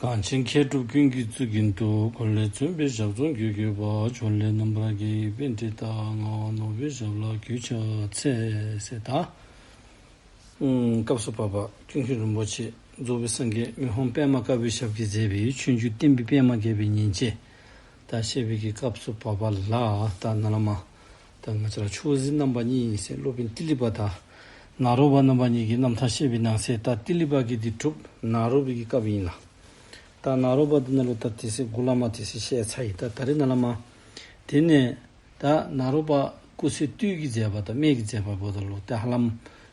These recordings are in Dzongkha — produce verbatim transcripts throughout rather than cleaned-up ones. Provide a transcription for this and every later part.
གངས་ཅན་མཁས་གྲུབ་ཀུན་གྱི་གཙུག་རྒྱན་དུ། འཁོར་ལས་བཙུན་པའི་ཞབས་རྫོངས་གྱུར་གྱུར་པ། ཕྱོགས་ལས་རྣམ་པར་རྒྱལ་བའི་པཎྜི་ཏ། ངག་དབང་ནོར་བུའི་ཞབས་ལ་གུས་ཕྱག་འཚལ། ཟེར་ད། ཨུམ། སྐབས་སུ་བབ་པ་ཀུན་མཁྱེན་རིན་པོ་ཆེ་རྫོགས་པའི་སངས་རྒྱས་མི་ཕམ་པདྨ་དཀར་པོའི་ཞབས་ཀྱིས་མཛད་པའི་ཆོས་འབྱུང་བསྟན་པའི་པདྨ་རྒྱས་པའི་ཉིན་བྱེད་ད་བཤད་པའི་གི་སྐབས་སུ་བབ་པ་ལ། ད་ནཱ་ལས་མར་ད་ང་བཅས་ར་ཆོས་རྗེ་རྣམ་པ་གཉིས་ཟེར་སློབ་དཔོན་ཏི་ལི་པ་དང་ནཱ་རོ་པ་རྣམ་པ་གཉིས་ཀྱི་རྣམ་ཐར་བཤད་པའི་ནང་གསེས་ད་ཏི་ལི་པ་གིས་འདི་གྲུབ། ནཱ་རོ་པའི་གི་སྐབས་ཨིན་ལགས། ད་ནཱ་རོ་པ་འདི་ནང་ལུ་ད་དེ་ཚེ་འགོ་ལས་མར་དེ་ཚེ་བཤད་ཚར་ཡི། ད་ད་རེས་ནཱ་ལས་མར་དེ་ནས་ད་ནཱ་རོ་པ་སྐུ་ཚེ་སྟོད་ཀྱི་མཛད་པ་དང་སྨད་ཀྱི་མཛད་པ་འབདཝ་ད་ལུ་ད་ཧ་ལམ་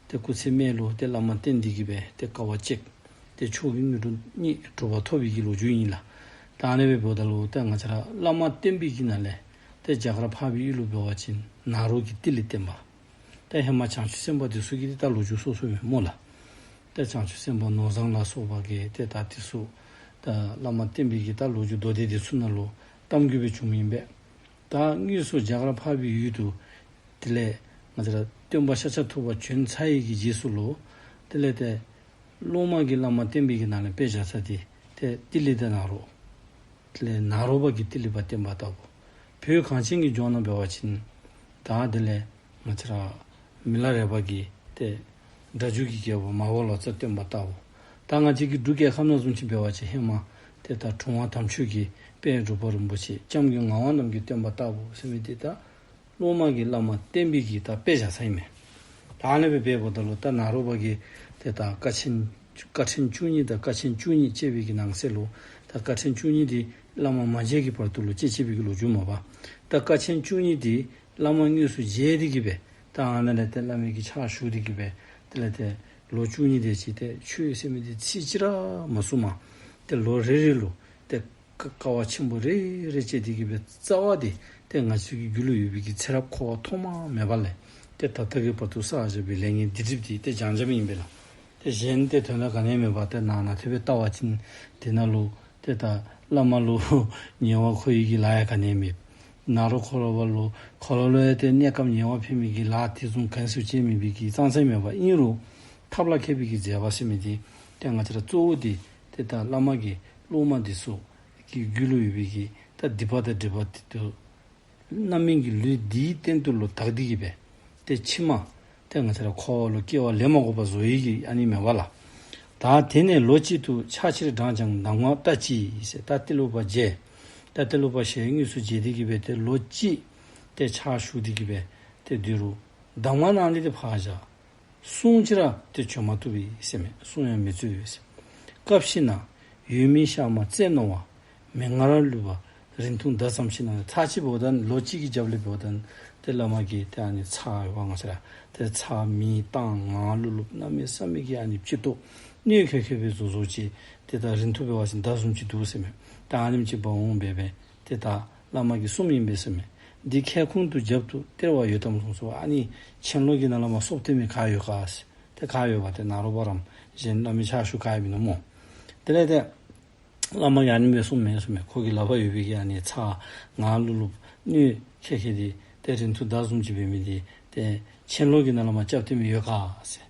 ད་སྐུ་ཚེ་སྨད་ལུ་ད་བླ་མ་བསྟེན་ཏེ་གི་སྦེ་ད་དཀའ་བ་སྤྱད་དེ་མཆོག་གི་དངོས་གྲུབ་བརྙེས་གྲུབ་པ་ཐོབ་པའི་གི་ལོ་རྒྱུས་ཨིན་ལགས། ད་ཨ་ནི་སྦེ་འབདཝ་ད་ལུ་ད་ང་བཅས་ར་བླ་མ་བསྟེན་པའི་གི་ནང་ལས་ད་རྒྱ་གར་འཕགས་པའི་ཡུལ་ལུ་འབད་བ་ཅིན་ནཱ་རོ་གིས་ཏི་ལི་བསྟན་པ། ད་ཧེ་མ་བྱང་ཆུབ་སེམས་དཔའ་དེ་ཚུ་གི་ད་ལོ་རྒྱུས་སོ་སོ་ཡོད་སྨོ་ལགས། ད་བྱང་ཆུབ་སེམས་དཔའ་ནོར་བཟང་ལ་སོགས་པ་གིས་ད་ད་དེ་ཚུ་ད་བླ་མ་བསྟེན་པའི་གི་ད་ལོ་རྒྱུས་མདོ་སྡེ་དེ་ཚུ་ནང་ལུ་གཏམ་རྒྱུད་སྦེ་བྱུངམ་ཨིན་པས། ད་དངོས་སུ་རྒྱ་གར་འཕགས་པའི་ཡུལ་དུ་དེ་ལས་ང་བཅས་ར་སྟོན་པ་ཤཱཀྱ་ཐུབ་པ་བྱོན་ཚར་བའི་གི་རྗེས་སུ་ལུ་དེ་ལས་ད་སློབ་མ་གིས་བླ་མ་བསྟེན་པའི་གི་ནང་ལས་དཔེ་བཞག་ས་དེ་ཏེ་ཏི་ལི་དང་ནཱ་རོ། དེ་ལས་ནཱ་རོ་པ་གིས་ཏི་ལི་པ་བསྟེན་པ་ལྟ་བུ། བོད་གངས་ཅན་གྱི་ལྗོངས་ནང་འབད་བ་ཅིན་ད་དེ་ལས་ང་བཅས་ར་མི་ལ་རས་པ་གིས་ཏེ་སྒྲ་སྒྱུར་གྱི་རྒྱལ་པོ་མར་པ་ལོ་ཙཱ་བསྟེན་པ་ལྟ་བུ། ད་ང་བཅས་ཀྱི་འབྲུག་རྒྱལ་ཁབ་ནང་བཟུམ་ཅིག་འབད་བ་ཅིན་ཧེ་མ་ཏེ་ད་གྲུབ་དབང་དམ་ཆོས་ཀྱི་དཔལ་འབྲུག་པ་རིན་པོ་ཆེ་སྐྱབས་མགོན་ངག་དབང་རྣམ་རྒྱལ་བསྟེན་པ་ལྟ་བུ་ཟེར་མི་འདི་ད་སློབ་མ་གིས་བླ་མ་བསྟེན་པའི་གི་ད་དཔེ་བཞག་ས་ཨིན་མས། ད་ཨ་ནི་སྦེ་འབདཝ་ད་ལུ་ད་ནཱ་རོ་པ་གིས་ཏེ་ད་དཀའ་ཆེན་དཀའ་ཕྲན་བཅུ་གཉིས་དང་དཀའ་ཆེན་བཅུ་གཉིས་སྤྱད་པའི་གི་ནང་གསེས་ལུ་ད་དཀའ་ཕྲན་བཅུ་གཉིས་འདི་བླ་མ་མ་མཇལ་གྱི་བར་དུ་ལུ་སྤྱད་སྤྱད་པའི་གི་ལོ་རྒྱུས་མས་པ། ད་དཀའ་ཆེན་བཅུ་གཉིས་འདི་བླ་མ་དངོས་སུ་མཇལ་ཏེ་གི་སྦེ་ད་ཨ་ནཱ་ལས་ཏེ་བླ་མའི་གི་ཕྱག་ཞུ་སྟེ་གི་སྦེ་དེ་ལས་ཏེ་ལོ་བཅུ་གཉིས་དེ་ཅིག་ཏེ་ཆོས་ཟེར་མི་འདི་ཚིག་གཅིག་ར་མ་གསུངམ། ཏེ་ལོ་རེ་རེ་ལུ་ཏེ་དཀའ་དཀའ་བ་ཆེན་པོ་རེ་རེ་སྤྱད་དེ་གི་སྦེ་རྩ་བ་འདི་ཏེ་ང་བཅས་ཀྱི་རྒྱུད་ལུ་ཡོད་པའི་གི་ཚེ་རབས་འཁོར་བ་ཐོག་མ་མེད་པ་ལས་ཏེ་ད་ལྟ་གི་བར་དུ་བསགས་བཞག་པའི་ལས་ངན་སྡིག་སྒྲིབ་འདི་ཏེ་སྦྱང་སྦྱངམ་ཨིན་པས་ལགས། ཏེ་གཞན་ཏེ་དོན་དག་ག་ནི་ཡང་མེད་པར་ཏེ་ནང་ན་ཐེབས་སྦེ་བལྟ་བ་ཅིན་དེ་ནང་ལུ་ཏེ་ད་བླ་མ་ལུ་ཉེས་པ་འཁོར་བའི་གི་ལཱ་ཡང་ག་ནི་ཡང་མེད། ནཱ་རོ་ཁོ་ར་བ་ལུ་ཁོ་ར་ལུ་ཡང་ཏེ་གནས་སྐབས་ཉེས་པ་འཕེན་མི་གི་ལཱ་དེ་བཟུམ་ག་ནི་ཡང་སྤྱད་མེད་པའི་གི་ཙང་ཙང་མེད་པ་ཨིན་རུང་ཐབས་ལ་མཁས་པའི་གི་མཛད་པ་ཟེར་མི་འདི་ཏེ་ང་བཅས་ར་གཙོ་བོ་འདི་ཏེ་ད་བླ་མ་གིས་སློབ་མ་འདི་ཚུ་གི་རྒྱུད་ལུ་ཡོད་པའི་གི་ད་སྡིག་པ་དང་སྒྲིབ་པ་དེ་ཚུ་རྣམ་སྨིན་གྱི་ལུས་འདིའི་སྟེང་དུ་ལུ་དག་སྟེ་གི་སྦེ་ཏེ་ཕྱི་མ་ཏེ་ང་བཅས་ར་འཁོར་བ་ལུ་སྐྱེ་བ་ལེན་མ་དགོ་པར་བཟོ་ཡི་གི་ཨ་ནི་མེན་པ་ལགས། ད་དེ་ནས་ལོ་གཅིག་ཏུ་ཕྱག་ཕྱིར་འབྲངས་ཀྱང་གདམས་ངག་ལྟ་ཅི་ཟེར། ད་ཏི་ལོ་པ་མཇལ། ད་ཏི་ལོ་པ་ཞལ་དངོས་སུ་མཇལ་ཏེ་གི་སྦེ་ཏེ་ལོ་གཅིག་ཏེ་ཕྱག་ཞུ་སྟེ་གི་སྦེ་ཏེ་དེ་རུ་གདམས་ངག་གནང་སྟེ་ཏེ་ཕར་བཞག། གསུང་ཅིག་ར་ཏེ་བྱོན་མ་བཏུབ་པས་ཟེར་མས། གསུང་ཡང་མི་བཙུགས་ཟེར། སྐབས་ཤིག་ན་ཡོད་མེད་ཤ་མ་རྩེ་རྣོ་བ། མི་ངར་ལུད་པ་རིང་ཐུང་འདར་ཙམ་ཞིག་ན། ཚར་གཅིག་འབདཝ་ད་ལོ་གཅིག་གི་རྒྱབ་ལས་འབདཝ་ད་ཏེ་བླ་མ་གིས་ཏེ་ཨ་ནི་ཚར་ཡོདཔ་ང་བཅས་ར་ཏེ་ཚར་མེ་བཏང་ངར་ལུད་ལུདཔ་གནམ་མེད་ས་མེད་ཀྱི་ཨ་ནི་སྤྱི་ཏོག་གནོད་ཁེལ་ཁེལ་སྦེ་བཟོ་བཟོཝ་ཅིག་ཏེ་ད་རིང་ཐུང་འབད་བ་ཅིན་འདར་བཟུམ་ཅིག་འདུག་ཟེར་མས། ད་ཨ་ནེམ་ཅིག་འབག་འོང་སྦེ་སྦེ་ཏེ་ད་བླ་མ་གིས་གསུངམ་ཨིན་པས་ཟེར་མས། འདི་ཁལ་ཁུང་དུ་རྒྱབ་ཏུ་སྟེར་བ་ཡོད་དམ་གསུངས་སོ། ཨ་ནི་ཆན་ལོག་གི་ནང་ལས་མར་སོབ་སྟེར་མི་ག་ཡོད་ག་ཟེར། ཏེ་ག་ཡོད་པ་ཏེ་ནཱ་རོ་པ་རམ་གཞན་བླ་མའི་ཕྱག་ཞུ་ག་ཡང་མིན་ནུག་སྨོ། དེ་ལས་ཏེ་བླ་མ་གིས་ཨ་ནི་སྦེ་གསུངམ་མས་ཟེར་མས། ཁོ་གི་ལག་པར་ཡོད་པའི་གི་ཨ་ནི་ཚར་ངར་ལུད་ལུདཔ་གནོད་ཁེལ་ཁེལ་འདི་ཏེ་རིང་ཐུང་འདར་བཟུམ་ཅིག་འབད་མི་འདི་ཏེ་ཆན་ལོག་གི་ནང་ལས་མར་རྐྱབ་སྟེར་མི་ཡོད་ག་ཟེར།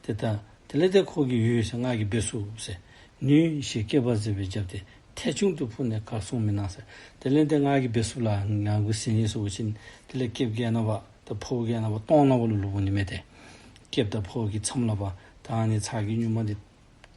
ཏེ་ད་དེ་ལས་ཏེ་ཁོ་གིས་ཡོད་ཟེར། ང་གིས་འབད་ཚུགས་ཟེར། ནུས་ཞེས་སྐེད་པར་གཟིགས་པས་བརྒྱབ་སྟེ་ཐལ་ཆུང་དུ་ཕུབ་ནས་གར་སོང་མི་སྣང་ཟེར། དེ་ལས་ཏེ་ང་གིས་འབད་ཚུགས་ལགས། ང་གིས་ཟིན་ནི་ཟེར་བ་ཅིན་དེ་ལས་སྐེདཔ་གི་ཨ་ནཱ་པ་ད་ཕོཝ་གི་ཨ་ནཱ་པ་སྟོང་ནང་པ་ལུ་ལུས་འོང་ནི་མས་ཏེ། སྐེདཔ་དང་ཕོཝ་གི་མཚམས་ལུ་པ་ད་ཨ་ནི་ཚར་གྱི་སྨྱུག་མ་འདི་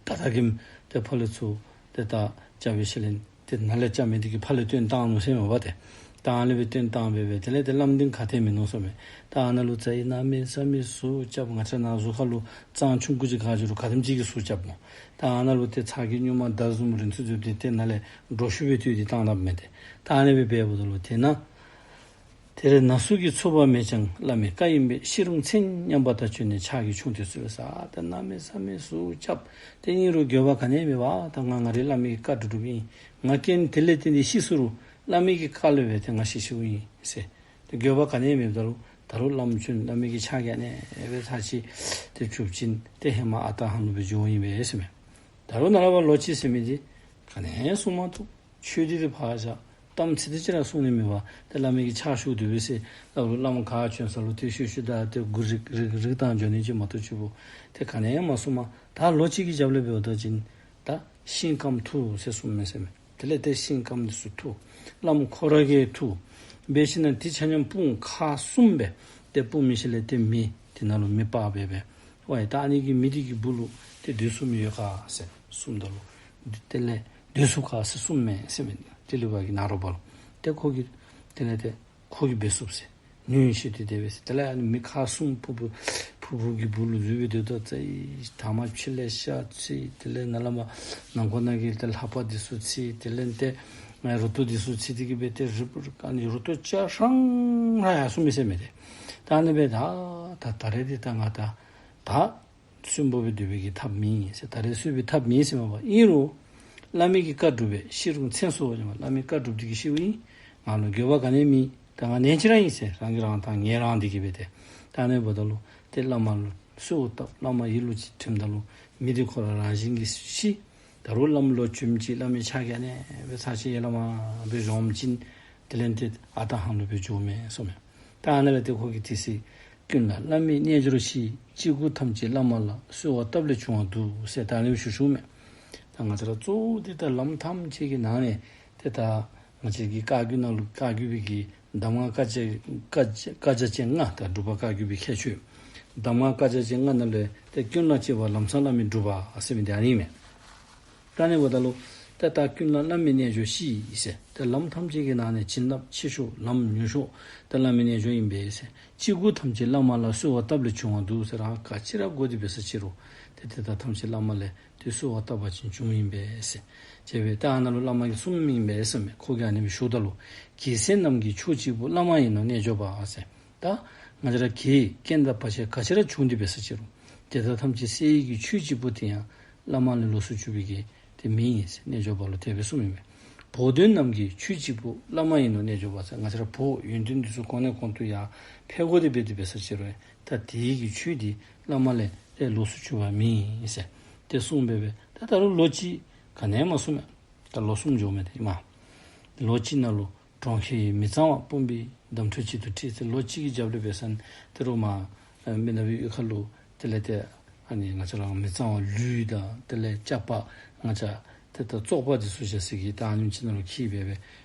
ད་ད་གིམ་ཏེ་ཕར་ལས་ཚུར་ཏེ་ད་རྐྱབ་པའི་ཤུལ་ལས་ཏེ་ནཱ་ལས་རྐྱབ་མི་འདི་གིས་ཕར་ལས་བཏོན་བཏང་ནུག་ཟེར་མས་པ་ཏེ། ད་ཨ་ནི་སྦེ་བཏོན་བཏང་སྦེ་སྦེ་དེ་ལས་ཏེ་བླམ་འདི་ག་ཏེ་མིན་ནུག་ཟེར་མས། ད་ཨ་ནཱ་ལུ་རྩ་ཡི་གནམ་མེད་ས་མེད་ཟུག་རྐྱབ། ང་བཅས་ནཱ་གཟུགས་ཁ་ལུ་རྩང་ཆུང་ཀུ་ཅིག་ག་ཅི་རུང་ག་དེམ་ཅིག་གིས་ཟུག་རྐྱབ་སྨོ། ད་ཨ་ནཱ་ལུ་ཏེ་ཚར་གྱི་སྨྱུག་མ་འདར་བཟུམ་རིང་ཐུང་བཟུམ་འདི་ཏེ་ནཱ་ལས་འགྲོ་ཤུལ་སྦེ་བཏུལ་ཏེ་བཏང་དཔ་མས་ཏེ། ད་ཨ་ནི་སྦེ་འབདཝ་ད་ལུ་དེ་ནང་དེར་ན་ཟུག་གིས་ཚུགས་པ་མེད་ཀྱང་བླ་མའི་བཀའ་ཡིན་པས། ཤི་རུང་མཚན་མཉམ་པ་དག་བྱོན་ནས་ཕྱག་གིས་ཕྱུང་སྟེ་གསོལ་ཟེར། ད་གནམ་མེད་ས་མེད་ཟུག་རྐྱབ། དེ་ཨིན་རུང་འགྱོད་པ་ག་ནི་ཡང་མེད་པར་ད་ང་ང་རའི་བླ་མའི་བཀའ་སྒྲུབ་སྒྲུབ་ཨིན། ང་རྐྱེན་དེ་ལས་བརྟེན་ཏེ་ཤི་སོ་རུང་བླ་མའི་གི་བཀའ་ལུ་སྦེ་ཏེ་ང་ཤི་ཤིཝ་ཨིན་ཟེར། ཏེ་འགྱོད་པ་ག་ནི་ཡང་མེདཔ་ད་ལུ་ད་རུང་བླམ་བྱོན་བླ་མའི་གི་ཕྱག་གིས་ཨ་ནི་སྦེ་ཚར་ཅིག་ཏེ་བྱུང་པ་ཅིན་ཏེ་ཧེ་མ་ཨ་རྟག་ཧ་ལུགས་སྦེ་འགྱོཝ་ཨིན་པས་ཟེར་མས། ད་རུང་ནཱ་ལས་ཕར་ལོ་གཅིག་ཟེར་མི་འདི་ག་ནི་ཡང་གསུང་མ་བཏུབ། ཆོས་འདི་ཏེ་ཕར་བཞག། གཏམ་ཚིག་འདི་ཅིག་ར་གསུང་ནི་མེད་པར་ཏེ་བླ་མའི་གི་ཕྱག་ཞུ་སྡོད་པས་ཟེར་སླབ་རུང་བླམ་ག་བྱོན་ས་ལུ་ཏེ་ཤུལ་ཤུལ་བདའ་སྟེ་མགུ་རིག་རིག་རིག་བཏང་འགྱོ་ནི་ཅིག་མ་གཏོགས་ཅིག་པོ་ཏེ་ག་ནི་ཡང་མ་གསུངམ། ད་ལོ་གཅིག་གི་རྒྱབ་ལས་འབདཝ་ད་ཅིན་ད་ ཤིང་སྐམ་འཐུ་ཟེར་གསུངམ་མས་ཟེར་མས། དེ་ལས་ཏེ་ཤིང་སྐམ་འདི་ཚུ་འཐུ། བླམ་ཁོ་ར་གིས་འཐུ། འབད་ཞིནམ་ལས་དེ་ཆ་མཉམ་སྤུངས་ཁ་གསུམ་སྦེ་ཏེ་སྤུངས་མི་ཤེས་ལས་ཏེ་མེ་དེ་ནང་ལུ་མེ་སྤར་སྦེ་སྦེ། ཝའི་ད་ཨ་ནི་གི་མེ་འདི་གི་སྦུག་ལུ་ཏེ་སྡོད་ཚུགས་མི་ཡོད་ག་ཟེར་གསུངམ་ད་ལུ། དེ་ལས་སྡོད་ཚུགས་ག་ཟེར་གསུངམ་མས་ཟེར་མས། ཏི་ལི་པ་གིས་ནཱ་རོ་པ་ལུ། ཏེ་ཁོ་གིས་དེ་ལས་ཏེ་ཁོ་གིས་འབད་ཚུགས་ཟེར། ནུས་ཤེས་ཏེ་དེ་སྦེ་ཟེར། དེ་ལས་ཨ་ནི་མེ་ཁ་གསུམ་ཕུ་ཕུ་ཕུ་ཕུ་གི་སྦུག་ལུ་འཛུལ་སྦེ་སྡོདཔ་ད་ཚེ་ཐ་མ་ཕྱི་ལས་ཤ་འཚིག། དེ་ལས་ནཱ་ལས་མར་ནང་ཁོག་ནང་གི་ཏེ་ལྷ་པ་འདི་ཚུ་འཚིག། དེ་ལས་ཏེ་རུ་ཏོ་འདི་ཚུ་འཚིག་སྟེ་གི་སྦེ་ཏེ་རུ་ཨ་ནི་རུ་ཏོ་ཅ་ཧྲང་ར་ཡར་སོང་མི་ཟེར་མས་ཏེ། ད་ཨ་ནི་སྦེ་ད་ད་ད་རེས་འདི་ད་ང་ད་ད་གསོན་པོ་སྦེ་སྡོད་པའི་གི་ཐབས་མེད་ཟེར། ད་རེས་གསོན་པའི་ཐབས་མེད་ཟེར་མས་པ། ཨིན་རུང་བླ་མའི་གི་བཀའ་སྒྲུབ་པས་ཤི་རུང་མཚན་གསོལ་བ་ཟེར་མས། བླ་མའི་བཀའ་སྒྲུབ་སྟེ་གི་ཤིཝ་ཨིན། ང་ལུ་འགྱོད་པ་ག་ནི་མེད། ད་ང་ནད་ཅིག་ར་ཨིན་ཟེར། རང་གིས་རང་ད་ངལ་རངས་ཏེ་གི་སྦེ་ཏེ། ད་ཨ་ནི་འབདཝ་ད་ལུ་ཏེ་བླ་མ་ལུ་གསོལཝ་བཏབ། བླ་མ་ཡིད་ལུ་ཅིག་དྲནམ་ད་ལུ་མེ་འདི་ཁོ་ར་རང་བཞིན་གྱིས་ཤི། ད་རུང་བླམ་ལོག་བྱོནམ་ཅིག་བླ་མའི་ཕྱག་རྒྱ་ཨ་ནི་སྦེ་ཚར་ཅིག་ཡར་ལས་མར་སྦེ་འཇོམས་ཅིན་དེ་ལས་ཏེ་ཨ་རྟག་ཧ་ལུགས་སྦེ་འགྱོཝ་མས་གསུངམ་མས། ད་ཨ་ནཱ་ལས་ཏེ་ཁོ་གིས་དེ་ཚེ་ཀུན་ལ་བླ་མའི་རྣལ་འབྱོར་ཤིས། སྐྱེ་དགུ་ཐམས་ཅད་བླ་མ་ལ། གསོལ་བ་བཏབ་ལས་བྱུང་བ་འདུག་ཟེར་ད་ཨ་ནི་སྦེ་ཞུ་ཞུཝ་མས། ད་ང་བཅས་ར་གཙོ་བོ་འདི་ད་ལམ་ཐམས་ཅད་ཀྱི་ནང་ནས་ཏེ་ད་ང་བཅས་ཀྱི་བཀའ་བརྒྱུད་ནང་ལུ་བཀའ་བརྒྱུད་པའི་གི་གདམས་ངག་བཀའ་རྒྱ་བཀའ་རྒྱ་བཀའ་རྒྱ་ཅན་ལྔ་ད་སྒྲུབ་པ་བཀའ་བརྒྱུད་པའི་ཁྱད་ཆོས། གདམས་ངག་བཀའ་རྒྱ་ཅན་ལྔ་ནང་ལས་ཏེ་ཀུན་ལ་གཅེས་པ་ལམ་སང་བླ་མའི་སྒྲུབ་པ་ཟེར་མི་འདི་ཨ་ནི་མས། ད་ཨ་ནི་འབདཝ་ད་ལུ་ཏེ་ད་ཀུན་ལ་བླ་མའི་རྣལ་འབྱོར་ཤིས་ཟེར། ཏེ་ལམ་ཐམས་ཅད་ཀྱི་ནང་ནས་བྱིན་རླབས་ཆེ་ཤོས་ལམ་མྱུར་ཤོས་ཏེ་བླ་མའི་རྣལ་འབྱོར་ཨིན་པས་ཟེར། སྐྱེ་དགུ་ཐམས་ཅད་བླ་མ་ལ། གསོལ་བ་བཏབ་ལས་བྱུང་བ་འདུག་ཟེར། རང་ག་ཅི་ར་དགོ་དེ་འབད་ས་ཅི་རུང་ཏེ་ཏེ་ད་ཐམས་ཅད་བླ་མ་ལས་ཏེ་གསོལ་བ་བཏབ་པ་ཅིན་བྱུངམ་ཨིན་པས་ཟེར། ཅེས་སྦེ་ད་ཨ་ནཱ་ལུ་བླ་མ་གིས་གསུངམ་ཨིན་པས་ཟེར་མས། ཁོ་གིས་ཨ་ནི་སྦེ་ཞུཝ་ད་ལུ་རྒྱལ་སྲས་རྣམས་ཀྱི་མཆོག་གཅིག་པུ། བླ་མ་ཡིན་ནོ་རྣལ་འབྱོར་པ་ཟེར། ད་ང་བཅས་ར་གི་རྐྱེན་དང་བར་ཆད་ག་ཅི་ར་བྱུང་སྟེ་འབད་ས་ཅི་རུང་དེ་དག་ཐམས་ཅད་སེལ་ནི་གི་ཆོས་གཅིག་པུ་དེ་ཡང་བླ་མ་ལས་ལོགས་སུ་གྱུར་པའི་གི་དེ་མེད་ཟེར། རྣལ་འབྱོར་པ་ལུ་དེ་སྦེ་གསུངམ་ཨིན་པས། བོགས་འདོན་རྣམས་ཀྱི་ཆོས་གཅིག་པུ། བླ་མ་ཡིན་ནོ་རྣལ་འབྱོར་པ་ཟེར། ང་བཅས་ར་བོགས་ཡོན་ཏན་འདི་ཚུ་གོང་ནས་གོང་དུ་ཡར་འཕེལ་དགོ་དེ་འབད་དེ་འབད་ས་ཅི་རུང་ད་དེ་གི་ཆོས་འདི་བླ་མ་ལས་ལོགས་སུ་གྱུར་པ་མེད་ཟེར་དེ་གསུངས་སྦེ་སྦེ། ད་ད་རུང་ལོ་གཅིག་ག་ནི་ཡང་མ་གསུངས་མས། ད་ལོ་གསུམ་འགྱོཝ་མས་ཏེ་ཨིན་མས། ལོ་གཅིག་ནང་ལུ་གྲོང་ཁྱེར་མི་གཙང་བ་སྤུངས་པའི་འདམ་ཁྲོད་གཅིག་ཏུ་ཁྲིད་ཟེར། ལོ་གཅིག་གི་རྒྱབ་ལས་འབད་ས་ན་ཏེ་རུང་མར་མི་ནག་པའི་གཡུས་ཁ་ལུ་དེ་ལས་ཏེ་ཨ་ནི་ང་བཅས་ར་མི་གཙང་བ་ལུད་དང་དེ་ལས་ཅ་པ་ང་བཅས་ཏེ་ད་བཙོག་པ་འདི་ཚུ་བཞག་ས་གི་ད་ཨ་ནི་ཅིག་ནང་ལུ་འཁྱིད་སྦེ་སྦེ།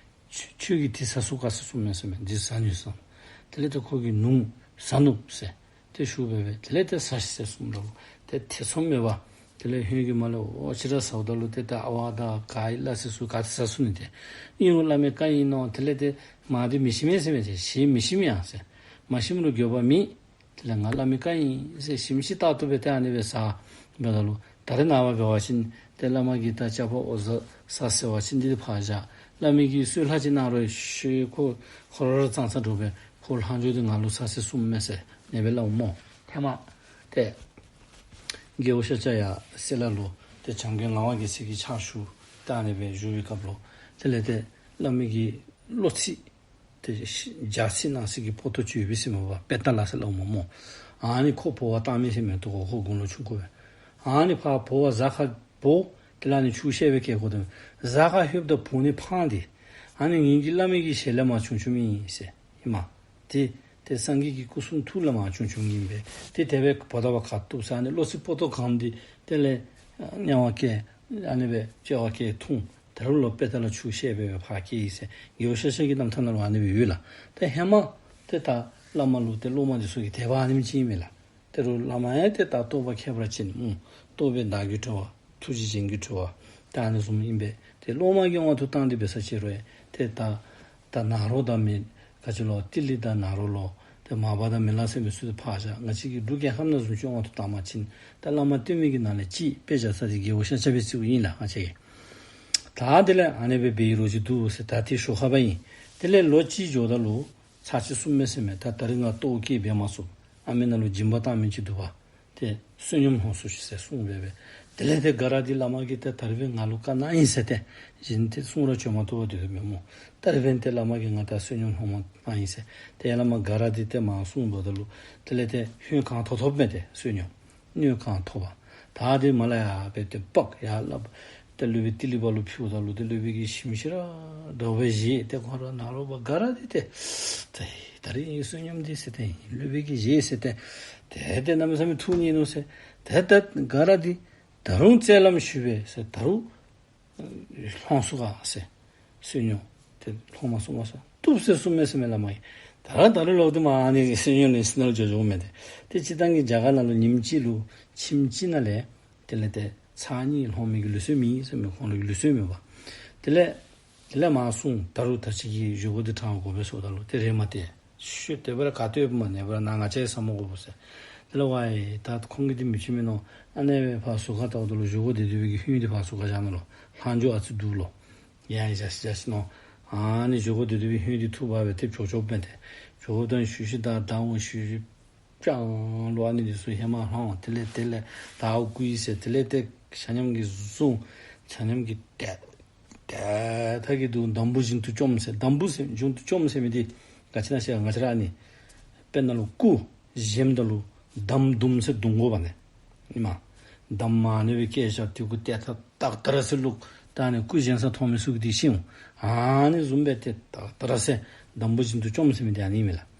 ཁྱོད་ཁྱོད་ཀྱིས་འདི་ཟ་ཚུགས་ག་ཟེར་གསུངམ་མས་ཟེར་མས། འདི་ཟ་ནུས་ཟེར། དེ་ལས་ཏེ་ཁོ་གིས་ནུག་ཟ་ནུག་ཟེར་ཏེ་ཞུ་སྦེ་སྦེ། དེ་ལས་ཏེ་ཟ་ཤིག་ཟེར་གསུངམ་ད་ལུ་ཏེ་ཐེ་ཚོམ་མེད་པར་དེ་ལས་ཧོད་ཀྱི་མར་ལས་འོ་ཅི་ར་ཟཝ་ད་ལུ་ཏེ་ད་ཨ་ཝ་དང་ག་ཡི་སླ་བསྲེ་ཚུ་ག་ཏེ་ཟ་ཚུགས་ནི། ཏེ་ཨིན་རུང་བླ་མའི་བཀའ་ཨིན་ནོ། དེ་ལས་ཏེ་མར་འདི་མི་ཞིམ་མས་ཟེར་མས། ཏེ་ཞིམ་མི་ཞིམ་ཡང་ཟེར། མ་ཞིམ་རུང་འགྱོད་པ་མེད། དེ་ལས་ང་བླ་མའི་བཀའ་ཨིན་ཟེར་ཞིམ་ཤིང་རྟག་ཏུ་སྦེ་ཏེ་ཨ་ནི་སྦེ་ཟ་འབདཝ་ད་ལུ་ད་རེས་ནངས་པ་འབད་བ་ཅིན་ཏེ་བླ་མ་གིས་ད་ཅ་པ་འོ་ཟ་ཟ་ཟེར་བ་ཅིན་འདི་ཕར་བཞག། བླ་མ་གིས་གསོལ་ལྷག་ཅིག་གནང་རོགས་ཞུ། ཁོ་ཁོ་ར་ར་ཙང་ཙ་འདྲོག་པས། ཁོ་ལྷག་འགྱོ་འདི་ང་ལུ་ཟ་ཟེར་གསུངམ་མས་ཟེར་ཨ་ནི་སྦེ་སླབ་སྨོ། ཧེ་མ་ཏེ་རྒྱལ་པོ་ཤཱཀྱ་ཡ་སེ་ལ་ལུ་ཏེ་བྱམས་མགོན་ངག་དབང་རྒྱལ་མཚན་གྱིས་ཕྱག་ཞུ་ད་ཨ་ནི་སྦེ་བཞུགས་པའི་སྐབས་ལུ་དེ་ལས་ཏེ་བླ་མ་གིས་བློ་ཚིག་ཏེ་ཞི་ལྗགས་ཚིག་ནང་གསེས་ཀྱི་པོ་ཏོ་ཅིག་ཡོད་པས་ཟེར་མས་པ། པེ་ཏ་ལ་ཟེར་སླབ་སྨོ་སྨོ། ཨ་ནི་ཁོ་འབོ་བར་བཏང་མི་ཟེར་མས། ཏེ་ཁོ་ཁོ་དགུང་ལོ་ཆུང་ཀུ་སྦེ། ཨ་ནི་ཕར་འབོ་བར་གཟའ་ཁར་འབོ། དེ་ལས་ཨ་ནི་ཆུ་བཤལ་བའི་སྐད་ཁོ་ད་གཟའ་ཁར་ལྷོདཔ་ད་བོང་ནི་འཕངས་ཏེ་ཨ་ནི་ངེ་གི་བླ་མ་གི་ཞལ་ལས་མར་བྱུང་བྱུངམ་ཨིན་ཟེར་ཨིན་མས། ཏེ་ཏེ་སངས་རྒྱས་ཀྱི་སྐུ་གསུང་ཐུགས་ལས་མར་བྱུང་བྱུངམ་ཨིན་པས། ཏེ་དེ་སྦེ་འབོ་ད་བར་ག་བཏུབ་ཟེར་ཨ་ནི་བློ་ཚིག་པོ་ཏོ་གང་སྟེ་དེ་ལས་དམྱལ་བ་སྐྱེ་ཨ་ནི་སྦེ་དམྱལ་བ་སྐྱེ་འཐུང་། ད་རུང་ལོག་པེ་ཏ་ལ་ཆུ་བཤལ་སྦེ་སྦེ་ཕར་སྐྱེ་ཡི་ཟེར། རྒྱལ་པོ་ཤཱཀྱ་གི་རྣམ་ཐར་ནང་ལུ་ཨ་ནི་སྦེ་ཡོད་ལགས། ཏེ་ཧེ་མ་ཏེ་ད་བླ་མ་ལུ་ཏེ་སློབ་མ་འདི་ཚུ་གི་དད་པ་ཨ་ནེམ་ཅིག་ཨིན་མས་ལགས། ཏེ་རུང་བླ་མ་ཡང་ཏེ་ད་རྟོགས་པ་ཁྱད་པར་ཅན་སྨོ། རྟོགས་པའི་བདག་གིས་གྲོལ་བ། ཐུགས་རྗེ་ཅན་གྱིས་གྲོལ་བ། ད་ཨ་ནི་བཟུམ་ཨིན་པས། ཏེ་སློབ་མ་གི་དབང་དུ་བཏང་སྟེ་འབད་ས་ཅིག་རུང་ཡང་ཏེ་ད་ད་ནཱ་རོ་དང་མི་ག་ཅི་ལོ་ཏི་ལི་དང་ནཱ་རོ་ལོ་ཏེ་མར་པ་དང་མི་ལ་ཟེར་མི་ཚུ་ཏེ་ཕར་བཞག། ང་བཅས་ཀྱི་འབྲུག་རྒྱལ་ཁབ་ནང་བཟུམ་ཅིག་དབང་དུ་བཏང་བ་ཅིན་ད་བླ་མ་བསྟེན་མི་གི་ནང་ལས་གཅིག་དཔེ་བཞག་ས་འདི་རྒྱལ་པོ་ཤཱཀྱ་སྦེ་བརྩིཝ་ཨིན་ལགས་ང་བཅས་ཀྱིས། ད་དེ་ལས་ཨ་ནི་སྦེ་འབད་ཡི་རོ་ཅིག་འདུག་ཟེར། ད་དེ་ཞོར་ཁ་བ་ཨིན། དེ་ལས་ལོ་གཅིག་འགྱོཝ་ད་ལུ་ཚར་གཅིག་གསུངམ་མས་ཟེར་མས། ད་ད་རིས་ང་ལྟོཝ་བཀྱེས་འབད་མ་ཚུགས། ཨ་མའི་ནང་ལུ་སྦྱིན་པ་བཏང་མི་ཅིག་འདུག་པ། ཏེ་བསོད་སྙོམས་ལྷོང་ཚུགས་ཤིག་ཟེར་གསུངས་སྦེ་སྦེ། དེ་ལས་ཏེ་དགའ་ར་འདི་བླ་མ་གིས་ཏེ་ད་རིས་འབདན་ང་ལུ་བཀའ་གནང་ཡི་ཟེར་ཏེ་གཞན་ཏེ་གསུང་ར་བྱོན་མ་བཏུབ་པར་སྡོད་མས་སྨོ། ད་རིས་འབདན་ཏེ་བླ་མ་གིས་ང་ད་བསོད་སྙོམས་ལྷོངམ་གནང་ཡི་ཟེར། ཏེ་ཡ་བླ་མ་དགའ་ར་འདི་ཏེ་མར་གསུངས་འབདཝ་ད་ལུ་དེ་ལས་ཏེ་ཧོད་གང་ཐོབ་ཐོབ་མས། ཏེ་བསོད་སྙོམས་སྣོད་གང་ཐོབ་པ། ད་དེ་མར་ལས་ཡར་སྦེ་ཏེ་པག་ཡར་སླབ། ཏེ་སློབ་དཔོན་ཏི་ལི་པ་ལུ་ཕུལཝ་ད་ལུ་ཏེ་སློབ་དཔོན་གྱིས་ཞིམ་ཤིང་ར་དྲག་སྦེ་བཞེས། ཏེ་ཁོ་ར་ནཱ་རོ་པ་དགའ་ར་འདི་ཏེ་ཏེ་ད་རིས་ཨིན་བསོད་སྙོམས་འདི་ཟེར་ཏེ་སློབ་དཔོན་གྱིས་བཞེས་ཟེར་ཏེ་ཏེ་ཏེ་གནམ་མེད་ས་མེད་ཐུགས་མཉེས་ནུག་ཟེར། ཏེ་ད་དགའ་ར་འདི་ད་རུང་སྩལ་ལམ་ཞུ་བས་ཟེར། ད་རུང་ ལྷོང་སོང་ག་ཟེར། བསོད་སྙོམས་དེ་ལྷོངམ་སོང་མས་ཟེར། བཏུབ་ཟེར་གསུངས་མས་ཟེར་མས་བླ་མ་གིས། ད་རུང་ད་རུང་ལོག་སྟེ་མར་ཨ་ནི་བསོད་སྙོམས་ལེན་ས་ནང་ལུ་འགྱོ་འགྱོཝ་མས་ཏེ། ཏེ་སྤྱིར་བཏང་གི་རྒྱ་གར་ནང་ལུ་ཉིནམ་གཅིག་ལུ་ཁྱིམ་གཅིག་ནང་ལས་དེ་ལས་ཏེ་ཚར་གཉིས་ལྷོང་མི་གི་ལུགས་སྲོལ་མེད་ཟེར་མས། ཁོང་ལུ་གི་ལུགས་སྲོལ་མེད་པས། དེ་ལས་དེ་ལས་མར་སོང་། ད་རུང་ད་ཅི་གི་བཞེས་སྒོ་འདི་དྲང་དགོ་པས་ཟེརཝ་ད་ལུ་ཏེ་རེ་མ་ཏེ། ཤུལ་དེ་སྦེ་ར་ག་ཏེ་ཡོདཔ་མ་ནི་སྦེ་ར་ནཱ་ང་བཅས་ཡང་ཟ་མ་དགོ་པས་ཟེར། དེ་ལས་ཝའི་ད་ཁོང་གིས་འདི་མི་བྱིན་མས་མནོ། ཨ་ནི་སྦེ་ཕར་ཟུར་ཁར་བལྟཝ་ད་ལུ་བཞེས་སྒོ་འདི་སྡོད་པའི་གི་ཧོད་འདི་ཕར་ཟུར་ཁར་བཞག་ནུག་ལོ། ལྷག་འགྱོ་ཨ་ཙི་འདུག་ལོ། ཡང་བཞག་ཤིག་བཞག་ཤིག་མནོ། ཨ་ནི་བཞེས་སྒོ་འདི་སྡོད་པའི་ཧོད་འདི་འཐུ་འབག་སྦེ་ཏེ་བྱོག་བྱོགཔ་མས་ཏེ། བྱོགཔ་ད་ཤུལ་ཤུལ་ད་ད་འོང་ཤུལ་ཤུལ་ཅང་ལོ། ཨ་ནི་འདི་ཚུ་ཧེ་མ་ལྷག་འོང་། དེ་ལས་དེ་ལས་ད་འོ་བསྐུ་ཡི་ཟེར། དེ་ལས་ཏེ་ཆ་མཉམ་གྱིས་བཟུང་། ཆ་མཉམ་གྱིས་ཏེ་ཏེ་ད་གི་འདུག། འདམ་བུ་བཞིན་དུ་བཅོམ་ཟེར། འདམ་བུ་ཟེར་བཞིན་དུ་བཅོམ་ཟེར་མི་འདི་ག་ཅི་ཨིན་ན་ཟེར་བ་ཅིན་ར་ཨ་ནི་དཔེར་ན་ལུ་སྐུ་བཞེངསམ་ད་ལུ་འདམ་བརྡུངམ་ཟེར་བརྡུང་དགོ་པས་ནི། ཨིན་མས། འདམ་མ་ནི་སྦེ་བཀལ་བཞག་སྟེ་སྐུ་ཏེ་ད་ཏག་ཏ་ར་ཟེར་བླུག། ད་ཨ་ནི་སྐུ་བཞེངས་ས་མཐོང་མི་ཚུ་གིས་འདི་ཤེས་འོང་། ཨ་ནི་བཟུམ་སྦེ་ཏེ་ཏག་ཏ་ར་ཟེར་འདམ་བུ་བཞིན་དུ་བཅོམ་ཟེར་མི་འདི་ཨ་ནི་ཨིན་མས་ལགས།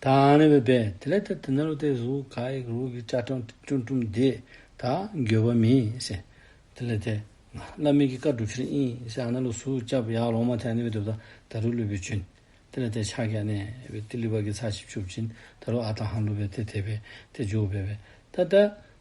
ད་ཨ་ནི་སྦེ་འབད་དེ་ལས་ཏེ་དེ་ནང་ལུ་ཏེ་གཟུགས་ག་ཡི་རོགས་ཀྱིས་ཅ་ཀྲུམ་ཀྲུམ་ཀྲུམ་སྟེ་ད་འགྱོད་པ་མེད་ཟེར། དེ་ལས་ཏེ་བླ་མའི་གི་བཀའ་སྒྲུབ་ཕྱིར་ཨིན་ཟེར་ཨ་ནཱ་ལུ་ཟུར་རྐྱབ། ཡར་ལོང་མ་ཐལ། ཨ་ནི་སྦེ་སྡོདཔ་ད་ད་རུང་སློབ་དཔོན་བྱོན། དེ་ལས་ཏེ་ཕྱག་གིས་ཨ་ནི་སྦེ་ཏི་ལི་པ་གིས་ཚར་གཅིག་བྱུགཔ་ཅིག་ད་རུང་ཨ་རྟག་ཧ་ལུགས་སྦེ་ཏེ་དེ་སྦེ་ཏེ་འགྱོ་སྦེ་སྦེ་ད་ད་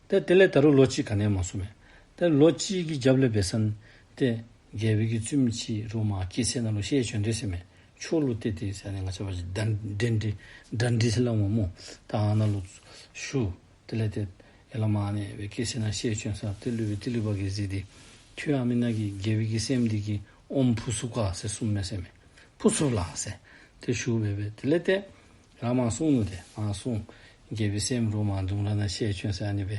ད་དེ་ལས་ད་རུང་ལོ་གཅིག་ག་ནི་ཡང་མ་སོང་མས། ད་ལོ་གཅིག་གི་རྒྱབ་ལས་འབད་ས་ནི་ཏེ་རྒྱལ་པོའི་གི་བཙུནམོ་ཅིག་རོགས་མར་སྐྱེད་ཚལ་ནང་ལུ་ཞལ་བྱོན་དོ་ཟེར་མས། ཆོས་ལུ་གཏད་དེ་ཟེར་ཨ་ནི་ང་བཅས་འབད་བ་ཅིན་གདན་གདན་འདྲེན་གདན་འདྲེན་ཟེར་སླབ་མས་སྨོ། ད་ཨ་ནཱ་ལུ་བཞུགས། དེ་ལས་ཏེ་ཡར་ལས་མར་ཨ་ནི་སྦེ་སྐྱེད་ཚལ་ནང་ཞལ་བྱོན་ས་ཏེ་སློབ་དཔོན་ཏི་ལི་པ་གིས་གཟིགས་ཏེ་ཁྱོད་ཨ་མི་ནང་གི་རྒྱལ་པོའི་གི་སྲསམོ་འདི་གི་ཨོམ་ཕུ་ཚུགས་ག་ཟེར་གསུངས་མས་ཟེར་མས། ཕུ་ཚུགས་ལགས་ཟེར། ཏེ་ཞུ་སྦེ་སྦེ་དེ་ལས་ཏེ་རང་མར་སོང་ནུག། ཏེ་མར་སོང་། རྒྱལ་པོའི་སྲསམོ་རོགས་མར་ལྡུམ་ར་ནང་ཞལ་བྱོན་ས་ཨ་ནི་སྦེ་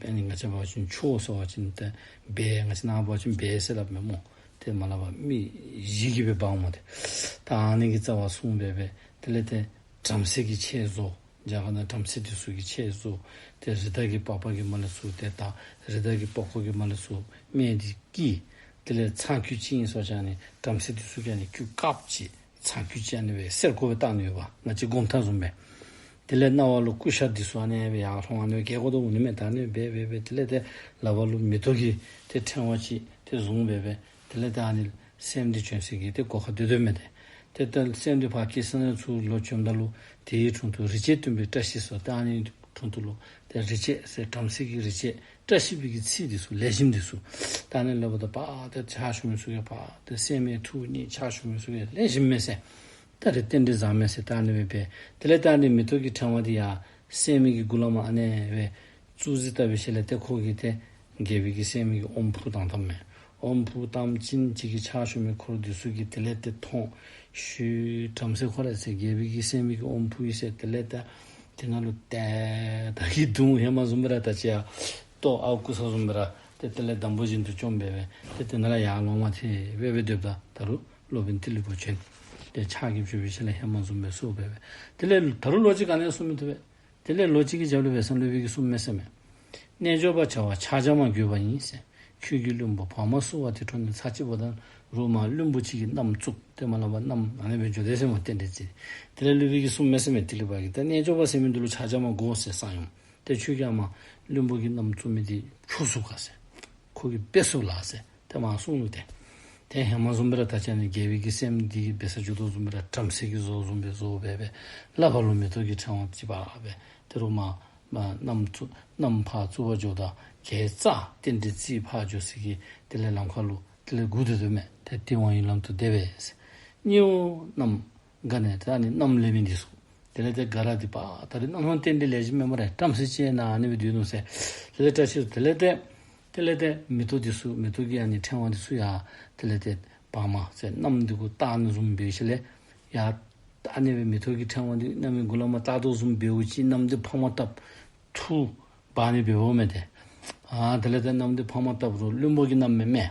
ཨ་ནི་ང་བཅས་འབད་བ་ཅིན་ཆོས་ཟེར་བ་ཅིན་ཏེ་སྦས། ང་བཅས་ནཱ་འབད་བ་ཅིན་སྦས་ཟེར་སླབ་མས་སྨོ། ཏེ་མ་སླབ་པར་མི་བཞི་གིས་སྦེ་འབག་འོང་མས་ཏེ། ད་ཨ་ནི་གི་རྩ་བར་སོང་སྦེ་སྦེ་དེ་ལས་ཏེ་བྲམ་ཟེ་གི་ཆས་བཟོ། རྒྱ་གར་ནང་བྲམ་ཟེ་འདི་ཚུ་གི་ཆས་བཟོ། ཏེ་རི་དྭགས་ཀྱི་པགས་པ་གིས་མར་ལས་ཚུར་ཏེ་ད་རི་དྭགས་ཀྱི་པགས་ཀོ་གིས་མར་ལས་ཚུར་སྨད་འདི་བཀྱེས། དེ་ལས་ཚངས་སྐུད་ཅིག་ཨིན་སོང་ཅི་ཨ་ནི་བྲམ་ཟེ་འདི་ཚུ་གིས་ཨ་ནི་སྐུད་དཀརཔོ་ཅིག་ཚངས་སྐུད་ཅིག་ཨ་ནི་སྦེ་གསེར་ཀོ་སྦེ་བཏགས་ནི་ཡོདཔ། ང་བཅས་སྒོམ་ཐག་བཟུམ་སྦེ། དེ་ལས་རྣ་བ་ལུ་ཀུ་ཤ་འདི་ཚུ་ཨ་ནི་སྦེ་ཡར་ལྷོང་ཨ་ནི་སྦེ་བཀལ་དགོ་དོ་འོང་ནི་མས། ད་ཨ་ནི་སྦེ་སྦེ་སྦེ་དེ་ལས་ཏེ་ལག་པ་ལུ་མེ་ཏོག་གི་ཏེ་ཕྲེང་བ་ཅིག་ཏེ་བཟུང་སྦེ་སྦེ་དེ་ལས་ཏེ་ཨ་ནི་སྲསམོ་འདི་བྱོན་སའི་གི་ཏེ་སྒོ་ཁར་སྡོད་སྡོདཔ་མས་ཏེ། ཏེ་ད་སྲསམོ་འདི་ཕར་སྐྱེད་ཚལ་ནང་ཚུར་ལོག་བྱོནམ་ད་ལུ་དེའི་དྲུང་དུ་རི་བྱེད་སྟོན་པའི་བཀྲ་ཤིས་ཟེར་ད་ཨ་ནི་དྲུང་དུ་ལུ་ཏེ་རི་བྱེད་ཟེར་བྲམ་ཟེ་གི་རི་བྱེད་བཀྲ་ཤིས་པའི་གི་ཚིག་འདི་ཚུ་ལེགས་ཤོམ་འདི་ཚུ་ད་ཨ་ནི་སླབ་ད་པ་ཏེ་ཕྱག་ཞུ་མི་ཚུ་གིས་པ་ཏེ་སྲསམོའི་ཐུགས་མཉེས། ཕྱག་ཞུ་མི་ཚུ་གིས་ལེགས་ཤོམ་མས་ཟེར། ད་རེས་རྟེན་འབྲེལ་བཟང་མས་ཟེར་ད་ཨ་ནི་སྦེ་སྦེ། དེ་ལས་ད་ཨ་ནི་མེ་ཏོག་གི་ཕྲེང་བ་འདི་ཡར་སྲསམོ་གི་མགུ་ལས་མར་ཨ་ནི་སྦེ་བཙུགས་ཟེར་བལྟ་བའི་ཤུལ་ལས་ཏེ་ཁོ་གིས་ཏེ་རྒྱལ་པོའི་གི་སྲསམོ་གི་ཨོམ་ཕུ་བཏང་བཏངམ་མས། ཨོམ་ཕུ་བཏངམ་ཅིག་ཅིག་གིས་ཕྱག་ཞུ་མི་འཁོར་འདི་ཚུ་གིས་དེ་ལས་ཏེ་མཐོང་། ཤུལ་བྲམ་ཟེ་ཁོ་ར་ཟེར་རྒྱལ་པོའི་གི་སྲསམོ་གི་ཨོམ་ཕུ་ཨིན་ཟེར། དེ་ལས་ཏེ་དེ་ནང་ལུ་ཏེ་ད་གི་གདུང་ཧེ་མ་བཟུམ་སྦེ་ར་ད་ཅི་ཡང་ལྟོ་ཨརཝ་བརྐུ་ས་བཟུམ་སྦེ་ར་ཏེ་དེ་ལས་འདམ་བུ་བཞིན་དུ་བཅོམ་སྦེ་སྦེ་ཏེ་དེ་ནང་ལས་ཡར་ལོང་མ་ཐལ་སྦེ་སྦེ་སྡོདཔ་ད་ད་རུང་སློབ་དཔོན་ཏི་ལི་པ་བྱོན། ཏེ་ཕྱག་གིས་བྱོན་པའི་ཤུལ་ལས་ཧེ་མ་བཟུམ་སྦེ་སོང་སྦེ་སྦེ། དེ་ལས་ད་རུང་ལོ་གཅིག་ག་ནི་ཡང་སོང་མི་བཏུབ་པས། དེ་ལས་ལོ་གཅིག་གི་རྒྱབ་ལས་འབད་ས་ནི་སློབ་དཔོན་གྱིས་གསུངམ་མས་ཟེར་མས། རྣལ་འབྱོར་པ་བྱ་བ་ཕྱག་རྒྱ་མ་དགོས་པ་ཡིན་ཟེར། ཁྱོད་ཀྱིས་བློན་པོ་བར་མ་བསུ་བ་དེ་འཕྲོ་ནས་ཚར་གཅིག་བོ་དང་རོགས་མར་བློན་པོ་གཅིག་གིས་མནའམ་བཙུགས། ཏེ་མ་སླབ་པར་མནའམ་ཨ་ནི་སྦེ་འགྱོ་དེས་ཟེར་མས། རྟེན་འབྲེལ་བརྩི། དེ་ལས་སློབ་དཔོན་གྱིས་གསུངམ་མས་ཟེར་མས། ཏི་ལི་པ་གིས་ཏེ་རྣལ་འབྱོར་པ་ཟེར་མི་འདི་ལུ་ཕྱག་རྒྱ་མ་དགོ་ཟེར་གསུངས་ཡོད། ཏེ་ཁྱོད་ཀྱིས་ཨ་མར་བློན་པོ་གི་མནའམ་བཙུགས་མི་འདི་ཆོག་ཚུགས་ག་ཟེར། ཁོ་གིས་འབད་ཚུགས་ལགས་ཟེར་ཏེ་མར་གསུངས་ནུག་ཏེ། ཏེ་ཧེ་མ་བཟུམ་སྦེ་ར་ད་ཅི་ཨ་ནི་རྒྱལ་པོའི་གི་སྲསམོ་འདི་གིས་འབད་ས་འགྱོ་དོ་བཟུམ་སྦེ་ར་བྲམ་ཟེ་གི་བཟོ་བཟུམ་སྦེ་བཟོ་སྦེ་སྦེ་ལག་པ་ལུ་མེ་ཏོག་གི་ཕྲེང་བ་ཅིག་འབག་སྦེ་ཏེ་རོགས་མར་མར་མནའམ་བཙུགས་མནའམ་ཕར་བཙུགས་པར་འགྱོཝ་ད་གེ་སར་རྟེན་འབྲེལ་བརྩི་ཕར་འགྱོ་ས་གི་དེ་ལས་ལམ་ཁ་ལུ་དེ་ལས་སྒུག་སྡོད་སྡོདཔ་མས། ཏེ་དེ་དབང་ཡོད་ལམ་དུ་བདེ་བས་ཟེར། གཉིས་པོ་མནའམ་ག་ནི་ད་ཨ་ནི་མནའམ་ལེན་མི་འདི་ཚུ། དེ་ལས་ཏེ་ག་ར་འདི་པ་ད་རེས་མནའ་ལྷན་རྟེན་འབྲེལ་ལེགས་ཤོམ་མེན་པ་རེ་བྲམ་ཟེ་ཅིག་ཨིན་ན་ཨ་ནི་སྦེ་སྡོད་ནུག་ཟེར། དེ་ལས་བཀྲ་ཤིས་དེ་ལས་ཏེ་དེ་ལས་ཏེ་མེ་ཏོག་འདི་ཚུ་མེ་ཏོག་གི་ཨ་ནི་ཕྲེང་བ་འདི་ཚུ་ཡར་དེ་ལས་ཏེ་བར་མ་ཟེར་མནའམ་འདི་གུ་བཏགས་ནི་བཟུམ་འབད་ཞིནམ་ལས་ཡར་ཨ་ནི་སྦེ་མེ་ཏོག་གི་ཕྲེང་བ་འདི་མནའམ་གི་མགུ་ལས་མར་བཏགས་དོ་བཟུམ་འབདཝ་ཅིག་མནའམ་འདི་ཕངས་མ་བཏབ་འཐུ་འབག་ནི་འབདཝ་མས་ཏེ། ཨ་དེ་ལས་ཏེ་མནའམ་འདི་ཕངས་མ་བཏབ་རུང་བློན་པོ་གི་མནའམ་མས་མས།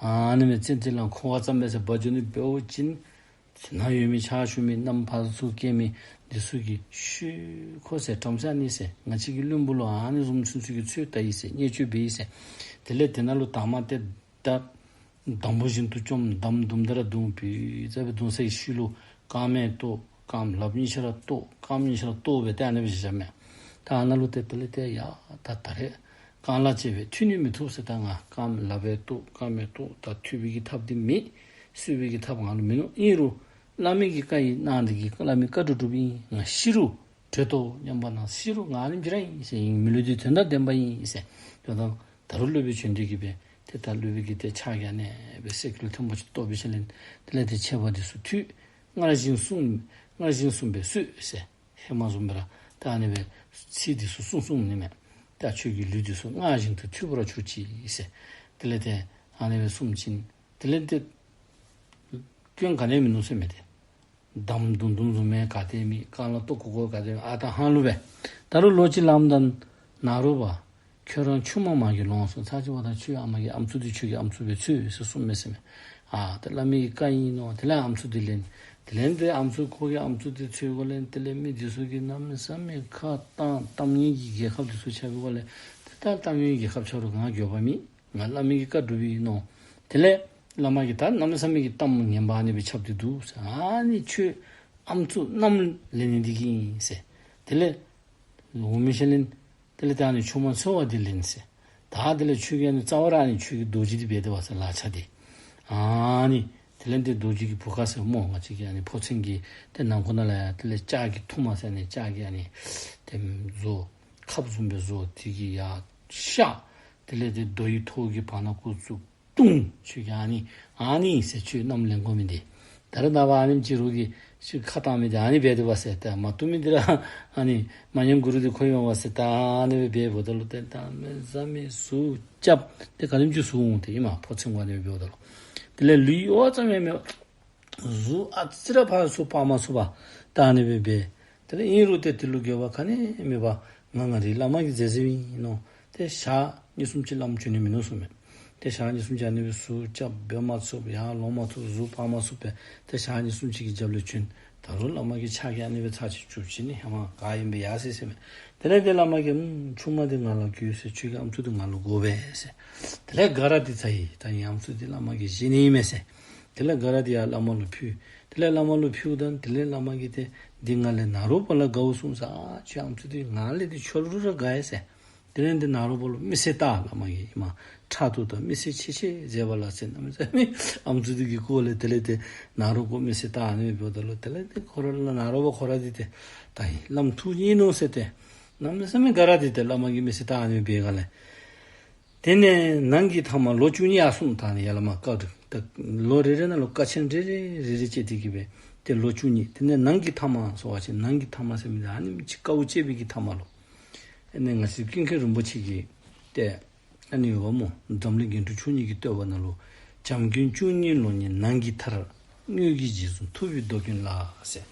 ཨ་ནི་མས་ཙན་དན་ལ་འཁོར་བ་ཙམ་མས་ཟེར་འབག་འགྱོ་ནི་འབདཝ་ཅིག་ནཱ་ཡོད་མི་ཕྱག་ཞུ་མི་མནའམ་ཕར་ཚུར་བསྐྱལ་མི་འདི་ཚུ་གིས་ཤུལ་ཁོ་ཟེར་བྲམ་ཟེ་ཨ་ནི་ཟེར་ང་བཅས་ཀྱི་བློན་པོ་ལུ་ཨ་ནི་བཟུམ་ཚུན་ཚོད་ཀྱི་ཚོད་བལྟ་ཡི་ཟེར་བརྙས་བཅོས་འབད་ཡི་ཟེར། དེ་ལས་དེ་ནང་ལུ་དང་པ་ཏེ་ད་འདམ་བུ་བཞིན་དུ་བཅོམ། འདམ་དུམ་གྲ་ར་བརྡུང་པི་ཙ་སྦེ་བརྡུང་སའི་ཤུལ་ལུ་རྐངམ་བཏོག། རྐངམ་ལགཔ་གཉིས་ཆ་ར་བཏོག། རྐངམ་གཉིས་ཆ་ར་བཏོག་སྦེ་ཏེ་ཨ་ནི་སྦེ་བཞག་མས། ད་ཨ་ནཱ་ལུ་ཏེ་དེ་ལས་ཏེ་ཡ་ད་ད་རེས་ རྐང་ལག་བཅད་པས་འཐུས་ནི་མི་ཐུབ་ཟེར། ད་ང་རྐངམ་ལགཔ་གཏོགས་རྐངམ་གཏོགས་ད་འཐུས་པའི་གི་ཐབས་འདི་མེད། གསོ་བའི་གི་ཐབས་ང་ལུ་མིན་ནུག། ཨིན་རུང་བླ་མའི་གི་བཀའ་ཡིས་གནང་སྟེ་གི་བླ་མའི་བཀའ་སྒྲུབ་སྒྲུབ་ཨིན། ང་ཤི་རུང་བྲོས་ཏོ་སྙམ་པ་ན་ཤི་རུང་ང་ནི་འབྱོན་ར་ཨིན་ཟེར། ཨིན་མི་ལུས་འདི་དོན་དང་ལྡན་པ་ཨིན་ཟེར། དོན་དག་ད་རུང་སློབ་དཔོན་བྱོན་ཏེ་གི་སྦེ་ཏེ་ད་སློབ་དཔོན་གྱིས་ཏེ་ཕྱག་གིས་ཨ་ནི་སྦེ་སེ་གོལ་མཐོན་པོ་ཅིག་བཏོག་པའི་ཤུལ་ལས་དེ་ལས་ཏེ་ཆད་པ་འདི་ཚུ་མཐུད། སྔར་བཞིན་གསུངས། སྔར་བཞིན་གསུངས་པས་གསོས་ཟེར། ཧེ་མ་བཟུམ་སྦེ་ར་ད་ཨ་ནི་སྦེ་ཚིག་འདི་ཚུ་གསུངས་གསུངསམ་ཨིན་མས། ད་ཁྱོད་ཀྱི་ལུས་འདི་ཚུ་སྔར་བཞིན་དུ་འཐུས་པར་གྱུར་ཅིག་ཟེར། དེ་ལས་ཏེ་ཨ་ནི་སྦེ་གསུངས་ཅི། དེ་ལས་ཏེ་སྐྱོན་ག་ནི་ཡང་མིན་ནུག་ཟེར་མས་ཏེ། འདམ་དུམ་དུམ་བཟུམ་མའི་ག་ཏེ་མེད། རྐང་ལག་བཏོག་ཀོ་ཀོ་ག་ཏེ་མེད། ཨ་ད་ཧང་ལུ་སྦེ། ད་རུང་ལོ་གཅིག་ལངམ་ད་ནཱ་རོ་པ་ཁྱོད་རང་ཆུང་མ་མ་གིས་ལོངས་སོ། ཚར་གཅིག་འབདཝ་ད་ཁྱོད་ཨ་མ་གི་ཨམ་སྲུ་འདི་ཁྱོད་ཀྱི་ཨམ་སྲུ་སྦེ་འཚོལ་ཟེར་གསུངས་མས་ཟེར་མས། ཨ་ད་བླ་མའི་གི་བཀའ་ཨིན་མནོ། དེ་ལས་ཨམ་སྲུ་འདི་ལེན། དེ་ལས་ཏེ་ཨམ་སྲུ་ཁོ་གི་ཨམ་སྲུ་འདི་འཚོལ་དགོཔ་ལས་དེ་ལས་མི་འདི་ཚུ་གིས་གནམ་མེད་ས་མེད་ཁ་བཏང་། གཏམ་ངན་གྱི་རྒྱལ་ཁབ་འདི་ཚུ་ཆགས་པའི་སྒོ་ལས་ཏེ་ད་གཏམ་ངན་གྱི་རྒྱལ་ཁབ་ཆགས་རུང་ང་འགྱོད་པ་མེད། ང་བླ་མའི་གི་བཀའ་སྒྲུབ་ཨིན་མནོ། དེ་ལས་བླ་མ་གིས་ད་གནམ་མེད་ས་མེད་ཀྱི་གཏམ་ངན་པ་ཨ་ནི་སྦེ་ཁྱབ་སྟེ་འདུག་ཟེར། ཨ་ནི་ཁྱོད་ཨམ་སྲུ་མནའམ་ལེན་ནི་འདི་གིས་ཨིན་ཟེར། དེ་ལས་འོང་མི་ཤུལ་ལས་དེ་ལས་ད་ཨ་ནི་ཆུང་མ་འཚོལ་བ་འདི་ལེན་ཟེར། ད་དེ་ལས་ཁྱོད་ཀྱི་ཨ་ནི་རྩ་བ་ར་ཨ་ནི་ཁྱོད་ཀྱི་རྡོ་རྗེ་འདི་འབད་དེ་འབད་ཟེར་ལག་ཆ་འདི། ཨ་ནི་དེ་ལས་ཏེ་རྡོ་རྗེ་གི་བུ་ག་ཟེར་སྨོ། ང་བཅས་ཀྱི་ཨ་ནི་ཕོ་མཚན་གྱི་ཏེ་ནང་ཁོག་ནང་ལས་ཡར་དེ་ལས་ལྕགས་ཀྱི་ཐུར་མ་ཟེར་ནི་ལྕགས་ཀྱི་ཨ་ནི་ཏེ་བཟོ་ཁབ་བཟུམ་སྦེ་བཟོ་དེ་གིས་ཡར་གཤགས། དེ་ལས་ཏེ་རྡོ་ཡི་ཐོག་གི་བར་ན་སྐོར་བཙུགས། ལྟུང་། ཁྱོད་ཀྱིས་ཨ་ནི་ཨ་ནི་ཟེར་ཁྱོད་མནའམ་ལེན་དགོ་མི་འདི། ད་རེས་ནངས་པ་ཨ་ནེམ་ཅིག་རོགས་ཀྱིས་ཁྱོད་ཁ་བཏང་མི་འདི་ཨ་ནི་འབད་དེ་འབད་ཟེར། ད་མ་བཏུབ་མི་འདི་ར་ཨ་ནི་མ་ཉན་གུ་རུ་འདི་ཁོ་ཡོང་བ་ཟེར། ད་ཨ་ནི་སྦེ་འབདཝ་ད་ལུ་ཏེ་གནམ་མེད་ས་མེད་ཟུག་རྐྱབ་སྟེ་ག་དེམ་ཅིག་ཟུག་འོང་སྟེ་ཨིན་མས། ཕོ་མཚན་གུ་ཨ་ནི་སྦེ་འབདཝ་ད་ལུ། དེ་ལས་ལུས་གཡོ་བ་ཙམ་ཡང་མེད་པར་གཟུགས་ཨ་ཙི་ར་ཕར་ཚུར་སྤར་མ་ཚུགས་པར་ད་ཨ་ནི་སྦེ་འབད། དེ་ལས་ཨིན་རུང་ཏེ་དེ་ལུ་འགྱོད་པ་ག་ནི་མེད་པར་ང་ང་རའི་བླ་མ་གིས་མཛད་མཛདཔ་ཨིན་མནོ། ཏེ་ཞག་གཉིས་གསུམ་ཅིག་བླམ་བྱོན་ནི་མིན་ནུག་གསུངས་མས། ཏེ་ཞག་གཉིས་གསུམ་ཅིག་ཨ་ནི་སྦེ་ཟུག་རྐྱབ་འབད་མ་ཚུགས། ཡར་ལོང་མ་ཚུགས། གཟུགས་སྤར་མ་ཚུགས་པས། ཏེ་ཞག་གཉིས་གསུམ་ཅིག་གི་རྒྱབ་ལས་བྱོན། ད་རུང་བླ་མ་གི་ཕྱག་གིས་ཨ་ནི་སྦེ་ཚར་གཅིག་བྱུག་བྱིན་ནི་ཧེ་མ་ག་ཨིན་པས་ཡ་ཟེར་ཟེར་མས། དེ་ལས་ཏེ་བླ་མ་གིས་ཨུམ་ཆུང་མ་འདི་ང་ལུ་བཀོད་ཟེར། ཁྱོད་ཀྱི་ཨམ་སྲུ་འདི་ང་ལུ་དགོ་པས་ཟེར། དེ་ལས་དགའ་ར་འདི་ཚར་ཡི། ད་ངེའི་ཨམ་སྲུ་འདི་བླ་མ་གིས་བཞེས་ནི་ཨིན་མས་ཟེར། དེ་ལས་དགའ་ར་འདི་ཡར་བླ་མ་ལུ་ཕུལ། དེ་ལས་བླ་མ་ལུ་ཕུལཝ་ད་དེ་ལས་བླ་མ་གིས་ཏེ་འདི་ང་ལས་ནཱ་རོ་པ་ལས་དགའཝ་གསུངས་ཟེར། ཨ་ཁྱོད་ཨམ་སྲུ་འདི་ང་ལས་འདི་ཁྱོད་ལུ་ར་དགའ་ཡི་ཟེར། དེ་ལས་འདི་ནཱ་རོ་པ་ལུ་མི་སེར་བཏགས། བླ་མ་གིས་ཨིན་མས། ཕྲག་དོག་དང་མི་སེར་ཆེ་ཆེ་མཛད་པ་ལགས་ཟེར། གནམ་མེད་ས་མེད་ཨམ་སྲུ་འདི་གི་སྐོར་ལས་དེ་ལས་ཏེ་ནཱ་རོ་པ་མི་སེར་བཏགས། ཨ་ནི་འབདཝ་ད་ལུ་དེ་ལས་ཏེ་ཁོ་ར་ལུ་ནཱ་རོ་པ་ཁོ་ར་འདི་ཏེ་ད་ཨིན་བླམ་ཐུགས་མཉེས་ནུག་ཟེར་ཏེ་གནམ་མེད་ས་མེད་དགའ་ར་འདི་ཏེ་བླ་མ་གིས་མི་སེར་བཏགས། ཨ་ནི་འབད་ག་ལས། དེ་ནས་ནང་གི་ཐ་མ་ལོ་བཅུ་གཉིས་ཡར་སོང་། ད་ཨ་ནི་ཡར་ལས་མར་བཀའ་སྒྲུབ། ད་ལོ་རེ་རེ་ནང་ལུ་དཀའ་ཆེན་རེ་རེ་རེ་རེ་བཅད་དེ་གི་སྦེ་ཏེ་ལོ་བཅུ་གཉིས། དེ་ནས་ནང་གི་ཐ་མ་ཟེར་བ་ཅིན་ནང་གི་ཐ་མ་ཟེར་མི་འདི་ཨ་ནེམ་ཅིག་དཀའཝ་སྤྱད་པའི་གི་ཐ་མ་ལུ་ཨ་ནི་ང་བཅས་ཀུན་མཁྱེན་རིན་པོ་ཆེ་གིས་ཏེ་ཨ་ནི་ཡོདཔ་སྨོ། འཛམ་གླིང་རྒྱན་དྲུག་མཆོག་གཉིས་ཀྱི་བསྟོད་པ་ནང་ལུ། བྱམས་མགོན་བཅུ་གཉིས་ལོ་ཉིད་ནང་གི་མཐར། དངོས་ཀྱི་རྗེས་བཟུང་ཐུབ་པའི་མདོ་ཀུན་ལ་ཟེར།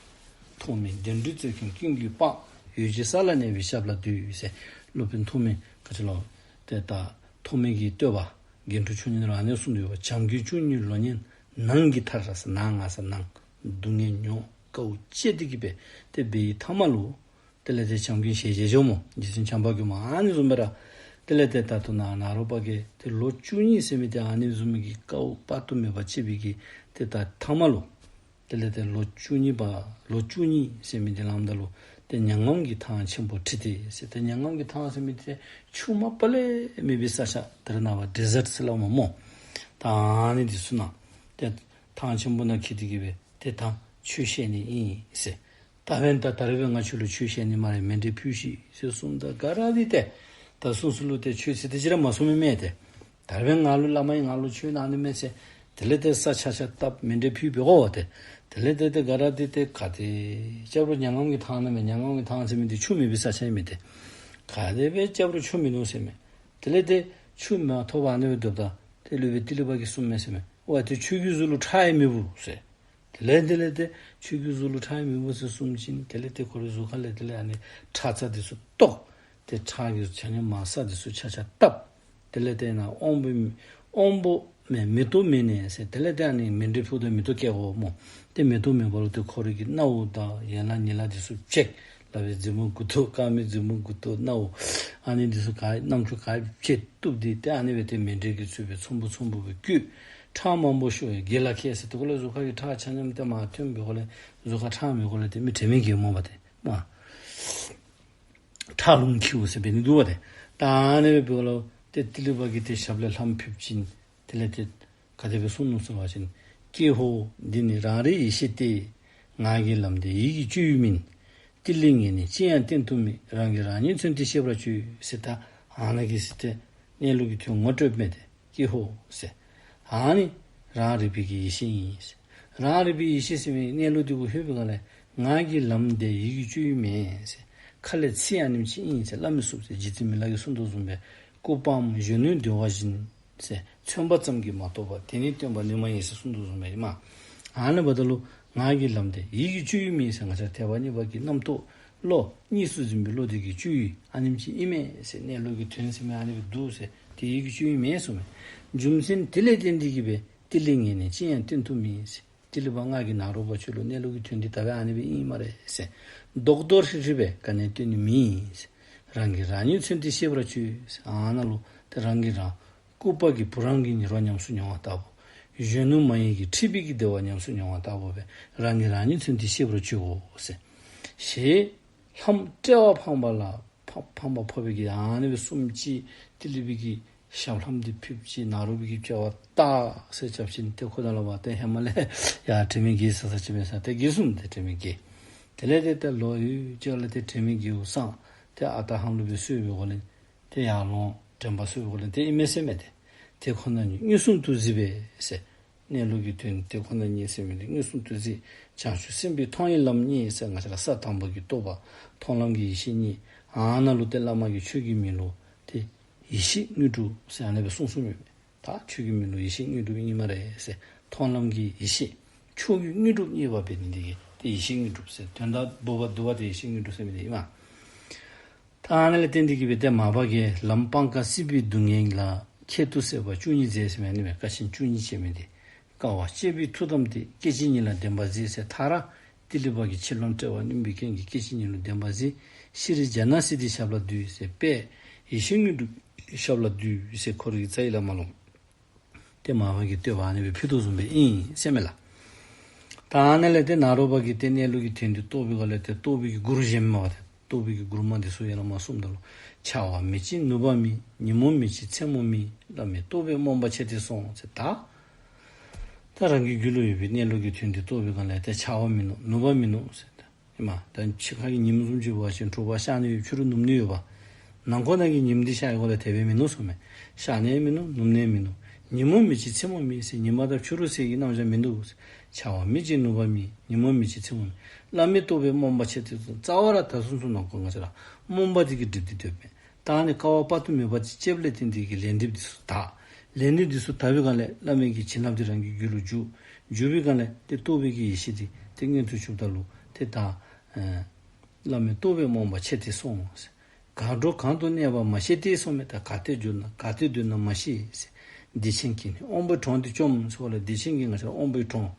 ཐོགས་མེད་བདེ་འགྲོའི་རྩེར་འཁྱམས་ཀུན་གྱིས་དཔའ། འོད་ཀྱི་ས་ལ་གནས་པའི་ཞབས་ལ་འདུད་ཟེར། སློབ་དཔོན་ཐོགས་མེད་ག་ཅི་ལོ། ཏེ་ད་ཐོགས་མེད་ཀྱི་བསྟོད་པ་རྒྱན་དྲུག་མཆོག་གཉིས་ནང་ལུ་ཨ་ནི་གསུངས་ཏེ་ཡོདཔ། བྱམས་མགོན་བཅུ་གཉིས་ལོ་ཉིད་ནང་གི་མཐར་ཟེར། ནང་ང་ཟེར་ནང་སྡུག་བསྔལ་མྱོང་དཀའཝ་སྤྱད་དེ་གི་སྦེ་ཏེ་འབད་བའི་ཐ་མ་ལུ། དེ་ལས་ཏེ་བྱམས་མགོན་ཞལ་མཇལ་འགྱོཝ་སྨོ། རྗེ་བཙུན་བྱམས་པ་མགོན་མ་ཨ་ནི་བཟུམ་སྦེ་ར། དེ་ལས་ཏེ་ད་ལྟོ་ནཱ་ནཱ་རོ་པ་གིས་ཏེ་ལོ་བཅུ་གཉིས་ཟེར་མི་འདི་ཨ་ནི་བཟུམ་མའི་གི་དཀའཝ་དཔག་ཏུ་མེད་པ་སྤྱད་པའི་གི་ཏེ་ད་ཐ་མ་ལུ། དེ་ལས་ཏེ་ལོ་བཅུ་གཉིས་པ་ལོ་བཅུ་གཉིས་ཟེར་མི་འདི་ལངམ་ད་ལུ་ཏེ་མྱ་ངམ་གྱི་ཐང་ཆེན་པོར་ཁྲིད་དེ་ཟེར། ཏེ་མྱ་ངམ་གྱི་ཐང་ཟེར་མི་འདི་ཆུ་མ་པ་ལས་མེད་པའི་ས་ཆ་ད་རེས་ནངས་པ་ཌི་ཟརཊ་ཟེར་སླབ་མས་སྨོ། ད་ཨ་ནི་འདི་ཚུ་ནང་ཏེ་ཐང་ཆེན་པོ་ནང་ཁྲིད་དེ་གི་སྦེ་ཏེ་ད་ཆོས་བཤད་ནི་ཨིན་ཟེར། ད་འབདན་ད་ད་རེས་འབདན་ང་ཁྱོད་ལུ་ཆོས་བཤད་ནི་སྨ་རེ། མཎྜལ་ཕུལ་ཤིག་ཟེར་གསུངམ་ད་དགའ་ར་འདི་ཏེ་ད་སོ་སོ་ལུ་ཏེ་ཆོས་ཟེར་དེ་ཅིག་ར་མ་གསུངས་མི་མས་ཏེ། ད་རེས་འབདན་ང་ལུ་བླ་མ་ཨིན་ང་ལུ་ཆོས་གནང་ནི་མས་ཟེར། དེ་ལས་ཏེ་ས་ཆ་ཆ་བཏབ་མཎྜལ་ཕུལ་བའི་གོ་བ་ཏེ། དེ་ལས་ཏེ་ཏེ་དགའ་ར་འདི་ཏེ་ག་དེ་སྐྱབས་ར་མྱ་ངམ་གྱི་ཐང་ནང་མས། མྱ་ངམ་གྱི་ཐང་ཟེར་མི་འདི་ཆུ་མེད་པའི་ས་ཆ་ཨིན་མས་ཏེ། ག་དེ་སྦེ་སྐྱབས་ར་ཆུ་མིན་ནུག་ཟེར་མས། དེ་ལས་ཏེ་ཆུ་མ་ཐོབ་པར་ཨ་ནི་སྦེ་སྡོདཔ་ད་ཏེ་སློབ་དཔོན་ཏི་ལི་པ་གིས་གསུངས་མས་ཟེར་མས། ཝའི་ཏེ་ཁྱོད་ཀྱི་གཟུགས་ལུ་ཁྲག་ཡང་མེད་བུ་ཟེར། དེ་ལས་དེ་ལས་ཏེ་ཁྱོད་ཀྱི་གཟུགས་ལུ་ཁྲག་ཡང་མེད་བུ་ཟེར་གསུངས་ཅི། དེ་ལས་ཏེ་ཁོ་རའི་གཟུགས་ཁ་ལས་དེ་ལས་ཨ་ནི་ཁྲག་རྩ་འདི་ཚུ་བཏོག། ཏེ་ཁྲག་གི་ཆ་མཉམ་མར་ས་འདི་ཚུ་ཆ་ཆ་བཏབ། དེ་ལས་ཏེ་ནཱ་དབང་པོ་དབང་པོ་མེ་མེ་ཏོག་མེ་ནས་ཟེར། དེ་ལས་ཏེ་ཨ་ནི་མཎྜལ་ཕུལཝ་ད་མེ་ཏོག་སྐྱེ་དགོ་སྨོ། ཏེ་མེ་ཏོག་མེད་པ་ལུ་ཏེ་ཁོ་རའི་གི་སྣའུ་དང་ཡན་ལག་ཉིང་ལག་འདི་ཚུ་བཅད། ལག་པའི་མཛུབ་མོ་དགུ་ཏོ་རྐངམའི་མཛུབ་མོ་དགུ་ཏོ་སྣའུ་ཨ་ནི་འདི་ཚུ་ག་རྣམ་ཅོ་ག་བཅད་བཏོག་སྟེ་ཏེ་ཨ་ནི་སྦེ་ཏེ་མཎྜལ་གྱིས་གཙོས་པའི་ཚོམ་བུ་ཚོམ་བུ་སྦེ་བཀོད། ཁྲག་མང་པོ་ཤོར་བའི་དགེ་ལ་ཁད་ཟེར། དེ་གུ་ལས་གཟུགས་ཁ་གི་ཁྲག་ཆ་མཉམ་ཏེ་མར་ཐོན་པའི་གུ་ལས་གཟུགས་ཁར་ཁྲག་མེད་གུ་ལས་ཏེ་མི་དྲན་མེད་གྱུར་སྨོ་པ་ཏེ་མ། ཁྲག་རླུང་འཁྱིལཝ་ཟེར་འབད་ནི་འདུག་པ་ཏེ། ད་ཨ་ནི་སྦེ་འབདཝ་ལུ་ཏེ་ཏི་ལི་པ་གིས་ཏེ་ཞབས་ལས་ལྷམ་ཕུད་ཅིན་དེ་ལས་ཏེ་ག་དེ་སྦེ་གསུངས་ནུག་ཟེར་བ་ཅིན། ཀྱེ་ཧོ། འདི་ནི་རང་རིག་ཡེ་ཤེས་ཏེ། ངག་གི་ལམ་འདས་ཡིད་ཀྱི་སྤྱོད་ཡུལ་མིན། ཏི་ལི་ངས་ནི་ཅི་ཡང་བསྟན་དུ་མེད། རང་གིས་རང་ཉིད་མཚོན་ཏེ་ཤེས་པར་བྱོས་ཟེར། ད་ཨ་ནཱ་གི་ཟེར་ཏེ་གནས་ལུགས་ཀྱི་དོན་ངོ་སྤྲོད་མས་ཏེ། ཀྱེ་ཧོ་ཟེར། ཨ་ནི་རང་རིག་པའི་གི་ཡེ་ཤེས་ཨིན་ཟེར། རང་རིག་པའི་ཡེ་ཤེས་ཟེར་མི་གནས་ལུགས་འདི་གུ་ལྷོད་པའི་སྒང་ལས་ངག་གི་ལམ་འདས་ཡིད་ཀྱི་སྤྱོད་ཡུལ་མེད་ཟེར། ཁ་ལས་ཚིག་ཨ་ནེམ་ཅིག་ཨིན་ཟེར་སླབ་མི་ཚུགས་ཟེར། རྗེ་བཙུན་མི་ལ་གིས་གསུངས་དོ་བཟུམ་སྦེ། ལྐུགས་པའམ་གཞོན་ནུའི་འདུལ་བ་བཞིན་ཟེར། མཚོན་པ་ཙམ་གྱིས་མ་རྟོགས་པ། དེ་ནི་སྟོན་པ་ནུས་མ་ཡིན་ཟེར་གསུངས་དོ་བཟུམ་སྦེ་ཨིན་མས། ཨ་ནི་འབདཝ་ད་ལུ་ངག་གི་ལམ་འདས་ཡིད་ཀྱི་སྤྱོད་ཡུལ་མེད་ཟེར། ང་བཅས་ཐེག་པ་གཉིས་པ་གི་རྣམ་རྟོག་བློ་གཉིས་སུ་འཛིན་པའི་བློ་དེ་གི་སྤྱོད་ཡུལ་ཨ་ནེམ་ཅིག་ཨིན་མས་ཟེར། གནས་ལུགས་ཀྱི་དོན་ཟེར་མི་ཨ་ནི་སྦེ་འདུག་ཟེར། དེ་ཡིད་ཀྱི་སྤྱོད་ཡུལ་མེད་གསུངས་མས། རྒྱུ་མཚན་དེ་ལས་བརྟེན་ཏེ་གིས་སྦེ་ཏི་ལི་ངས་ནི་ཅི་ཡང་བསྟན་དུ་མེད་ཟེར། ཏི་ལི་པ་ང་གིས་ནཱ་རོ་པ་ཁྱོད་ལུ་གནས་ལུགས་ཀྱི་དོན་འདི་ད་སྦེ་ཨ་ནི་སྦེ་ཨིན་སྨ་རེ་ཟེར། རྡོག་རྡོག་ཧྲིལ་ཧྲིལ་སྦེ་ག་ནི་ཡང་སྟོན་ནི་མེད་ཟེར། རང་གིས་རང་ཉིད་མཚོན་ཏེ་ཤེས་པར་བྱོས་ཟེར། ཨ་ནཱ་ལུ་ཏེ་རང་གིས་རང་ལྐུགས་པ་གིས་བུ་རམ་གྱི་ཉེས་པ་ཉམས་སུ་མྱོང་བ་ལྟ་བུ། གཞོན་ནུ་མ་ཡིན་གྱིས་འཁྲིག་པའི་གི་བདེ་བ་ཉམས་སུ་མྱོང་བ་ལྟ་བུ་སྦེ་རང་གིས་རང་ཉིད་མཚོན་ཏེ་ཤེས་པར་བྱོས་ཟེར། ཞེས་ལྷམ་དཔྲལ་བར་འཕངས་པ་ལ་ཕ་འཕངས་པ་ཕོག་པའི་གི་ཨ་ནི་སྦེ་གསུངས་ཅི། ཏི་ལི་པའི་གི་ཞབས་ལྷམ་འདི་ཕུད་ཅི། ནཱ་རོ་པའི་གི་དཔྲལ་བར་ཏག་ཟེར་རྐྱབ་ཅི། ཏེ་ཁོ་དང་ལུ་བ་ཏེ་ཧེ་མ་ལས་ཡར་དྲན་མེད་བརྒྱལ་ས་ས་ཅིག་མས་ཟེར། ཏེ་བརྒྱལ་སོང་། ཏེ་དྲན་མེད་བརྒྱལ། དེ་ལས་ཏེ་ཏེ་ལོག་ཡུན་ཅིག་ལས་ཏེ་དྲན་མེད་བརྒྱལཝ་སངས། ཏེ་ཨ་རྟག་ཧ་ལུགས་སྦེ་གསོ་བའི་སྒོ་ལས་ཏེ་ཡར་ལོང་། དྲན་པ་གསོ་བའི་སྒོ་ལས་ཏེ་ཨིན་མས་ཟེར་མས་ཏེ། དེ་ཁོ་ན་ཉིད་མངོན་སུམ་དུ་གཟིགས་པས་ཟེར། གནས་ལུགས་ཀྱི་དོན་དེ་ཁོ་ན་ཉིད་ཟེར་མི་འདི་མངོན་སུམ་དུ་གཟིགས། བྱང་ཆུབ་སེམས་དཔའི་མཐོང་བའི་ལམ་རྙེད་ཟེར། ང་བཅས་ར་ས་དང་པོ་གི་རྟོགས་པ་མཐོང་ལམ་གྱི་ཡེ་ཤེས་རྙེད། ཨ་ནཱ་ལུ་ཏེ་བླ་མ་གིས་ཆོས་ཀྱི་མིང་ལུ་ཏེ་ཡེ་ཤེས་དངོས་གྲུབ་ཟེར་ཨ་ནི་སྦེ་གསུངས་གསུངསམ་མས། ད་ཆོས་ཀྱི་མིང་ལུ་ཡེ་ཤེས་དངོས་གྲུབ་ཨིན་སྨ་རེ་ཟེར། མཐོང་ལམ་གྱི་ཡེ་ཤེས་ཆོས་ཀྱི་དངོས་གྲུབ་རྙེད་པ་འབད་ནི་འདི་གིས་ཏེ་ཡེ་ཤེས་དངོས་གྲུབ་ཟེར། དོན་དག་སྦུག་པ་བསྡུ་བ་ཏེ་ཡེ་ཤེས་དངོས་གྲུབ་ཟེར་མི་འདི་ཨིན་མས། ད་ཨ་ནི་ལས་བརྟེན་ཏེ་གིས་སྦེ་ཏེ་མར་པ་གིས་ལམ་སྤང་ཁ་སྲིད་པའི་སྡུག་བསྔལ་ལ་ཁྱད་དུ་གསད་པ་བཅུ་གཉིས་མཛད་ཟེར་མི་ཨ་ནི་མས། དཀའ་ཆེན་བཅུ་གཉིས་ཟེར་མི་འདི། དཀའ་བ་སྤྱད་པའི་མཐུ་བསྡམས་ཏེ། སྐད་ཅིག་ཉིད་ལ་བདེན་པར་གཟིགས་ཟེར། མཐར་ཏི་ལི་པ་གིས་ཕྱིར་ལམ་དཔྲལ་བར་བསྣུན་པའི་རྐྱེན་གྱིས་སྐད་ཅིག་ཉིད་ལ་བདེན་པར་གཟིགས། ཤྲཱི་ཛྙཱ་ན་སིདྡྷི་ཞབས་ལ་འདུད་ཟེར། དཔལ་ཡེ་ཤེས་དངོས་གྲུབ་ཞབས་ལ་འདུད་ཟེར། ཁོ་རའི་རྩ་བའི་བླ་མ་ལུ། ཏེ་མར་པ་གིས་བསྟོད་པ་ཨ་ནི་སྦེ་ཕུལ་དོ་བཟུམ་སྦེ་ཨིན་ཟེར་མས་ལགས། ད་ཨ་ནི་ལས་ཏེ་ནཱ་རོ་པ་གིས་ཏེ་གནས་ལུགས་ཀྱི་དོན་འདི་རྟོགས་པའི་སྒང་ལས་ཏེ་རྟོགས་པའི་གི་མགུར་གཞན་མ་པ་ཏེ་རྟོགས་པའི་གི་མགུར་མ་འདི་ཚུ་ཡང་ན་མར་གསུངམ་ད་ལུ། འཆར་བ་མི་བརྗེད་ནུབ་པ་མེད། ཉིན་མོ་མི་འཆི་མཚན་མོ་མེད། བླ་མའི་རྟོགས་པའི་རྨོངས་པ་ཆད་དེ་སོང་ཟེར། ད་ད་རང་གི་རྒྱུད་ལུ་ཡོད་པའི་གནས་ལུགས་ཀྱི་དོན་འདི་རྟོགས་པའི་སྒང་ལས་ཏེ་འཆར་བ་མིན་ནུག། ནུབ་པ་མིན་ནུག་ཟེར། ད་ཨིན་མས། ད་ཕྱི་ཁ་གི་ཉིམ་བཟུམ་ཅིག་འབད་བ་ཅིན་དྲོ་པ་ཤར་ནི་ཡོད། ཕྱི་རུ་ནུབ་ནི་ཡོདཔ། ནང་ཁོག་ནང་གི་ཉིམ་འདི་ཤར་བའི་སྒང་ལས་དེ་སྦེ་མིན་ནུག་གསུངམ་མས། ཤར་ནི་མིན་ནུག། ནུབ་ནི་མིན་ནུག། ཉིན་མོ་མི་འཆི་མཚན་མོ་མེད་ཟེར། ཉི་མ་དང་ཕྱི་རུ་ཟེར་གྱི་རྣམ་གཞག་མིན་འདུག་ཟེར། འཆར་བ་མི་བརྗེད་ནུབ་པ་མེད། ཉིན་མོ་མི་འཆི་མཚན་མོ་མེད། བླ་མའི་རྟོགས་པའི་རྨོངས་པ་ཆད་དེ་སོང་། རྩ་བ་ར་ད་སོ་སོ་ནང་ཁོག་ང་བཅས་ར་རྨོངས་པ་འདི་གིས་བསྒྲིབས་ཏེ་སྡོདཔ་མས། ད་ཨ་ནི་དཀའ་བ་དཔག་ཏུ་མེད་པ་ཅིག་སྤྱདཔ་ལས་བརྟེན་ཏེ་གིས་ལས་འགྲིབ་འདི་ཚུ་དག། ལས་འགྲིབ་འདི་ཚུ་དག་པའི་སྒང་ལས་བླ་མའི་གི་བྱིན་རླབས་འདི་རང་གི་རྒྱུད་ལུ་འཇུག། འཇུག་པའི་སྒང་ལས་ཏེ་རྟོགས་པའི་གི་ཡེ་ཤེས་འདི་ཏེ་མངོན་དུ་གྱུརཔ་ད་ལུ་ཏེ་ད་ཨེ་བླ་མའི་རྟོགས་པའི་རྨོངས་པ་ཆད་དེ་སོང་ཟེར། གར་འགྲོ་གང་དུ་གནས་པ་མ་ཤེས་ཏེ་གསུངམ་མས། ད་ག་ཏེ་འགྱོ་ན་ག་ཏེ་སྡོད་ན་མ་ཤེས་ཟེར། བདེ་ཆེན་གྱིས་ནི་དབང་པོའི་གྲོང་འདི་བཅོམ་ཟེར་བ་ལས་བདེ་ཆེན་གྱིས་ང་བཅས་ར་དབང་པོའི་གྲོང་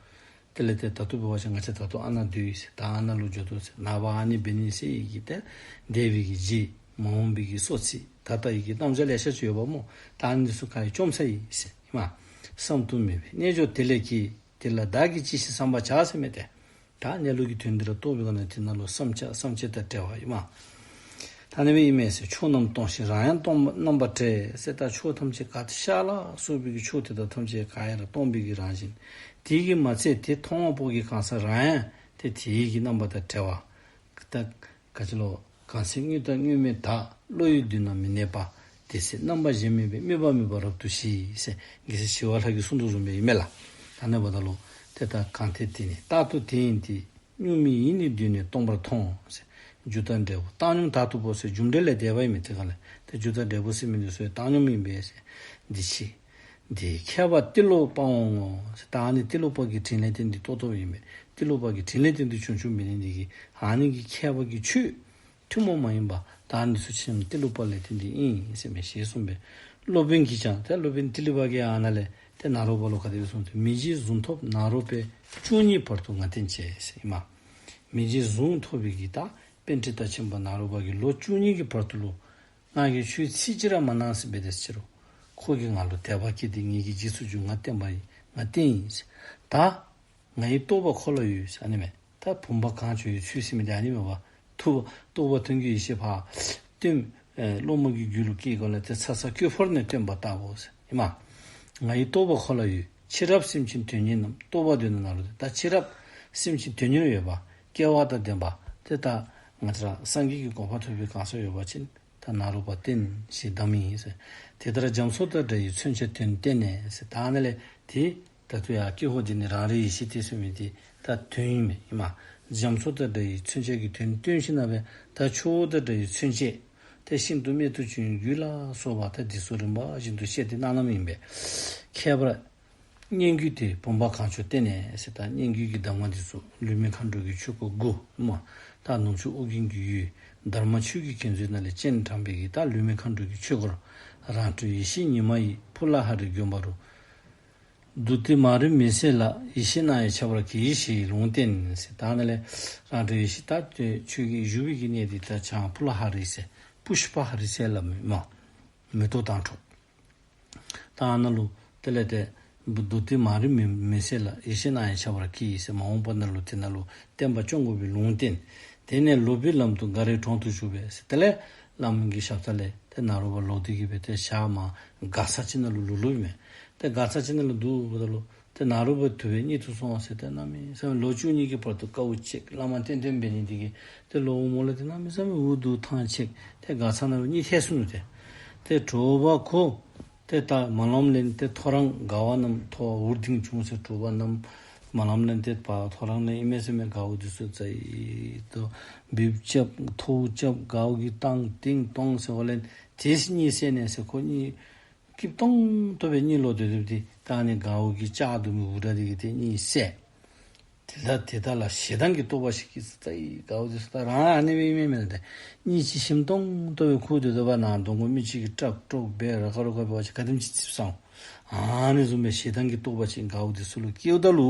དེ་ལས་ཏེ་ད་ལྟོ་འབད་བ་ཅིན་ང་བཅས་ད་ལྟོ་ཨ་ནཱ་སྡོད་ཡི་ཟེར། ད་ཨ་ནཱ་ལུ་འགྱོ་དོ་ཟེར། ནངས་པ་ཨ་ནི་འབད་ནི་ཟེར་བའི་གི་ཏེ་འདས་པའི་གི་རྗེས་མ་འོངས་པའི་གི་སོ་ཚིས་ད་ལྟ་ཡི་གི་རྣམ་གཞག་ལེ་ཤ་ཅིག་ཡོདཔ་སྨོ། ད་ཨ་ནི་ཚུ་ག་ར་བཅོམ་ཚར་ཡི་ཟེར་ཨིན་མས། བསམ་དུ་མེད་པའི་རྣལ་འབྱོར་དེ་ལས་ཀྱིས། དེ་ལ་བདག་གིས་ཅི་ཞིག་བསམ་པར་བྱ་ཟེར་མས་ཏེ། ད་གནས་ལུགས་ཀྱི་དོན་འདི་ར་རྟོགས་པའི་སྒང་ལས་དེ་ནང་ལུ་བསམ་བྱ་བསམ་བྱེད་དང་བྲལ་བ་ཨིན་མས། ད་ཨ་ནི་སྦེ་ཨིན་མས་ཟེར། ཕྱོགས་རྣམས་སྟོང་ཞིང་རང་ཡང་སྟོང་རྣམ་པར་བྲལ་ཟེར། ད་ཕྱོགས་ཐམས་ཅད་ག་ཏེ་ཤར་ལ་སོགས་པའི་གི་ཕྱོགས་དེ་དག་ཐམས་ཅད་ག་ཡ་ར་སྟོང་པའི་གི་རང་བཞིན། དེ་གིས་མ་ཚད་དེ་མཐོང་བ་པོ་གི་གང་ཟག་རང་ཡང་ཏེ་དེའི་གི་རྣམ་པ་དང་བྲལ་བ། ད་ག་ཅི་ལོ། གང་ཚེ་དངོས་དང་དངོས་མེད་དག། བློ་ཡི་མདུན་ན་མི་གནས་པ། དེ་ཚེ་རྣམ་པ་གཞན་མེད་པས། དམིགས་པ་མེད་པར་རབ་ཏུ་ཞི་ཟེར། རྒྱལ་སྲས་ཞི་བ་ལྷ་གིས་གསུངས་དོ་བཟུམ་སྦེ་ཨིན་མས་ལགས། ད་ཨ་ནི་འབདཝ་ད་ལུ་ཏེ་ད་གང་དེ་དེ་ནི་རྟག་ཏུ་དེ་ཡིན་ཏེ། གཉུག་མའི་ཡིད་ནི་གདོད་ནས་སྟོང་པར་མཐོང་ཟེར། རྒྱུ་དང་འབྲས་བུ་བཏང་སྙོམས་དག་ཏུ་བབ་ཟེར། རྒྱུ་འབྲས་ལས་འདས་པ་ཨིན་མས། དེ་སྒང་ལས་ཏེ་རྒྱུ་དང་འབྲས་བུ་ཟེར་མི་འདི་ཚུ་ཡང་བཏང་སྙོམས་ཨིན་པས་ཟེར། འདི་ཕྱི་འདི་མཁས་པ་ཏིལ་ལོ་པའོ་ངོ་ཟེར། ད་ཨ་ནི་ཏིལ་ལོ་པ་གི་དྲིན་ལས་བརྟེན་ཏེ་ཏོག་ཏོ་ཨིན་པས། ཏིལ་ལོ་པ་གི་དྲིན་ལས་བརྟེན་ཏེ་བྱུང་བྱུངམ་འབད་ནི་འདི་གིས་ཨ་ནི་གི་མཁས་པ་གི་ཆོས་ཐུན་མོང་མ་ཡིན་པ་ད་ཨ་ནི་ཚུ་ཆེན་ཏིལ་ལོ་པ་ལས་བརྟེན་ཏེ་ཨིན་ཟེར་མས། ཞེས་གསུངས་པས། སློབ་དཔོན་གྱིས་ཀྱང་ཏེ་སློབ་དཔོན་ཏི་ལི་པ་གིས་ཨ་ནཱ་ལས་ཏེ་ནཱ་རོ་པ་ལུ་ག་དེ་སྦེ་གསུངས་ཏེ། མི་བརྗེད་གཟུངས་ཐོབ་ནཱ་རོ་པས། བཅུ་གཉིས་བར་དུ་ང་བསྟན་བྱས་ཟེར་ཨིན་མས། མི་བརྗེད་གཟུངས་ཐོབ་པའི་གི་ད་པཎྜི་ཏ་ཆེན་པོ་ནཱ་རོ་པ་གིས་ལོ་བཅུ་གཉིས་ཀྱི་བར་དུ་ལུ་ང་གིས་ཆོས་ཚིག་གཅིག་ར་མ་གནང་ཟེར་འབད་དེ་ཟེར་རུང་ཁོ་གིས་ང་ལུ་དད་པ་སྐྱེས་ཏེ་ངེ་གི་རྗེས་སུ་འཇུག་ང་བསྟེན་པ་ཨིན། ང་བསྟེན་ཡི་ཟེར། ད་ངའི་རྟོགས་པ་ཁོ་ལུ་ཡོད་ཟེར་ཨ་ནི་མས། ད་བུམ་པ་གང་བྱོའི་ཚུལ་ཟེར་མི་འདི་ཨ་ནི་མས་པ། ཐུབ་རྟོགས་པ་མཐོང་གྱུར་ཡེ་ཤེས་འཕགས། སྟོན་ ཨེ་སློབ་མ་གི་རྒྱུད་ལུ་སྐྱེས་སྒང་ལས་ཏེ་ཚ་ཚ་ཀྱོ་ཕོར་ནས་བཏོན་པ་ལྟ་བུ་ཟེར་ཨིན་མས། ང་ཡི་རྟོགས་པ་ཁོ་ལ་ཡོད། ཕྱི་རབས་སེམས་ཅན་དོན་གཉེར་རྣམས། རྟོགས་པ་དོན་ནི་ནཱ་རོ་ཏེ། ད་ཕྱི་རབས་སེམས་ཅན་དོན་གཉེར་ཡོད་པ་སྐལ་བ་དང་ལྡན་པ་ཏེ་ད་ང་བཅས་ར་སངས་རྒྱས་ཀྱི་གོ་འཕང་ཐོབ་པའི་གང་ཟག་ཡོད་པ་ཅིན་ད་ནཱ་རོ་པ་བསྟེན་ཞེས་གདམས་ཡིན་ཟེར། དེ་ལྟར་རྒྱ་མཚོ་དང་འདྲ་བའི་མཚོན་བྱེད་དོན་བསྟན་ནས་ཟེར། ད་ནཱ་ལས་ཏེ་ད་ལྟོ་ཡང་ཀྱེ་ཧོ་འདི་ནི་རང་རིག་ཡེ་ཤེས་ཏེ་ཟེར་མི་འདི་ད་དོན་ཨིན་མས་ཨིན་མས། རྒྱ་མཚོ་དང་འདྲ་བའི་མཚོན་བྱེད་ཀྱི་དོན་སྟོན་ཞིནམ་ལས་ད་ཆུ་བོ་དང་འདྲ་བའི་མཚོན་བྱེད་ཏེ་ཤིན་ཏུ་རྨད་དུ་བྱུང་བའི་རྒྱུད་ལ་སོགས་པ་ད་འདི་ཚུ་རིམ་པ་བཞིན་དུ་བཤད་དེ་གནང་གནངམ་ཨིན་པས། ཁྱད་པར་སྙན་བརྒྱུད་དེ་བུམ་པ་གང་བྱུང་བསྟན་ནས་ཟེར། ད་སྙན་བརྒྱུད་ཀྱི་གདམས་ངག་འདི་ཚུ་ལུས་མེད་མཁའ་འགྲོ་གི་ཆོས་སྐོར་དགུ་ཨིན་མས། ད་ནུབ་ཕྱོགས་ཨོ་རྒྱན་གྱི་ཡུལ་དྷརྨ་ཆོས་ཀྱི་གན་མཛོད་ནང་ལས་སྤྱན་དྲངས་པའི་གི་ད་ལུས་མེད་མཁའ་འགྲོ་གི་ཆོས་སྐོར། རང་གྲོལ་ཡེ་ཤེས་ཉི་མ་ཡི། ཕུ་ལ་ཧ་རིའི་དགོན་པ་རུ། བདུད་སྡེ་མ་རིག་མུན་སེལ་ལ། ཡེ་ཤེས་སྣང་བས་ཁྱབ་པར་གྱིས་ཞེས་ལུང་བསྟན་ཟེར། ད་ནཱ་ལས་རང་གྲོལ་ཡེ་ཤེས་ད་ཏེ་ཆོས་ཀྱི་བཞུགས་པའི་གི་གནས་འདི་ད་བྱང་ཕུ་ལ་ཧ་རི་ཟེར་པུཥྤ་ཧ་རི་ཟེར་སླབ་མི་མས། མེ་ཏོག་དྭངས་འཕྲོག། ད་ནཱ་ལུ་དེ་ལས་ཏེ་བདུད་སྡེ་མ་རིག་མུན་མུན་སེལ་ལ། ཡེ་ཤེས་སྣང་བས་ཁྱབ་པར་གྱིས་ཟེར། མ་འོངས་པ་ནང་ལུ་དེ་ནང་ལུ་བསྟན་པ་སྐྱོང་དགོ་པའི་ལུང་བསྟན། དེ་ནས་ལོག་པའི་ལམ་དུ་མགར་བའི་གྲོང་དུ་བཞུགས་པས་ཟེར། དེ་ལས་བླ་མ་གི་ཞབས་ས་ལས་ཏེ་ནཱ་རོ་པ་ལོག་སྟེ་གི་སྦེ་ཏེ་ཞག་མ་མགར་ས་ཅིག་ནང་ལུ་ལུ་ལུ་ཡི་མས། ཏེ་མགར་ས་ཅིག་ནང་ལུ་འདུག་པ་ད་ལུ་ཏེ་ནཱ་རོ་པ་དུ་བའི་གཉིད་དུ་སོང་ཟེར། ཏེ་གནམ་མེད་ས་མེད་ལོ་བཅུ་གཉིས་ཀྱི་བར་དུ་དཀའཝ་སྤྱད། བླ་མ་བསྟེན་བསྟེན་འབད་ནི་དེ་གིས་ཏེ་ལོག་འོངམ་ལས་ཏེ་གནམ་མེད་ས་མེད་འུ་སྡུག་ཐང་ཆད། ཏེ་མགར་ས་ནང་ལུ་གཉིད་ཐལ་སོ་ནུག། ཏེ་ཏེ་དྲོ་པ་ཁོ་ཏེ་ད་མ་ལམ་ལས་ཏེ་ཐོ་རངས་མགར་བ་རྣམས་ཐོ་འུར་ལྡིང་བྱུང་ཟེར། དྲོ་པ་རྣམས་མ་ལམ་ལས་ཏེ་ཕར་ཐོ་རངས་ལས་ཨིན་མས་ཟེར་མས། མགརཝ་འདི་ཚུ་ཙ་ཡི་ཏོ་འབིབས་རྐྱབ་ཐོཝ་རྐྱབ་མགརཝ་གིས་བཏང་ཏིང་ཏོང་ཟེར་བ་ལས་དེས་གཉིད་སད་ནས་ཟེར། ཁོ་གཉིད་སྐྱིད་ཏོང་ཏོ་སྦེ་གཉིད་ལོག་སྡོད་སྡོདཔ་ད་ད་ཨ་ནི་མགརཝ་གི་ལྕགས་དུ་མའི་འུར་སྒྲ་འདི་གིས་ཏེ་གཉིད་སད། དེ་ལས་དེ་དག་ལ་ཞེ་སྡང་གི་རྟོག་པ་ཞིག་སྐྱེས་ཟེར། ད་ཨེ་མགརཝ་འདི་ཚུ་ད་རང་ཨ་ནི་སྦེ་ཨིན་མས་མེན་ན། ཏེ་གཉིད་ཅིག་ཞིམ་ཏོང་ཏོ་སྦེ་ཁུག་སྡོད་སྡོདཔ་ནཱ་གདོང་ཁར་མི་གཅིག་གིས་ཀྲག་ཀྲོག་འབད་ར་ཁ་རོག་ཁ་འབད་བ་ཅིན་ག་དེམ་ཅིག་ཙིགཔ་ཟ་འོང་། ཨ་ནི་བཟུམ་སྦེ་ཞེ་སྡང་གི་རྟོག་པ་ཅིག་མགརཝ་འདི་ཚུ་ལུ་སྐྱེཝ་ད་ལུ་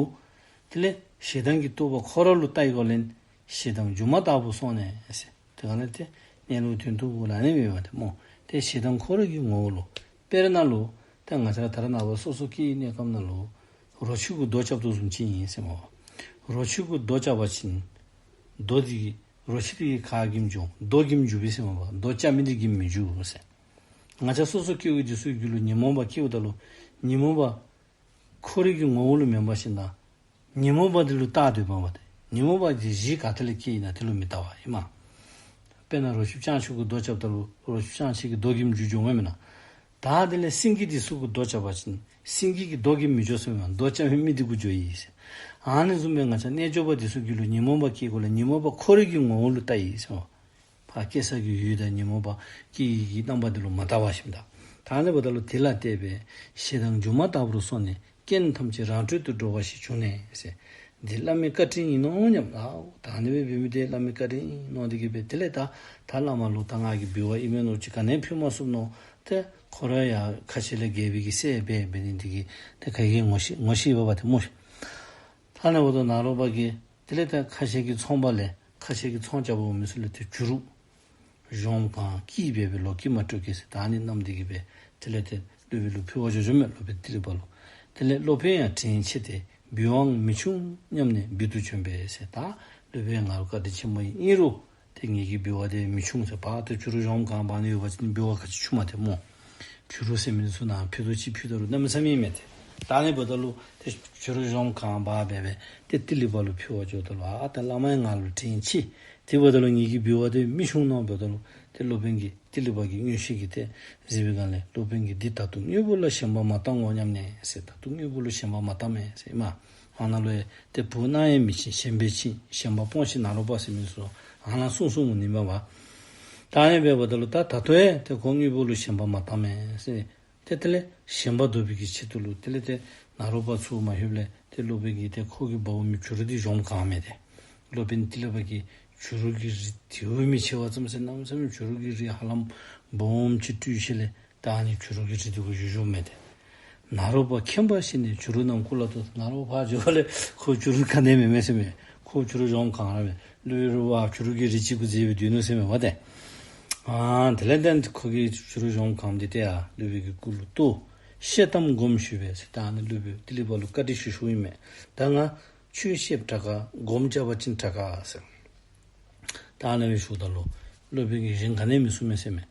དེ་ལས་ཞེ་སྡང་གི་རྟོག་པ་ཁོ་ར་ལུ་བལྟ་བའི་སྒང་ལས་ཞེ་སྡང་སྒྱུ་མ་ལྟ་བུར་སོང་ནས་ཟེར། དེ་སྒང་ལས་ཏེ་གནས་ལུགས་དོན་ཐུབ་པ་ལ་ཨ་ནི་སྦེ་འབདཝ་ད་སྨོ། ཏེ་ཞེ་སྡང་ཁོ་ར་གི་ངོ་བོ་ལུ། དཔེར་ན་ལུ་ཏེ་ང་བཅས་ར་ད་རེས་ནངས་པ་སོ་སོ་སྐྱེ་བའི་གནས་སྐབས་ནང་ལུ་རོ་ཁྱི་གུ་རྡོ་རྐྱབ་དོ་བཟུམ་ཅིག་ཨིན་ཟེར་མས་པ། རོ་ཁྱི་གུ་རྡོ་རྐྱབ་པ་ཅིན་རྡོ་འདི་གིས་རོ་ཁྱི་འདི་གིས་ག་གིམ་འཇུ་རྡོ་གིམ་འཇུ་བས་ཟེར་མས་པ། རྡོ་རྐྱབ་མི་འདི་གིམ་མི་འཇུ་ཟེར། ང་བཅས་སོ་སོ་སྐྱེ་བོ་འདི་ཚུ་གི་རྒྱུད་ལུ་ཉོན་མོངས་པ་སྐྱེཝ་ད་ལུ་ཉོན་མོངས་པ་ཁོ་རའི་གི་ངོ་བོ་ལུ་མེན་པར་ཞིནམ་ད་ཉོན་མོངས་པ་འདི་ལུ་བལྟ་སྡོདཔ་མས་པ། ཏེ་ཉོན་མོངས་པ་འདི་གཞི་ག་ཏེ་ལས་སྐྱེས་ཨིན་ན་དེ་ལུ་མི་བལྟ་བ་ཨིན་མས། དཔེར་ན་རོ་ཁྱི་སྤྱང་ཁྱི་གུ་རྡོ་རྐྱབ་ད་ལུ་རོ་ཁྱི་སྤྱང་ཁྱི་གིས་རྡོ་གིམ་འཇུ་འགྱོཝ་མེན་ན། ད་དེ་ལས་སེང་གེ་འདི་ཚུ་གུ་རྡོ་རྐྱབ་པ་ཅིན་སེང་གེ་གིས་རྡོ་གིམ་མི་འཇུ་ཟེར་མས། རྡོ་རྐྱབ་མི་མི་འདི་གུ་འགྱོཝ་ཨིན་ཟེར། ཨ་ནི་བཟུམ་སྦེ་ང་བཅས་རྣལ་འབྱོར་པ་འདི་ཚུ་གི་རྒྱུད་ལུ་ཉོན་མོངས་པ་སྐྱེ་སྒང་ལས་ཉོན་མོངས་པ་ཁོ་རའི་གི་ངོ་བོ་ལུ་བལྟ་ཡི་ཟེར་མས། ཕར་སྐྱེ་ས་གི་ཡུལ་དང་ཉོན་མོངས་པ་སྐྱེ་ཡི་གི་རྣམ་པ་འདི་ལུ་མ་བལྟ་བར་ཞིནམ་ད། ད་ཨ་ནི་འབདཝ་ད་ལུ་དེ་ལ་བལྟས་པས་ཞེ་སྡང་སྒྱུ་མ་ལྟ་བུར་སོང་ནས། རྐྱེན་ཐམས་ཅད་རང་གྲོལ་དུ་འགྲོ་བ་ཞིག་བྱུང་ནས་ཟེར། འདི་བླ་མའི་བཀའ་དྲིན་ཡིན་ནོ་སྙམ། ཨའོ་ད་ཨ་ནི་སྦེ་འབད་མི་འདི་བླ་མའི་བཀའ་དྲིན་ཡིན་ནོ་འདི་གིས་སྦེ་དེ་ལས་ད་ད་བླ་མ་ལུ་ད་ང་གིས་འབུལ་བ་ཨིན་མས་མནོ་ཅིག་ག་ནི་ཕུལ་མ་ཚུགས་མནོ། ཏེ་ཁོ་ར་ཡང་ཁ་ཆེ་ལས་རྒྱལ་པོའི་གི་སྲས་འབད་འབད་ནི་འདི་གིས་ཏེ་ག་གིས་ངོ་ཤེས་ངོ་ཤེས་པ་བ་ཏེ་སྨོ་ཤིག། ད་ཨ་ནི་འབདཝ་ད་ནཱ་རོ་པ་གིས་དེ་ལས་ད་ཁ་ཆེ་གི་ཚོང་པ་ལས་ཁ་ཆེ་གི་ཚོང་རྐྱབ་པར་འོང་མི་ཚུ་ལས་ཏེ་བྱུ་རུ་གཞོངམ་གང་སྐྱིད་སྦེ་སྦེ་ལོག་སྐྱིད་མ་སྤྲོད་གེ་ཟེར། ད་ཨ་ནི་མནོ་སྟེ་གི་སྦེ་དེ་ལས་ཏེ་སློབ་དཔོན་ལུ་ཕུལ་བར་འགྱོ་འགྱོཝ་མས། སློབ་དཔོན་ཏི་ལི་པ་ལུ། དེ་ལས་སློབ་དཔོན་ཡང་དྲིན་ཆེ་སྟེ་འབུལ་བའང་མི་ཆུང་སྙམ་ནས་འབུལ་དུ་བྱོན་པས་ཟེར། ད་སློབ་དཔོན་ང་ལུ་བཀའ་དྲིན་ཆེན་པོ་ཨིན་རུང་ཏེ་ངེ་གི་འབུལ་བ་འདི་མི་ཆུང་ཟེར། ཕར་ཏེ་བྱུ་རུ་གཞོངམ་གང་འབག་ནི་ཡོད་པ་ཅིན་འབུལ་བ་ག་ཅི་ཆུང་མས་ཏེ་སྨོ། བྱུ་རུ་ཟེར་མི་འདི་ཚུ་ནཱ་ཕུད་རྡོག་གཅིག་ཕུད་ད་རུང་གནམ་མེད་ས་མེད་ཨིན་མས་ཏེ། ད་ཨ་ནི་འབདཝ་ད་ལུ་ཏེ་བྱུ་རུ་གཞོངམ་གང་འབག་སྦེ་སྦེ་ཏེ་ཏི་ལི་པ་ལུ་ཕུལ་བར་འགྱོཝ་ད་ལུ་ཨ་ད་བླ་མ་ཡང་ང་ལུ་དྲིན་ཆེ། དེ་འབདཝ་ད་ལུ་ངེ་གི་འབུལ་བ་འདི་མི་ཆུང་མནོ་འབདཝ་ད་ལུ་ཏེ་སློབ་དཔོན་གྱིས་ཏི་ལི་པ་གིས་མངོན་ཤེས་ཀྱིས་ཏེ་གཟིགས་པའི་སྒང་ལས་སློབ་དཔོན་གྱིས་འདི་ད་དུང་དངོས་པོ་ལ་ཞེན་པ་མ་བཏང་ངོ་སྙམ་ནས་ཟེར། ད་དུང་དངོས་པོ་ལུ་ཞེན་པ་མ་བཏངམ་མས་ཟེར་ཨིན་མས། ཨ་ནཱ་ལུ་ཡང་ཏེ་བུ་སྣང་ཡང་མི་ཕྱིན་ཞེན་པས་ཕྱིན། ཞེན་པ་སྤོངས་ཤིག་ནཱ་རོ་པ་ཟེར་མི་ཚུ་ཨ་ནཱ་གསུངས་གསུངསམ་ཨིན་མས་པ། ད་ཨ་ནི་འབདཝ་ད་ལུ་ད་ད་ལྟོ་ཡང་ཏེ་ཁོ་དངོས་པོ་ལུ་ཞེན་པ་མ་བཏངམ་མས་ཟེར། ཏེ་དེ་ལས་ཞེན་པ་བཟློག་པའི་གི་ཆེད་དུ་ལུ་དེ་ལས་ཏེ་ནཱ་རོ་པ་ཚུར་མ་ལྷོདཔ་ལས་ཏེ་སློབ་དཔོན་གྱིས་ཏེ་ཁོ་གིས་འབག་འོང་མི་བྱུ་རུ་འདི་གཞོངམ་གང་མས་ཏེ། སློབ་དཔོན་ཏི་ལི་པ་གིས་བྱུ་རུ་གི་རིགས་དེ་བས་མི་ཆེ་བ་ཙམ་ཟེར་གནམ་མེད་ས་མེད་བྱུ་རུ་གི་རིགས་ཧ་ལམ་སྦོམ་ཅིག་སྤྲུལ་ཞིནམ་ལས་ད་ཨ་ནི་བྱུ་རུ་གི་རིགས་འདི་གུ་བཞུགས་བཞུགསཔ་མས་ཏེ། ནཱ་རོ་པ་མཁྱེན་པ་ཞིག་ནས་བྱུ་རུ་རྣམས་སྐུ་ལ་ཐོགས། ནཱ་རོ་པ་ཕར་འགྱོཝ་ལས་ཁོ་བྱུ་རུ་ག་ནི་མེད་མས་ཟེར་མས། ཁོ་བྱུ་རུ་གཞོངམ་གང་ར་མས། སློབ་དཔོན་ར་བ་བྱུ་རུ་གི་རིགས་ཅིག་གུ་འཛེགས་སྦེ་སྡོད་ནུག་ཟེར་མས་པ་ཏེ། ཨ་དེ་ལས་ཏེ་ཁོ་གིས་བྱུ་རུ་གཞོངམ་གང་འདི་ཏེ་ཡར་སློབ་དཔོན་གྱི་སྐུ་ལུ་གཏོར། བཤད་དམ་སྒོམ་ཞུས་པས་ཟེར། ད་ཨ་ནི་སློབ་དཔོན་ཏི་ལི་པ་ལུ་བཀའ་དྲིན་ཞུ་ཞུཝ་ཨིན་མས། ད་ང་ཆོས་བཤདཔ་དྲག་ག་སྒོམ་རྐྱབ་པ་ཅིན་དྲག་ག་ཟེར། ད་ཨ་ནི་སྦེ་ཞུཝ་ད་ལུ་སློབ་དཔོན་གྱིས་གཞན་ག་ནི་མི་གསུང་མས་ཟེར་མས།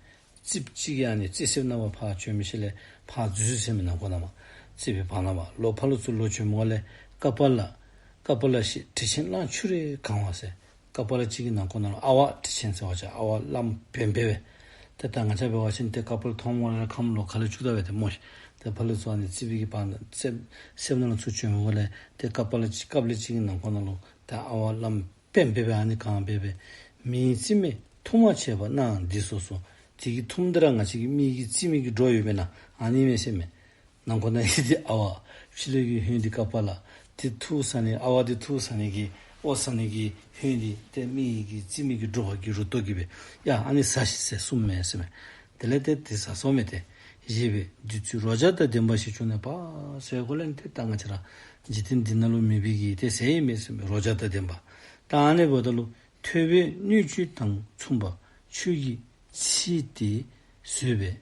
རྩིགཔ་ཅིག་གིས་ཨ་ནི་རྩིག་སེལ་ནང་པ་ཕར་བྱོན་མི་ཤེས་ལས་ཕར་འཛུལ་ཟེར་མི་ནང་ཁོག་ནང་མར་རྩིགཔ་གི་བར་ན་མར་ལོག་ཕར་ལོག་ཚུར་ལོག་བྱོན་མི་འོང་ལས་ཀ་པཱ་ལ་ཀ་པཱ་ལ་ཤི་དྲི་ཆེན་རླངས་ཆུ་རེ་གང་བ་ཟེར། ཀ་པཱ་ལ་གཅིག་གི་ནང་ཁོག་ནང་ལུ་ཨ་ཝ་དྲི་ཆེན་ཟེར་བ་ཅིན་ཨ་ཝ་རླངསམ་འབེབས་འབེབས་སྦེ། ཏེ་ད་ང་བཅས་འབད་བ་ཅིན་ཏེ་ཀ་པཱ་ལ་མཐོངམ་འོང་ལས་ཁམས་ལོག་ཁ་ལས་བཅུག་ད་སྦེ་ཏེ་སྨོ་ཤིག། ཏེ་ཕར་ལས་ཚུར་ཨ་ནི་རྩིགཔ་གི་བར་ན་རྩིགཔ་སེལ་ནང་ལུ་ཚུར་བྱོན་མི་འོང་ལས་ཏེ་ཀ་པཱ་ལ་གཅིག་ཀ་པཱ་ལ་གཅིག་གི་ནང་ཁོག་ནང་ལུ་ཏེ་ཨ་ཝ་རླངསམ་འབེབས་འབེབས་སྦེ་ཨ་ནི་གང་འབད་འབད། མིའི་རྩིབ་མས་ཐུརམ་བྱས་པ་ནའང་འདི་སོ་སོ། དེ་གི་ཐུརམ་འདི་ར་ང་བཅས་ཀྱི་མི་གི་རྩིབ་མའི་གི་སྒྲོ་ཡོདཔ་མེན་ན། ཨ་ནི་མས་ཟེར་མས། ནང་ཁོག་ནང་ཡོད་དེ་ཨ་ཝ། ཕྱི་ལས་ཀྱི་ཧོད་འདི་ཀ་པཱ་ལ། དེ་ཐུར་ཟ་ནི་ཨ་ཝ་འདི་ཐུར་ཟ་ནི་གི་ཨོ་ཟ་ནི་གི་ཧོད་འདི་ཏེ་མི་གི་རྩིབ་མའི་གི་སྒྲོ་གི་རུ་ཏོ་གིས་སྦེ་ཡ་ཨ་ནི་ཟ་ཤིག་ཟེར་གསུངམ་མས་ཟེར་མས། དེ་ལས་ཏེ་དེ་ཟ་སོང་མས་ཏེ། ཞེས་པས་བདུད་རྩི་རོ་བརྒྱ་དང་ལྡན་པ་ཞིག་བྱུང་ནས་པ་ཟེར་གོ་ལས་ཏེ་ད་ང་བཅས་ར་འཇིག་རྟེན་འདི་ནང་ལུ་མེད་པའི་གི་ཏེ་ཟས་ཨིན་མས་ཟེར་མས། རོ་བརྒྱ་དང་ལྡན་པ། ད་ཨ་ནི་འབདཝ་ད་ལུ་ཐོས་པས་སྣོད་བཅུད་དང་མཚུངས་པ་ཆོས་ཀྱི་ཚིག་དེ་ཟོས་པས།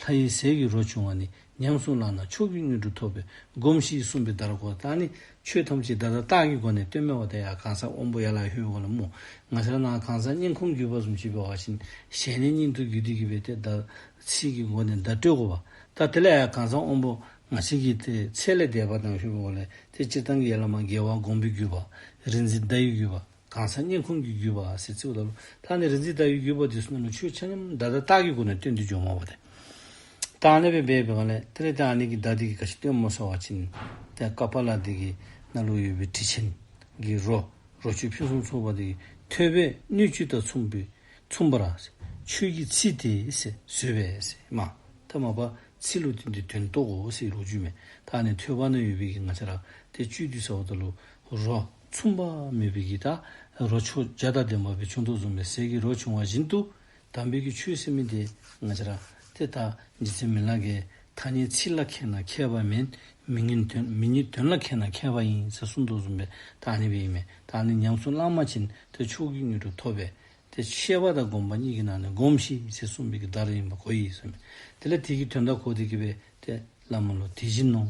ལྷ་ཡི་ཟས་ཀྱི་རོ་བྱུང་བ་ནི། ཉམས་སུ་བླངས་ན་མཆོག་གི་དངོས་གྲུབ་ཐོབ་པས་སྒོམས་ཤིག་གསུངས་པའི་བརྡར་གོ། ད་ནི་ཆོས་ཐམས་ཅད་བརྡ་དང་རྟགས་ཀྱི་སྒོ་ནས་སྟོནམ་མས་པ། ཏེ་ཡར་གང་ཟག་དབང་པོ་ཡར་ལས་ལྷོད་འོང་ལས་སྨོ། ང་བཅས་ར་ནཱ་གང་ཟག་སྙིང་ཁོང་བརྒྱུད་པ་བཟུམ་ཅིག་འབད་བ་ཅིན་ཞལ་ནས་སྙན་དུ་བརྒྱུད་དེ་གིས་སྦེ་ཏེ་བརྡ་ཚིག་གི་སྒོ་ནས་བརྡ་སྤྲོད་དགོ་པས། ད་དེ་ལས་ཡར་གང་ཟག་དབང་པོ་ང་བཅས་ཀྱི་ཏེ་ཚེ་ལས་འདས་པ་དང་ལྷོད་འོང་ལས་ཏེ་སྤྱིར་བཏང་གི་ཡར་ལས་མར་རྒྱལ་བ་དགོངས་པའི་བརྒྱུད་པ། རིག་འཛིན་བརྡ་ཡི་བརྒྱུད་པ། གང་ཟག་སྙིང་ཁོང་གི་བརྒྱུད་པ་ཟེར་བརྩིཝ་ད་ལུ་ད་ནི་རིག་འཛིན་བརྡ་ཡི་བརྒྱུད་པ་འདི་ཚུ་ནང་ལུ་ཆོས་ཆ་མཉམ་བརྡ་དང་རྟགས་ཀྱི་སྒོ་ནས་སྟོན་ཏེ་འགྱོཝ་མས་པ་ཏེ། ད་ཨ་ནི་སྦེ་འབད་བའི་སྒང་ལས་དེ་ལས་ད་ཨ་ནི་གི་བརྡ་འདི་གིས་ག་ཅི་སྟོནམ་སྨོ་ཟེར་བ་ཅིན་ཏེ་ཀ་པཱ་ལ་འདི་གི་ནང་ལུ་ཡོད་པའི་དྲི་ཆེན་གྱི་རོ་རོ་བཅུད་ཕུན་སུམ་ཚོགས་པ་འདི་གིས་ཐོས་པས་སྣོད་བཅུད་དང་མཚུངས་པའི་མཚུངས་པར་ཆོས་ཀྱི་ཚིག་དེ་ཟོས་པས་ཟེར་མས། ད་མ་པ་ཚིག་ལུ་བརྟེན་ཏེ་དོན་རྟོགས་དགོ་ཟེར་ལོ་རྒྱུས་མས། ད་ཨ་ནི་ཐོས་པ་ནང་ཡོད་པའི་གི་ང་བཅས་ར་ཏེ་བཅུད་འདི་ཟ་འོངམ་ད་ལུ་རོ་མཚུངས་པ་མེད་པའི་གི་ད་རོ་མཆོག་བརྒྱ་དང་ལྡན་པ་སྦེ་བྱུང་དོ་བཟུམ་སྦེ་ཟས་ཀྱི་རོ་བྱུང་བ་བཞིན་དུ་དམ་པའི་གི་ཆོས་ཟེར་མི་འདི་ང་བཅས་ར་ཏེ་ད་རྗེ་བཙུན་མི་ལ་གིས་ཐ་སྙད་ཚིག་ལ་མཁས་ན་མཁས་པ་མེད། མི་སྙན་དོན་མི་སྙན་དོན་ལ་མཁས་ན་མཁས་པ་ཡིན་ཟེར་གསུངས་དོ་བཟུམ་སྦེ་ད་ཨ་ནི་སྦེ་ཨིན་མས། ད་ཨ་ནི་ཉམས་སུ་བླངས་པ་ཅིན་ཏེ་མཆོག་གི་དངོས་གྲུབ་ཐོབ་པས། ཏེ་ཤེས་པ་དང་སྒོམ་པ་གཉིས་ཀྱི་ནང་ནས་སྒོམས་ཤིག་ཟེར་གསུངས་པའི་གི་བརྡ་རེ་ཨིནམ་གོ་ཡི་ཟེར་མས། དེ་ལས་དེ་གི་དོན་དག་གོ་སྟེ་གིས་སྦེ་ཏེ་བླ་མ་ལུ་དེ་བཞིན་ནོ།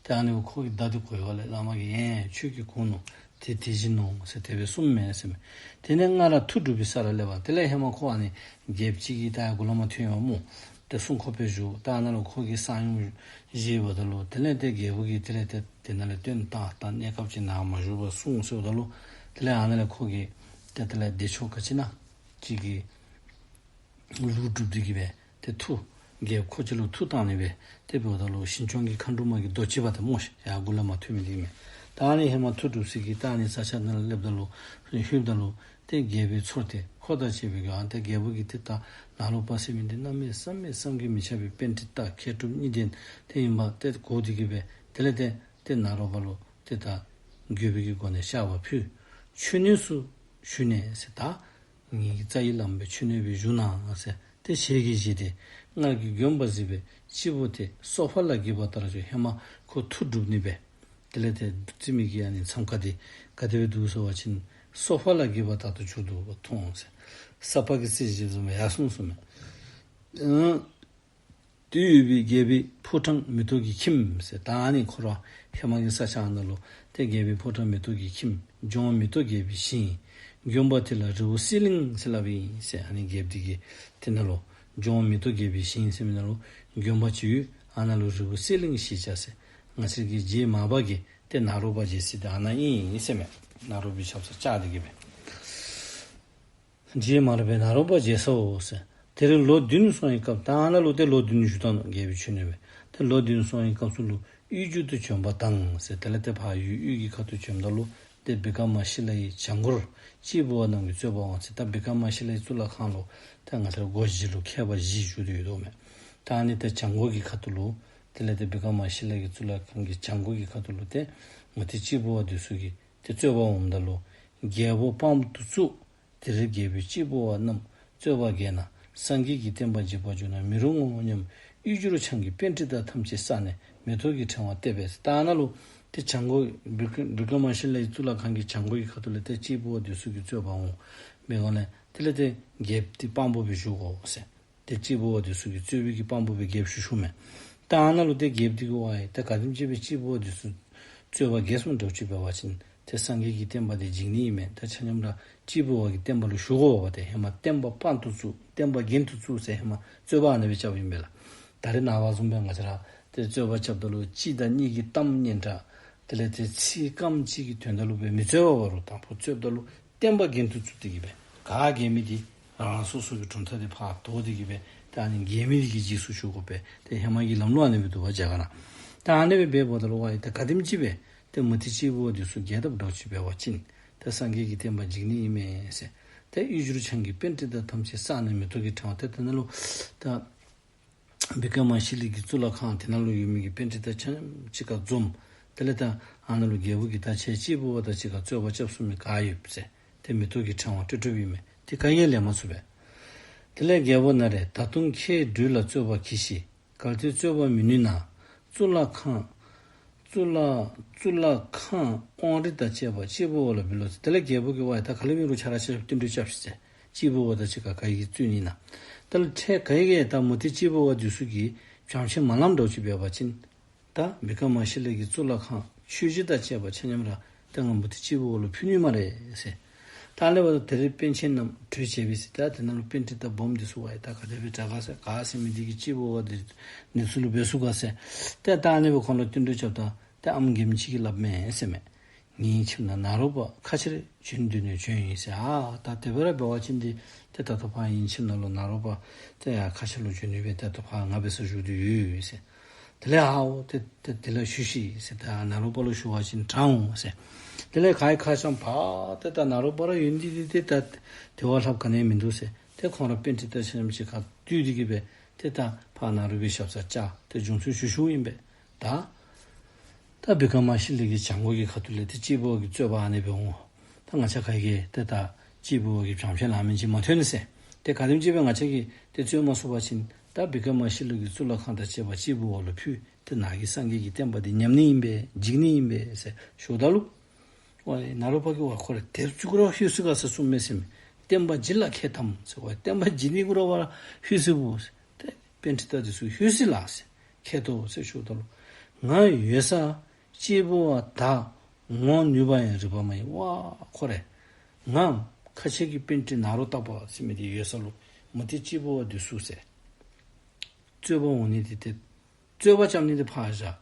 ཏེ་ཨ་ནི་ཁོ་གིས་བརྡ་དེ་གོ་བའི་སྒང་ལས་བླ་མ་གིས་ཨེ་ཁྱོད་ཀྱིས་གོ་ནུག། ཏེ་དེ་བཞིན་ནོ་ཟེར་དེ་སྦེ་གསུངམ་མས་ཟེར་མས། དེ་ནས་སྔར་མཐུ་སྒྲུབ་པའི་ས་ལ་སླེབས་པ། དེ་ལས་ཧེ་མ་ཁོ་ཨ་ནི་རྒྱལཔོ་གཅིག་གིས་ད་ཡར་མགུ་ལས་མར་ཐོན་ཡོདཔ་སྨོ། ཏེ་སྲུང་འཁོར་སྦེ་བཞུགས། ད་ཨ་ནཱ་ལུ་ཁོ་གིས་གསང་ཡུམ་བཞེས་པ་ད་ལུ་དེ་ལས་ཏེ་རྒྱལ་པོ་གིས་དེ་ལས་ཏེ་དེ་ནང་ལས་བཏོན་བཏང་། ད་གནས་སྐབས་ཅིག་ནཱ་མ་བཞུགས་པར་སྲུང་ཟེརཝ་ད་ལུ་དེ་ལས་ཨ་ནཱ་ལས་ཁོ་གིས་ཏེ་དེ་ལས་བདེ་མཆོག་ག་ཅི་ཨིན་ན་ཅིག་གི་ལུགས་སྒྲུབ་སྟེ་གིས་སྦེ་ཏེ་མཐུ་རྒྱལཔོ་ཁོ་ཅིག་ལུ་མཐུ་བཏང་ནི་སྦེ་ཏེ་འབདཝ་ད་ལུ་ཞིང་སྐྱོང་གི་མཁའ་འགྲོ་མ་གིས་རྡོ་རྗེ་པ་ཏེ་སྨོ་ཤིག། ཡར་མགུ་ལས་མར་ཐོན་མི་འདི་ཨིན་མས། ད་ཨ་ནི་ཧེ་མ་མཐུ་སྒྲུབ་ས་གི་ད་ཨ་ནི་ས་ཆ་ནང་ལུ་སླེབས་ད་ལུ་ལྷོདཔ་ད་ལུ་ཏེ་རྒྱལ་པོའི་ཚོར་ཏེ་ཁོ་དང་བཅས་པའི་གི་ཨ་ཏེ་རྒྱལ་པོ་གིས་ཏེ་ད་ནཱ་རོ་པ་ཟེར་མི་འདི་གནམ་མེད་ས་མེད་བསམ་གྱིས་མི་ཁྱབ་པའི་པཎྜི་ཏ་མཁས་གྲུབ་གཉིས་ལྡན་ཏེ་ཨིནམ་ཏེ་གོ་སྟེ་གིས་སྦེ་དེ་ལས་ཏེ་ཏེ་ནཱ་རོ་པ་ལུ་ཏེ་ད་འགྱོད་པའི་གི་སྒོ་ནས་བཤགས་པ་ཕུལ། མཆོད་གནས་སུ་བཞུགས་ནས་ཟེར། ད་ངེ་གི་རྩ་བའི་བླམ་སྦེ་མཆོད་གནས་སྦེ་བཞུགས་གནང་ཟེར། ཏེ་ཞལ་གྱིས་བཞེས་ཏེ་སྔར་གྱི་དགོན་པ་གཟིགས་པས་སྤྱི་བོ་དེ་སོ་པ་ལ་གྱེས་པ་ལྟར་བྱུང་། ཧེ་མ་ཁོ་མཐུ་སྒྲུབ་ནི་སྦེ་དེ་ལས་ཏེ་རྩིབ་མའི་གི་ཨ་ནི་མཚམས་ཁང་འདི་ག་དེ་སྦེ་འདུག་ཟེར་བ་ཅིན་སོ་པ་ལ་གྱེས་པ་ལྟར་དུ་གྱུར་འདུག་པ་མཐོང་ཟེར། ས་པ་གི་རྩེ་བཞི་བཟུམ་སྦེ་ཡར་སོང་སོངམ་མས། ཨང་། དེར་ཡོད་པའི་རྒྱལ་པོའི་ཕོ་བྲང་མེ་ཏོག་གི་ཁྱིམ་ཟེར། ད་ཨ་ནི་ཁོ་ར་ཧེ་མ་གི་ས་ཆ་ཨ་ནཱ་ལུ་ཏེ་རྒྱལ་པོའི་ཕོ་བྲང་མེ་ཏོག་གི་ཁྱིམ་ལྗོངས་མེ་ཏོག་རྒྱས་པའི་ཞིང་། དགོན་པ་དེ་ལ་རི་བོ་གསེར་གླིང་ཟེར་སླབ་ཨིན་ཟེར། ཨ་ནི་རྒྱལཔོ་འདི་གིས་དེ་ནང་ལུ་ལྗོངས་མེ་ཏོག་རྒྱས་པའི་ཞིང་ཟེར་མི་ནང་ལུ་དགོན་པ་ཅིག་ཡོད། ཨ་ནཱ་ལུ་རི་བོ་གསེར་གླིང་ཞེས་བྱ་ཟེར། ང་བཅས་ཀྱི་རྗེ་མར་པ་གིས་ཏེ་ནཱ་རོ་པ་མཇལ་ས་འདི་ཨ་ནཱ་ཨིན་ཟེར་མས། ནཱ་རོ་པའི་ཆབ་གསང་བཅགས་ཏེ་གིས་སྦེ། རྗེ་མར་པས་ནཱ་རོ་པ་མཇལ་སོ་ཟེར། དེར་ལོ་བདུན་སོང་བའི་སྐབས། ད་ཨ་ནཱ་ལུ་ཏེ་ལོ་བདུན་བཞུགས་ད་ནུག་རྒྱལ་པོའི་མཆོད་གནས་སྦེ། ཏེ་ལོ་བདུན་སོང་བའི་སྐབས་སུ་ལུ་དབུས་རྒྱུད་དུ་བྱོན་པ་དང་ཟེར། དེ་ལས་ཏེ་ཕར་ཡུལ་དབུས་ཀྱི་ཁ་ཐུག་བྱོནམ་ད་ལུ་ཏེ་བི་ཀ་མ་ཤི་ལ་ཡི་བྱང་སྒོར་སྐྱེས་བུ་བ་རྣམས་ཀྱི་རྩོད་པ་འོང་ཟེར། ད་བི་ཀ་མ་ཤི་ལ་ཡི་གཙུག་ལག་ཁང་ལུ་ཏེ་ང་བཅས་ར་སྒོ་བཞི་ལུ་མཁས་པ་བཞི་བཞུགས་ཏེ་ཡོདཔ་མས། ད་ཨ་ནི་ཏེ་བྱང་སྒོ་གི་ཁ་ཐུག་ལུ་དེ་ལས་ཏེ་བི་ཀ་མ་ཤི་ལ་ཡི་གཙུག་ལག་ཁང་གི་བྱང་སྒོ་གི་ཁ་ཐུག་ལུ་ཏེ་མུ་སྟེགས་སྐྱེས་བུ་བ་འདི་ཚུ་གིས་ཏེ་རྩོད་པ་འོངམ་ད་ལུ་རྒྱལ་པོ་དཔང་པོ་དུ་བཙུགས། དེར་རྒྱལ་པོས་སྐྱེས་བུ་བ་རྣམས་རྩོད་པ་རྒྱལ་ན་སངས་རྒྱས་ཀྱི་བསྟན་པ་འཇིག་པར་འགྱུར་ན་མི་རུང་ངོ་སྙམ། དབུས་འགྱུར་བྱང་གི་པཎྜི་ཏ་ཐམས་ཅད་བསགས་ནས་མེ་ཏོག་གི་ཕྲེང་བ་བཏེགས་པས། ད་ཨ་ནཱ་ལུ་ཏེ་བྱང་སྒོ་བི་ཀ་བི་ཀ་མ་ཤི་ལ་ཡི་གཙུག་ལག་ཁང་གི་བྱང་སྒོ་གི་ཁ་ཐུག་ལུ་ཏེ་སྐྱེས་བུ་བ་འདི་ཚུ་གིས་རྩོད་པ་འོང་། མི་འོང་ལས་དེ་ལས་ཏེ་རྒྱལཔོ་འདི་དཔང་པོ་སྦེ་བཞུགས་དགོ་ཟེར། ཏེ་སྐྱེས་བུ་བ་འདི་ཚུ་གིས་རྩོད་པའི་གི་དཔང་པོ་སྦེ་རྒྱལཔོ་བཞུགས་བཞུགསཔ་མས། ད་ཨ་ནཱ་ལུ་ཏེ་རྒྱལཔོ་འདི་གིས་ཝའི་ད་ག་དེམ་ཅིག་སྦེ་སྐྱེས་བུ་བ་འདི་ཚུ་རྩོད་པ་རྒྱལ་སོང་འདྲཝ་ཅིག་འབད་བ་ཅིན་ ཏེ་སངས་རྒྱས་ཀྱི་བསྟན་པ་འདི་འཇིག་ནི་ཨིན་མས། ད་ཆ་མཉམ་ར་སྤྱི་བོ་བ་གི་བསྟན་པ་ལུ་ཞུགས་དགོ་པས། ཏེ་ཧེ་མ་བསྟན་པ་དཔང་དུ་བཙུགས་བསྟན་པ་རྒྱན་དུ་བཙུགས་ཟེར་ཧེ་མ་རྩོད་པ་ཨ་ནི་སྦེ་རྐྱབ་ཨིན་པས་ལགས། ད་རེས་ནངས་པ་བཟུམ་སྦེ་ང་བཅས་ར་ཏེ་རྩོད་པ་རྐྱབ་ད་ལུ་གཅིག་དང་གཉིས་ཀྱི་གཏམ་སྙན་གྲགས་དེ་ལས་ཏེ་ཚིག་སྐམ་གཅིག་གི་དོན་དག་ལུ་སྦེ་མི་རྩོད་པ་འབད་རུང་དང་ཕུ་རྩོདཔ་ད་ལུ་བསྟན་པ་རྒྱན་དུ་བཙུགས་ཏེ་གི་སྦེ་ག་རྒྱལ་མི་འདི་རང་རང་སོ་སོ་གི་གྲུབ་མཐའ་འདི་ཕར་དོར་ཏེ་གི་སྦེ་ཏེ་ཨ་ནི་རྒྱལ་མི་འདི་གི་རྗེས་སུ་ཞུགས་དགོ་པས། ཏེ་ཧེ་མ་གི་ལམ་ལུགས་ཨ་ནི་སྦེ་འདུག་པ་རྒྱ་གར་ནང་། ད་ཨ་ནི་སྦེ་འབདཝ་ད་ལུ་ཝའི་ད་ག་དེམ་ཅིག་སྦེ་ཏེ་མུ་སྟེགས་སྤྱི་བོ་འདི་ཚུ་རྒྱས་བཏབ་འདྲཝ་ཅིག་འབད་བ་ཅིན་ཏེ་སངས་རྒྱས་ཀྱི་བསྟན་པ་འཇིག་ནི་ཨིན་མས་ཟེར། ཏེ་གཡུ་བྱུར་ཆང་གིས་པཎྜི་ཏ་ཐམས་ཅད་བསགས་ནས་མེ་ཏོག་གི་ཕྲེང་བ། ཏེ་དེ་ནང་ལུ་ད་བི་ཀྲ་མ་ཤི་ལའི་གི་གཙུག་ལག་ཁང་དེ་ནང་ལུ་ཡོད་མི་གི་པཎྜི་ཏ་ཆ་མཉམ་གཅིག་ཁར་འཛོམས། དེ་ལས་ད་ཨ་ནཱ་ལུ་རྒྱལ་པོ་གིས་ད་ཁྱེད་སྤྱི་བོ་བ་དང་གཅིག་ཁར་རྩོད་པ་རྐྱབ་ཚུགས་མི་ག་ཡོད་ཟེར། ཏེ་མེ་ཏོག་གི་ཕྲེང་བ་སྤྲོད་སྤྲོདཔ་ཨིན་མས། ཏེ་ག་གིས་ཡང་ལེན་མ་ཚུགས་པས། དེ་ལས་རྒྱལ་པོ་ན་རེ། ད་དུང་ཁྱེད་སྦྲུལ་ལ་རྩོད་པ་གྱིས་ཤིག། གལ་ཏེ་རྩོད་པ་མི་ནུས་ན། གཙུག་ལག་ཁང་གཙུག་ལག་གཙུག་ལག་ཁང་དབང་རིས་དང་བཅས་པ་སྤྱི་བོ་བ་ལ་འབུལ་ལོ་ཟེར། དེ་ལས་རྒྱལ་པོ་གིས་ཝའི་ད་ག་ལས་འབད་རུང་ཁྱེད་ར་ཆ་ཁྱབ་བསྟུན་གྲོས་རྐྱབ་ཤིག་ཟེར། སྤྱི་བོ་བ་དང་གཅིག་ཁར་ག་གིས་རྩོད་ནི་ན། དེ་ལས་ཁྲལ་ག་གིས་ད་མུ་སྟེགས་སྤྱི་བོ་བ་འདི་ཚུ་གིས་བྱམས་ཆེན་མ་ལངམ་འདྲཝ་ཅིག་འབད་བ་ཅིན། ད་བི་ཀྲ་མ་ཤི་ལའི་གི་གཙུག་ལག་ཁང་མཆོད་རྗེས་དང་བཅས་པ་ཆ་མཉམ་ར་ཏེ་ང་མུ་སྟེགས་སྤྱི་བོ་བ་ལུ་ཕུལ་ནི་སྨ་རེ་ཟེར། ད་ལས་འབདཝ་ད་དེ་རིང་པཎ་ཆེན་རྣམས་གྲོས་བྱས་པས་ཟེར། ད་དེ་ནང་ལུ་པཎྜི་ཏ་སྦོམ་འདི་ཚུ་ཝའི་ད་ག་དེ་སྦེ་དྲག་ག་ཟེར། ག་ཟེར་མི་འདི་གིས་སྤྱི་བོ་བ་འདི་འདི་ཚུ་ལུ་འབད་ཚུགས་ག་ཟེར། ཏེ་ད་ཨ་ནི་སྦེ་ཁོང་ལུ་བསྟུན་གྲོས་རྐྱབ་ད་ཏེ་ཨམ་རྒནམ་ཅིག་གིས་སླབ་མས་ཟེར་མས། ངེའི་ཁྱིམ་ནང་ནཱ་རོ་པ་ཁ་ཆེར་བྱོན་སྡོད་ནས་བྱོན་ཡི་ཟེར། ཨ་ད་དེ་སྦེ་ར་འབད་བ་ཅིན་འདི་ཏེ་ད་ལྟོ་ཕར་ངེའི་ཁྱིམ་ནང་ལུ་ནཱ་རོ་པ་ཏེ་ཡར་ཁ་ཆེར་ལུ་བྱོན་ནི་སྦེ་ད་ལྟོ་ཕར་ང་འབད་སར་བཞུགས་ཏེ་ཡོད་ཟེར། དེ་ལས་ཨའོ་ཏེ་ཏེ་དེ་ལས་ཞུ་ཤིག་ཟེར། ད་ནཱ་རོ་པ་ལུ་ཞུ་བ་ཅིན་དྲག་འོང་ཟེར། དེ་ལས་ག་གི་ཁ་ཤམ་ཕར་ཏེ་ད་ནཱ་རོ་པ་ར་ཡོད་ནི་འདི་ཏེ་ད་དེ་བ་ལྷགཔ་ག་ནི་མིན་འདུག་ཟེར། ཏེ་ཁོང་ར་པཎྜི་ཏ་ཆ་མཉམ་གཅིག་ཁར་འདུས་ཏེ་གི་སྦེ་ཏེ་ད་ཕར་ནཱ་རོ་པའི་ཞབས་སར་བཅར་ཏེ་བྱུང་ཚུལ་ཞུ་ཞུཝ་ཨིན་པས། ད་ད་བི་ཀྲ་མ་ཤི་ལའི་གི་བྱང་སྒོ་གི་ཁ་ཐུག་ལས་ཏེ་སྤྱི་བོ་བ་གི་རྩོད་པ་ཨ་ནི་སྦེ་འོང་། ད་ང་བཅས་ཁ་གིས་ཏེ་ད་སྤྱི་བོ་བ་གིས་བྱམས་ཆེན་ལང་མི་ཅིག་མ་ཐོན་ཟེར། ཏེ་ག་དེམ་ཅིག་སྦེ་ང་བཅས་ཀྱིས་ཏེ་རྩོད་མ་ཚུགས་པ་ཅིན་ད་བི་ཀྲ་མ་ཤི་ལའི་གི་གཙུག་ལག་ཁང་དང་བཅས་པ་སྤྱི་བོ་བ་ལུ་ཕུལ། ཏེ་ནཱ་གི་སངས་རྒྱས་ཀྱི་བསྟན་པ་འདི་ཉམས་ནི་ཨིན་པས་འཇིག་ནི་ཨིན་པས་ཟེར་ཞུཝ་ད་ལུ་ཝའི་ནཱ་རོ་པ་གིས་ཝའི་ཁོ་ར་དེབ་བཅུ་གུ་ར་ལྷོད་སོ་ག་ཟེར་གསུངས་མས་ཟེར་མས། བསྟན་པ་འཇིག་ལ་ཁྱེད་ཐམས་ཟེར། ཝའི་བསྟན་པ་འཇིག་ནི་གུ་ར་ཝའི་ལྷོད་སོ་བོ་ཟེར། ཏེ་པཎྜི་ཏ་འདི་ཚུ་ལྷོད་སོ་ལགས་ཟེར། ཁྱེད་དོ་ཟེར་ཞུཝ་ད་ལུ་ང་ཡོད་སར་སྤྱི་བོ་བ་དག་འོང་ནུས་པ་ཡང་རིག་པ་མ་ཡིན། ཝའི་ཁོ་ར་ང་ཁ་ཆེ་གི་པཎྜི་ཏ་ནཱ་རོ་ཏ་པ་ཟེར་མི་འདི་ཡོད་ས་ལུ་མུ་སྟེགས་སྤྱི་བོ་བ་འདི་ཚུ་ཟེར་རྩོད་པ་འོང་ནི་འདི་ཏེ་རྩོད་པ་རྐྱབ་ནི་འདི་ཕར་བཞག།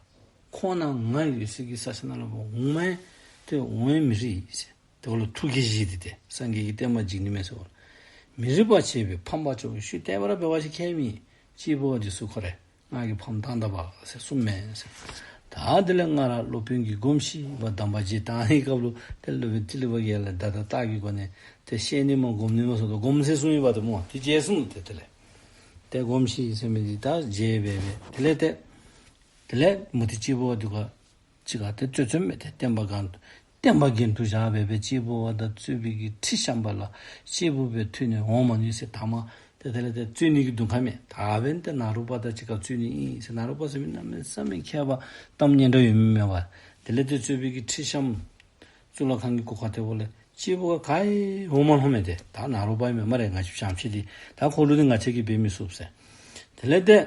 ཁོང་ནཱ་ང་ཡོད་སའི་གི་ས་ཆ་ནང་ལུ་འོང་མས། ཏེ་འོང་མི་རིགས་ཟེར། དེ་བ་ལུ་ཐུགས་ཀྱི་གཞི་འདི་ཏེ་སངས་རྒྱས་ཀྱི་བསྟན་པ་འཇིག་ནི་མས་ཟེར་བ་ལུ་མི་རིགས་པ་བྱས་པའི་ཕམ་པ་ཅོ་ཤུལ་ཏེ་བ་ར་འབད་བ་ཅིན་ཁྱད་མེད། སྤྱི་བོ་བ་འདི་ཚུ་ཁོ་ར་ང་གིས་ཕམ་བཏང་ད་པ་ཟེར་གསུངས་མས་ཟེར། ད་དེ་ལས་སྔར་སློབ་དཔོན་གྱིས་སྒོམས་ཤིག་པ་གདམས་པ་རྗེས་བཏང་ནི་སྐབས་ལུ་ཏེ་སློབ་དཔོན་ཏི་ལི་པ་གིས་ལགས་བརྡ་དང་རྟགས་ཀྱི་སྒོ་ནས་ཏེ་བཤད་ནི་མས་སྒོམ་ནི་མས་ཟེར་དོ་སྒོམ་ཟེར་གསུངས་ཡི་པ་ཏེ་སྨོ། ཏེ་རྗེས་གསུངས་ཏེ་དེ་ལས་ཏེ་སྒོམས་ཤིག་ཟེར་མི་འདི་ད་རྗེས་འབད་འབད་དེ་ལས་ཏེ་དེ་ལས་མུ་སྟེགས་སྤྱི་བོ་བ་འདི་ག་ཅིག་ག་ཏེ་རྩོད་རྩོདཔ་མས། ཏེ་བསྟན་པ་གང་བསྟན་པ་རྒྱན་དུ་བཞག་འབད་འབད་སྤྱི་བོ་བ་དང་རྩོད་པའི་གི་ཁྲི་བཤམས་པ་ལ་སྤྱི་བོ་བས་ཐུག་ནས་འོང་མ་ནུས་ཟེར། ད་མ་ཏེ་དེ་ལས་ཏེ་རྩོད་ནི་གི་དུང་ཁ་མས། ད་འབདན་ཏེ་ནཱ་རོ་པ་དང་གཅིག་ཁར་རྩོད་ནི་ཨིན་ཟེར། ནཱ་རོ་པ་ཟེར་མི་གནམ་མེད་ས་མེད་མཁས་པ་གཏམ་སྙན་གྲགས་ཡོད་མི་མས་པ། དེ་ལས་ཏེ་རྩོད་པའི་གི་ཁྲི་བཤམས་གཙུག་ལག་ཁང་གི་སྒོ་ཁར་ཏེ་འབདཝ་ལས་སྤྱི་བོ་བ་ག་ཡང་འོང་མ་ནུས་མས། ཏེ་ད་ནཱ་རོ་པ་ཨིན་མས་སྨ་རེ། ང་བཅས་བྱམས་ཆེ་འདི་ད་ཁོ་ལུ་འདི་ང་བཅས་ཀྱིས་འབད་མི་ཚུགས་ཟེར། དེ་ལས་ཏེ་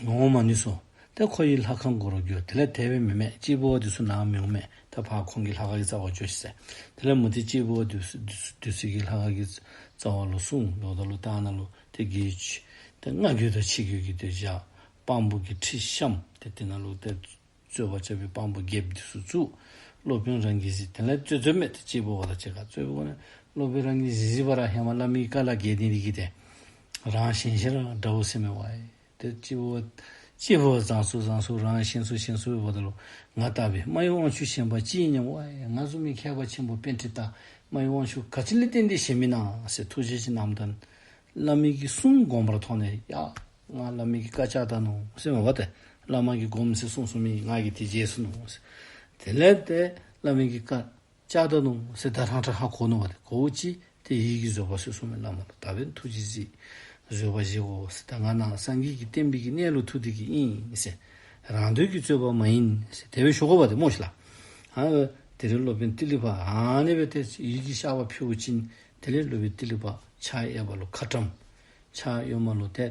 འོང་མ་ནུས་སོ། ཏེ་ཁོ་ཡི་ལྷ་ཁང་སྒོ་རུ་འགྱོ། དེ་ལས་དེ་སྦེ་མེན་མས། སྤྱི་བོ་བ་འདི་ཚུ་ནཱ་མི་འོང་མས། ད་ཕར་ཁོང་གི་ལྷ་ཁང་གི་རྩ་བར་འགྱོ་ཤིག་ཟེར། དེ་ལས་མུ་སྟེགས་སྤྱི་བོ་བ་འདི་ཚུ་འདི་ཚུ་འདི་ཚུ་གི་ལྷ་ཁང་གི་རྩ་བ་ལུ་སོང་། འོངམ་ད་ལུ་ད་ནཱ་ལུ་ཏེ་དགེ་བཅུ་ཏེ་སྔ་རྒོལ་དང་ཕྱི་རྒོལ་གྱི་ཏེ་བཞག། དཔང་པོ་གི་ཁྲི་བཤམས། ཏེ་དེ་ནང་ལུ་ཏེ་རྩོད་པ་རྐྱབ་པའི་དཔང་པོ་རྒྱལཔོ་འདི་ཚུ་བཙུགས། སློབ་དཔོན་རང་གིས་གཟིགས། དེ་ལས་རྩོད་རྩོདཔ་མས། ཏེ་སྤྱི་བོ་བ་དང་གཅིག་ཁར་རྩོད་པའི་སྒོ་ནས་སློབ་དཔོན་རང་གིས་གཟིགས་གཟིགས་པ་ར་ཧེ་མ་བླ་མའི་བཀའ་ལ་འགལ་ཏེ་འདི་གིས་ཏེ་རང་གཞན་ཤེས་རབ་དགྲ་བོ་ཟེར་མི་ཝའི། ཏེ་སྤྱི་བོ་སྤྱི་བོ་བཟང་སུ་བཟང་སུ་རང་གཞན་སུ་གཞན་སུ་འབདཝ་ད་ལུ་ང་ལྟ་བུའི་སྨྲ་བའི་དབང་ཕྱུག་གཞན་པ་ཅི་ཡིན་སྙམ་ཝའི། ང་བཟུམ་མའི་མཁས་པ་ཆེན་པོ་པཎྜི་ཏ་སྨྲ་བའི་དབང་ཕྱུག་ག་ཅི་ལས་བརྟེན་ཏེ་གཞན་མི་ན་ཟེར་ཐུགས་རྗེ་ཅིག་གནངམ་ད་བླ་མའི་གི་གསུང་དགོངས་པར་མཐོང་ནས་ཡ་ང་བླ་མའི་གི་བཀའ་བཅག་ད་ནུག་ཟེར་མས་པ། ཏེ་བླ་མ་གིས་སྒོམས་ཟེར་གསུངས་གསུངས་མི་ང་གིས་དེ་བྱས་སོ་ནུག་ཟེར། དེ་ལས་ཏེ་བླ་མའི་གི་བཀའ་བཅག་ད་ནུག་ཟེར་ད་རང་ཁྲ་ཧ་གོ་ནུག་པ། ཏེ་གོཝ་ཅིག་ཏེ་ཡིད་ཀྱིས་བཟོད་པ་གསོལ་གསུངས་མས་བླ་མ་ལུ། ད་འབདན་ཐུགས་རྗེས་གཟིགས། བཟོད་པ་བཞེས་དགོ་ཟེར། ད་ང་ནཱ་སངས་རྒྱས་ཀྱི་བསྟན་པའི་གི་གནས་ལུ་ཐུག་སྟེ་གི་ཨིན་ཟེར། རང་འདོད་ཀྱི་རྩོད་པ་མ་ཡིན་ཟེར་དེ་སྦེ་ཞུ་དགོ་པ་ཏེ་སྨོ་ཤིག་ལགས། ཨ་དེ་རུང་སློབ་དཔོན་ཏི་ལི་པ་ཨ་ནི་སྦེ་ཏེ་ཡིད་ཀྱི་བཤགས་པ་ཕུལཝ་ཅིག་དེ་ལས་སློབ་དཔོན་ཏི་ལི་པ་ཕྱག་གཡས་པ་ལུ་ཁ་ཊྭཱཾ་ཕྱག་གཡོན་མ་ལུ་ཏེ་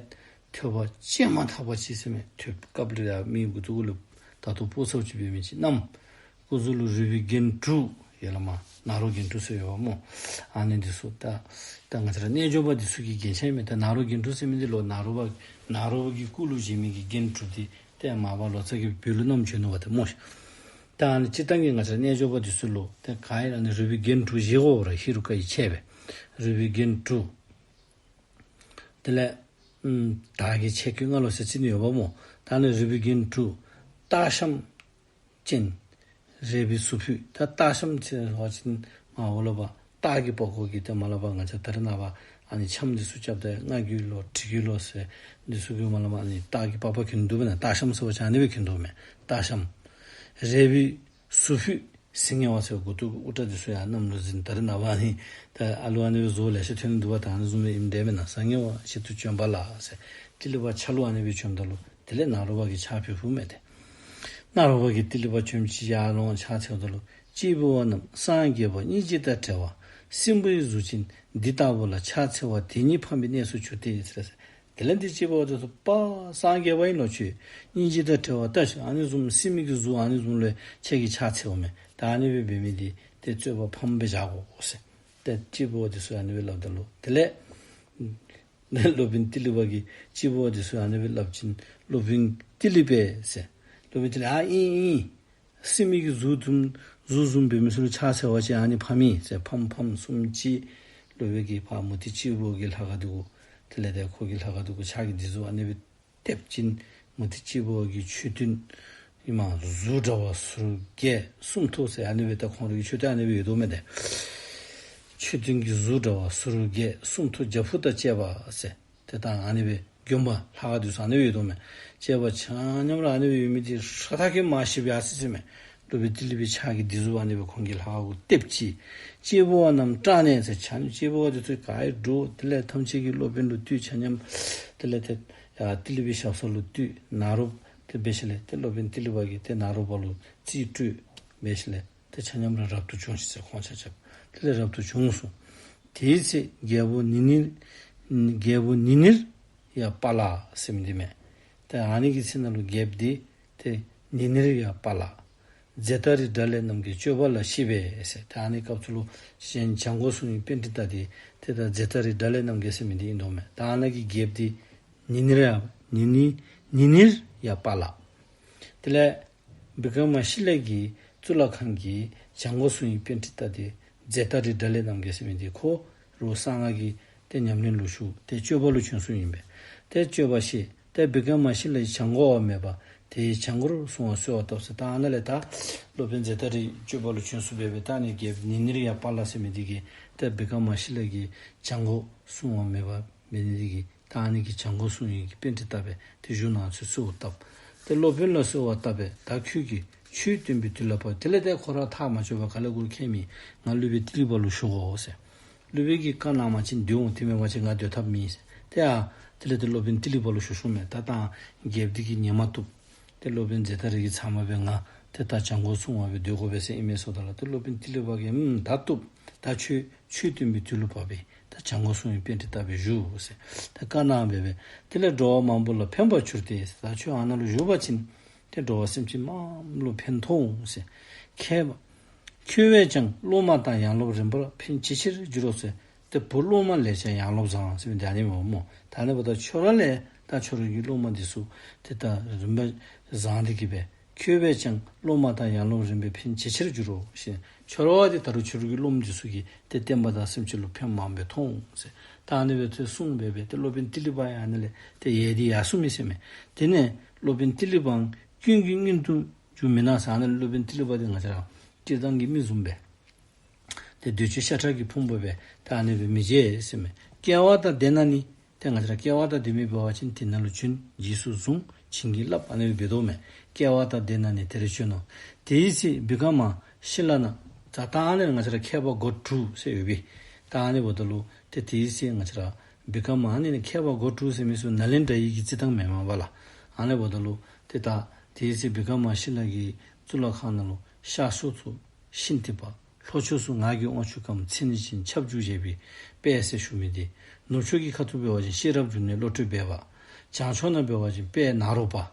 ཐོད་པ་བཅད་མ་ཐག་པ་ཅིག་ཟེར་མས། ཐོད་སྐབས་ལུ་ཡང་མི་གུ་ཏོ་གུ་ལུ་ད་ལྟོ་སྤུ་ཚབ་ཅིག་འབད་མི་ཅིག་བསྣམས། སྐུ་གཟུགས་ལུ་རུས་པའི་རྒྱན་དྲུག། ཡ་ལ་མ་ནཱ་རོ་རྒྱན་དྲུག་ཟེར་ཡོདཔ་སྨོ། ཨ་ནི་འདི་ཚུ་ད་ད་ང་བཅས་ར་རྣལ་འབྱོར་པ་འདི་ཚུ་གི་རྒྱན་ཆ་ཨིན་མས། ད་ནཱ་རོ་རྒྱན་དྲུག་ཟེར་མི་འདི་ལུ་ནཱ་རོ་པ་ནཱ་རོ་པ་གི་སྐུ་ལུ་བཞེངས་མི་གི་རྒྱན་དྲུག་འདི་ཏེ་མར་པ་ལོ་ཙཱ་གིས་བོད་ལུ་བསྣམས་བྱོན་ནུག་པ་ཏེ་སྨོ་ཤིག། ད་ཨ་ནི་སྤྱིར་བཏང་གི་ང་བཅས་ར་རྣལ་འབྱོར་པ་འདི་ཚུ་ལུ་ཏེ་ག་ཨིན་ཨ་ནི་རུས་པའི་རྒྱན་དྲུག་བཞེས་དགོ་པ་ར། ཧེ་རུ་ཀ་ཡིས་ཕྱེ་བའི་རུས་པའི་རྒྱན་དྲུག། དེ་ལས་ཨམ་དར་གྱི་ཆས་གོས་ལྔ་ལོ་ཟེར་ཅིག་ནི་ཡོདཔ་སྨོ། ད་ཨ་ནི་རུས་པའི་རྒྱན་དྲུག། སྟག་ཤམ་ཅན་རལ་པའི་གཟུགས་ཕུད། ད་སྟག་ཤམ་ཟེར་བ་ཅིན་མར་འོག་ལུ་པ་སྟག་གི་པགས་ཀོ་གི་ཏེ་མར་ལུ་པ་ང་བཅས་ད་རེས་ནངས་པ་ཨ་ནི་འཆམ་འདི་ཚུ་རྐྱབ་སྟེ་རྔ་རྒོད་ལོ་གྲི་རྒོད་ལོ་ཟེར་འདི་ཚུ་གི་མར་ལུ་པ་ཨ་ནི་སྟག་གི་པགས་པ་གྱོན་དོ་བས་ན། སྟག་ཤམ་ཟེར་བ་ཅིན་ཨ་ནི་སྦེ་གྱོན་དོ་མས། སྟག་ཤམ། རལ་པའི་གཟུགས་ཕུད། སིལ་སྙན་བ་ཟེར་མགུ་ཏོ་གི་དབུ་སྐྲ་འདི་ཚུ་ཡང་གནམ་ལུ་འཛིན། ད་རེས་ནངས་པ་ཨ་ནི་ད་ཨ་ལུ་ཨ་ནི་སྦེ་བཟོ་ལེ་ཤ་ཐོན་ནི་འདུག་པ། ད་ཨ་ནི་བཟུམ་སྦེ་ཨིནམ་འདྲས་མེན་ན། སངས་རྒྱས་པ་ཞིག་ཏུ་བྱོན་པ་ལགས་ཟེར། ཏི་ལི་པ་ཕྱག་ལུ་ཨ་ནི་སྦེ་བྱོནམ་ད་ལུ་དེ་ལས་ནཱ་རོ་པ་གིས་ཕྱག་ཕུལ་ཕུལཝ་མས་ཏེ། ནཱ་རོ་པ་གིས་ཏི་ལི་པ་བྱོན་ཅི་ཡར་ལོང་ཕྱག་འཚལཝ་ད་ལུ། སྐྱེས་བུ་བ་རྣམས་སངས་རྒྱས་པ་སྙིང་རྗེ་དང་བྲལ་བ་སྲིན་པོའི་གཟུགས་ཅན་འདི་ལྟ་བུ་ལ་ཕྱག་འཚལ་བ་དེ་ཉིད་ཕམ་པའི་གནས་སུ་གྱུར་ཏེ་ཟེར། དེ་ལས་འདི་སྐྱེས་བུ་བ་འདི་ཚུ་པ་སངས་རྒྱས་པ་ཨིན་ལོ། ཁྱོད་སྙིང་རྗེ་དང་བྲལ་བ་ལྟ་ཞིག། ཨ་ནི་བཟུམ་སྲིན་མོ་གི་གཟུགས་ཨ་ནི་བཟུམ་ལུ་ཁྱོད་ཀྱིས་ཕྱག་འཚལཝ་མས། ད་ཨ་ནི་སྦེ་འབད་མི་འདི་ཏེ་རྩོད་པ་ཕམ་སྦེ་བཞག་དགོ་ཟེར། ཏེ་སྐྱེས་བུ་བ་འདི་ཚུ་ཨ་ནི་སྦེ་སླབ་ད་ལུ་དེ་ལས་ཏེ་སློབ་དཔོན་ཏི་ལི་པ་གིས་སྐྱེས་བུ་བ་འདི་ཚུ་ཨ་ནི་སྦེ་སླབ་ཅིན་སློབ་དཔོན་ཏི་ལི་པས་ཟེར། སློབ་དཔོན་ཏི་ལི་ཨ་ཨིན་ཨིན། སྲིན་མོ་གི་གཟུགས་བཟུམ་གཟུགས་བཟུམ་འབད་མི་ཚུ་ལུ་ཕྱག་འཚལ་བ་ཅིན་ཨ་ནི་ཕམ་ཨིན་ཟེར། ཕམ་ཕམ་གསུངམ་ཅིག་སློབ་དཔོན་གྱིས་ཕར་མུ་སྟེགས་སྐྱེས་བུ་གི་ལྷ་ཁང་འདི་གུ་དེ་ལས་ཏེ་ཁོ་གི་ལྷ་ཁང་འདི་གུ་ཕྱག་གི་སྡིགས་མཛུབ་ཨ་ནི་སྦེ་གཏདཔ་ཅིན་མུ་སྟེགས་སྐྱེས་བུ་གི་མཆོད་རྟེན་ཨིནམ་གཟུགས་འདྲ་བ་ཟུར་བརྒྱད་སུམ་ཐོག་ཟེར་ཨ་ནི་སྦེ་ད་ཁོང་རའི་མཆོད་རྟེན་ཨ་ནི་སྦེ་ཡོད་དོ་མས་ཏེ། མཆོད་རྟེན་གྱི་གཟུགས་འདྲ་བ་ཟུར་བརྒྱད་སུམ་ཐོག་བྱག་ཕུག་དང་བཅས་པ་ཟེར། ཏེ་ད་ཨ་ནི་སྦེ་དགོན་པ་ལྷ་ཁང་འདི་ཚུ་ཨ་ནི་སྦེ་ཡོད་དོ་མས། བཅས་པ་ཆ་མཉམ་ར་ཨ་ནི་སྦེ་ཡོད་མི་འདི་ཧྲ་ཐག་གི་མ་ཤེས་པའི་ཨ་ཙི་ཅིག་མས། སློབ་དཔོན་ཏི་ལི་པའི་ཕྱག་གི་སྡིགས་མཛུབ་ཨ་ནི་སྦེ་ཁོང་གི་ལྷ་ཁང་གུ་གཏདཔ་ཅིག། སྐྱེས་བུ་བ་རྣམས་སྐྲག་ནས་ཟེར། ཆ་མཉམ་སྐྱེས་བུ་བ་འདི་ཚུ་ག་ར་འདྲོག། དེ་ལས་ཐམས་ཅད་ཀྱིས་སློབ་དཔོན་ལུ་བཏུད། ཆ་མཉམ་དེ་ལས་ཏེ་ཡར་ཏི་ལི་པའི་ཞབས་ས་ལུ་བཏུད། ནཱ་རོ་ཏེ་འབད་ཞིནམ་ལས་ཏེ་སློབ་དཔོན་ཏི་ལི་པ་གིས་ཏེ་ནཱ་རོ་པ་ལུ་རྩིས་སྤྲོད། འབད་ཞིནམ་ལས་ཏེ་ཆ་མཉམ་ར་རབ་ཏུ་བྱུང་ཞིག་ཟེར་ཁོང་ཆ་ཁྱབ། དེ་ལས་རབ་ཏུ་བྱུང་སོང་། དེའི་ཚེ་རྒྱལ་པོ་ནི་ནི་རྒྱལ་པོ་ནི་ནིར་ཡ་པཱ་ལ་ཟེར་མི་འདི་མས། ཏེ་ཨ་ནི་གི་ཚེ་ནང་ལུ་རྒྱལཔོ་འདི་ཏེ་ནི་ནིར་ཡ་པཱ་ལ། ཛེ་ཏ་རི་དགྲ་ལྷའི་རྣམ་རྒྱལ་སྤྱོད་པ་ལ་ཤེས་པས་ཟེར། ཏེ་ཨ་ནི་སྐབས་སུ་ལུ་གཞན་བྱང་སྒོ་སྲུང་བའི་པཎྜི་ཏ་འདི་ཏེ་ད་ཛེ་ཏ་རི་དགྲ་ལྷའི་རྣམ་རྒྱལ་ཟེར་མི་འདི་ཨིན་དོ་མས། ད་ཨ་ནི་གི་རྒྱལཔོ་འདི་ནི་ནིར་ཡ་ནི་ནི་ནི་ནིར་ཡ་པཱ་ལ། དེ་ལས་བི་ཀྲ་མ་ཤི་ལ་གི་གཙུག་ལག་ཁང་གི་བྱང་སྒོ་སྲུང་བའི་པཎྜི་ཏ་འདི་ཛེ་ཏ་རི་དགྲ་ལྷའི་རྣམ་རྒྱལ་ཟེར་མི་འདི་ཁོ་ར་གསང་སྔགས་ཀྱི་ཏེ་ཉམས་ལེན་ལུ་ཞུགས་ཏེ་སྤྱོད་པ་ལུ་བྱོན་སོང་ཡོདཔ་མས། ཏེ་སྤྱོད་པ་ཤེས། ཏེ་བི་ཀྲ་མ་ཤི་ལ་གི་བྱང་སྒོ་བ་མེད་པ་དེའི་བྱང་སྒོར་སྲུང་བར་གསོལ་བ་བཏབ་ཟེར། ད་ཨ་ནཱ་ལས་ད་སློབ་དཔོན་ཛེ་ཏ་རི་སྤྱོད་པ་ལུ་བྱོན་སོང་སྦེ་སྦེ་ད་ཨ་ནི་རྒྱལཔོ་ནི་ནིར་ཡ་པཱ་ལ་ཟེར་མི་འདི་གིས་ཏེ་བི་ཀྲ་མ་ཤི་ལ་གི་བྱང་སྒོ་སྲུང་བ་མེད་པ་འབད་ནི་འདི་གིས་ད་ཨ་ནི་གི་བྱང་སྒོ་སྲུང་བའི་གི་པཎྜི་ཏ་སྦེ་ཏེ་བཞུགས་གནང་ཚུལ་གསོལཝ་བཏབ། ཏེ་སློབ་དཔོན་ལ་གསོལ་བ་བཏབ་པས། ད་ཁྱོད་ཀྱིས་ཆོས་སྟོན་པའི་དུས་ལ་བབ། དེ་ལས་ཏེ་ཁོ་ར་ཐག་མ་ཆོད་པར་ག་ལས་འགུལ་ཁྱད་མེད། ང་སློབ་དཔོན་ཏི་ལི་པ་ལུ་ཞུ་དགོ་ཟེར། སློབ་དཔོན་གྱིས་བཀའ་གནང་བ་ཅིན་སྡོད་འོང་། དེ་མེན་པ་ཅིན་ང་སྡོད་ཐབས་མེད་ཟེར། ཏེ་ཨ་དེ་ལས་ཏེ་སློབ་དཔོན་ཏི་ལི་པ་ལུ་ཞུ་ཞུཝ་མས། ད་ད་རྒྱལཔོ་འདི་གིས་ཉན་མ་བཏུབ། ཏེ་སློབ་དཔོན་ཛེ་ཏ་རི་གི་ཚབ་མ་སྦེ་ང་ཏེ་ད་བྱང་སྒོ་སྲུང་བ་སྦེ་སྡོད་དགོ་པས་ཟེར་ཨིན་མས་ཟེརཝ་ད་ལུ་ཏེ་སློབ་དཔོན་ཏི་ལི་པ་གིས་ཨམ་ད་བཏུབ། ད་ཁྱོད་ཆོས་སྟོན་པའི་དུས་ལུ་བབ་པས། ད་བྱང་སྒོ་སྲུང་བའི་པཎྜི་ཏ་སྦེ་བཞུགས་ཟེར་ད་བཀའ་གནང་སྦེ་སྦེ། དེ་ལས་འགྲོ་བ་མང་པོ་ལ་ཕན་པར་གྱུར་ཏེ་ཟེར། ད་ཁྱོད་ཨ་ནཱ་ལུ་བཞུགས་པ་ཅིན་ཏེ་འགྲོ་བ་སེམས་ཅན་མང་ལུ་ཕན་ཐོགས་འོང་ཟེར། མཁས་པ་ཁྱོད་བས་ཀྱང་སློབ་མ་དང་ཡང་སློབ་རིམ་པར་ཕན་ཇེ་ཆེར་འགྱུར་རོ་ཟེར། ཏེ་བུ་སློབ་མ་ལས་ཀྱང་ཡང་སློབ་བཟང་ཟེར་མི་འདི་ཨ་ནི་སྦེ་སྨོ། ད་ཨ་ནི་འབདཝ་ད་ཁྱོད་ར་ལས་ད་ཁྱོད་ར་གི་སློབ་མ་འདི་ཚུ་ཏེ་ད་རིམ་པ་བཟང་སྟེ་གི་སྦེ། ཁྱོད་བས་ཀྱང་སློབ་མ་དང་ཡང་སློབ་རིམ་པས་ཕན་ཇེ་ཆེར་འགྱུར་རོ་ཞེས། ཁྱོད་ར་བ་འདི་ད་རུང་ཁྱོད་ར་གི་སློབ་མ་འདི་ཚུ་གིས་ཏེ་བསྟན་པ་དང་སེམས་ཅན་ལུ་ཕན་མང་སྦེ་ཐོགས་འོང་ཟེར། ད་ཨ་ནི་སྦེ་ཏེ་གསུངས་སྦེ་སྦེ་ཏེ་སློབ་དཔོན་ཏི་ལི་པ་ཡང་ཨ་ནི་ལས་ཏེ་ཡལ་ཏེ་ཡར་སོང་མི་ཟེར་མས། དེ་ནས་སློབ་དཔོན་ཏི་ལི་པའང་སྐྱོན་གྱི་མངོན་དུ་གྱུར་མིན་ན་ཟེར། ཨ་ནི་སློབ་དཔོན་ཏི་ལི་པ་འདི་ང་བཅས་ར་སྤྱིར་བཏང་གི་མི་བཟུམ་སྦེ་ཏེ་འདོད་ཆེན་ཤ་ཁྲག་གི་ཕུང་པོ་སྦེ་ད་ཨ་ནི་སྦེ་མི་མཇལ་ཟེར་མས། སྐལ་བ་དང་ལྡན་ན་ནི། ཏེ་ང་བཅས་ར་སྐལ་བ་དང་ལྡན་མི་འབད་བ་ཅིན་དེ་ནང་ལུ་བྱོན། རྗེས་སུ་བཟུང་། བྱིན་གྱིས་བརླབས། ཨ་ནི་སྦེ་འབད་དོ་མས། སྐལ་བ་དང་ལྡན་ན་ནི་དེར་བྱོན་ནོ། དེའི་ཚེ་བི་ཀྲ་མ་ཤི་ལ་ན། ད་ད་ཨ་ནི་ང་བཅས་ར་མཁས་པ་སྒོ་དྲུག་ཟེར་ཡོད་པས། ད་ཨ་ནི་འབདཝ་ད་ལུ་ཏེ་དེའི་ཚེ་ང་བཅས་ར་བི་ཀྲ་མ་ཨ་ནི་ནི་མཁས་པ་སྒོ་དྲུག་ཟེར་མི་ཚུ་ནཱ་ལེནྡྲ་ཡི་གི་རྩིས་ཐངས་མེན་མས་པ་ལགས། ཨ་ནི་འབདཝ་ད་ལུ་ཏེ་ད་དེའི་ཚེ་བི་ཀྲ་མ་ཤི་ལ་གི་གཙུག་ལག་ཁང་ནང་ལུ་ཤར་ཕྱོགས་སུ་ཤིན་ཏི་པ། ལྷོ་ཕྱོགས་སུ་ངག་གི་དབང་ཕྱུག་གམ་མཚན་ཉིད་ཅན་ཁྱབ་འཇུག་ཅེས་པའི་དཔལ་ཟེར་ཞུ་མི་འདི། ནུབ་ཕྱོགས་ཀྱི་ཁ་ཐུག་འབད་བ་ཅིན་ཤེས་རབ་འབྱུང་གནས་བློ་གྲོས་སྦས་པ། བྱང་ཕྱོགས་ན་འབད་བ་ཅིན་དཔལ་ནཱ་རོ་པ།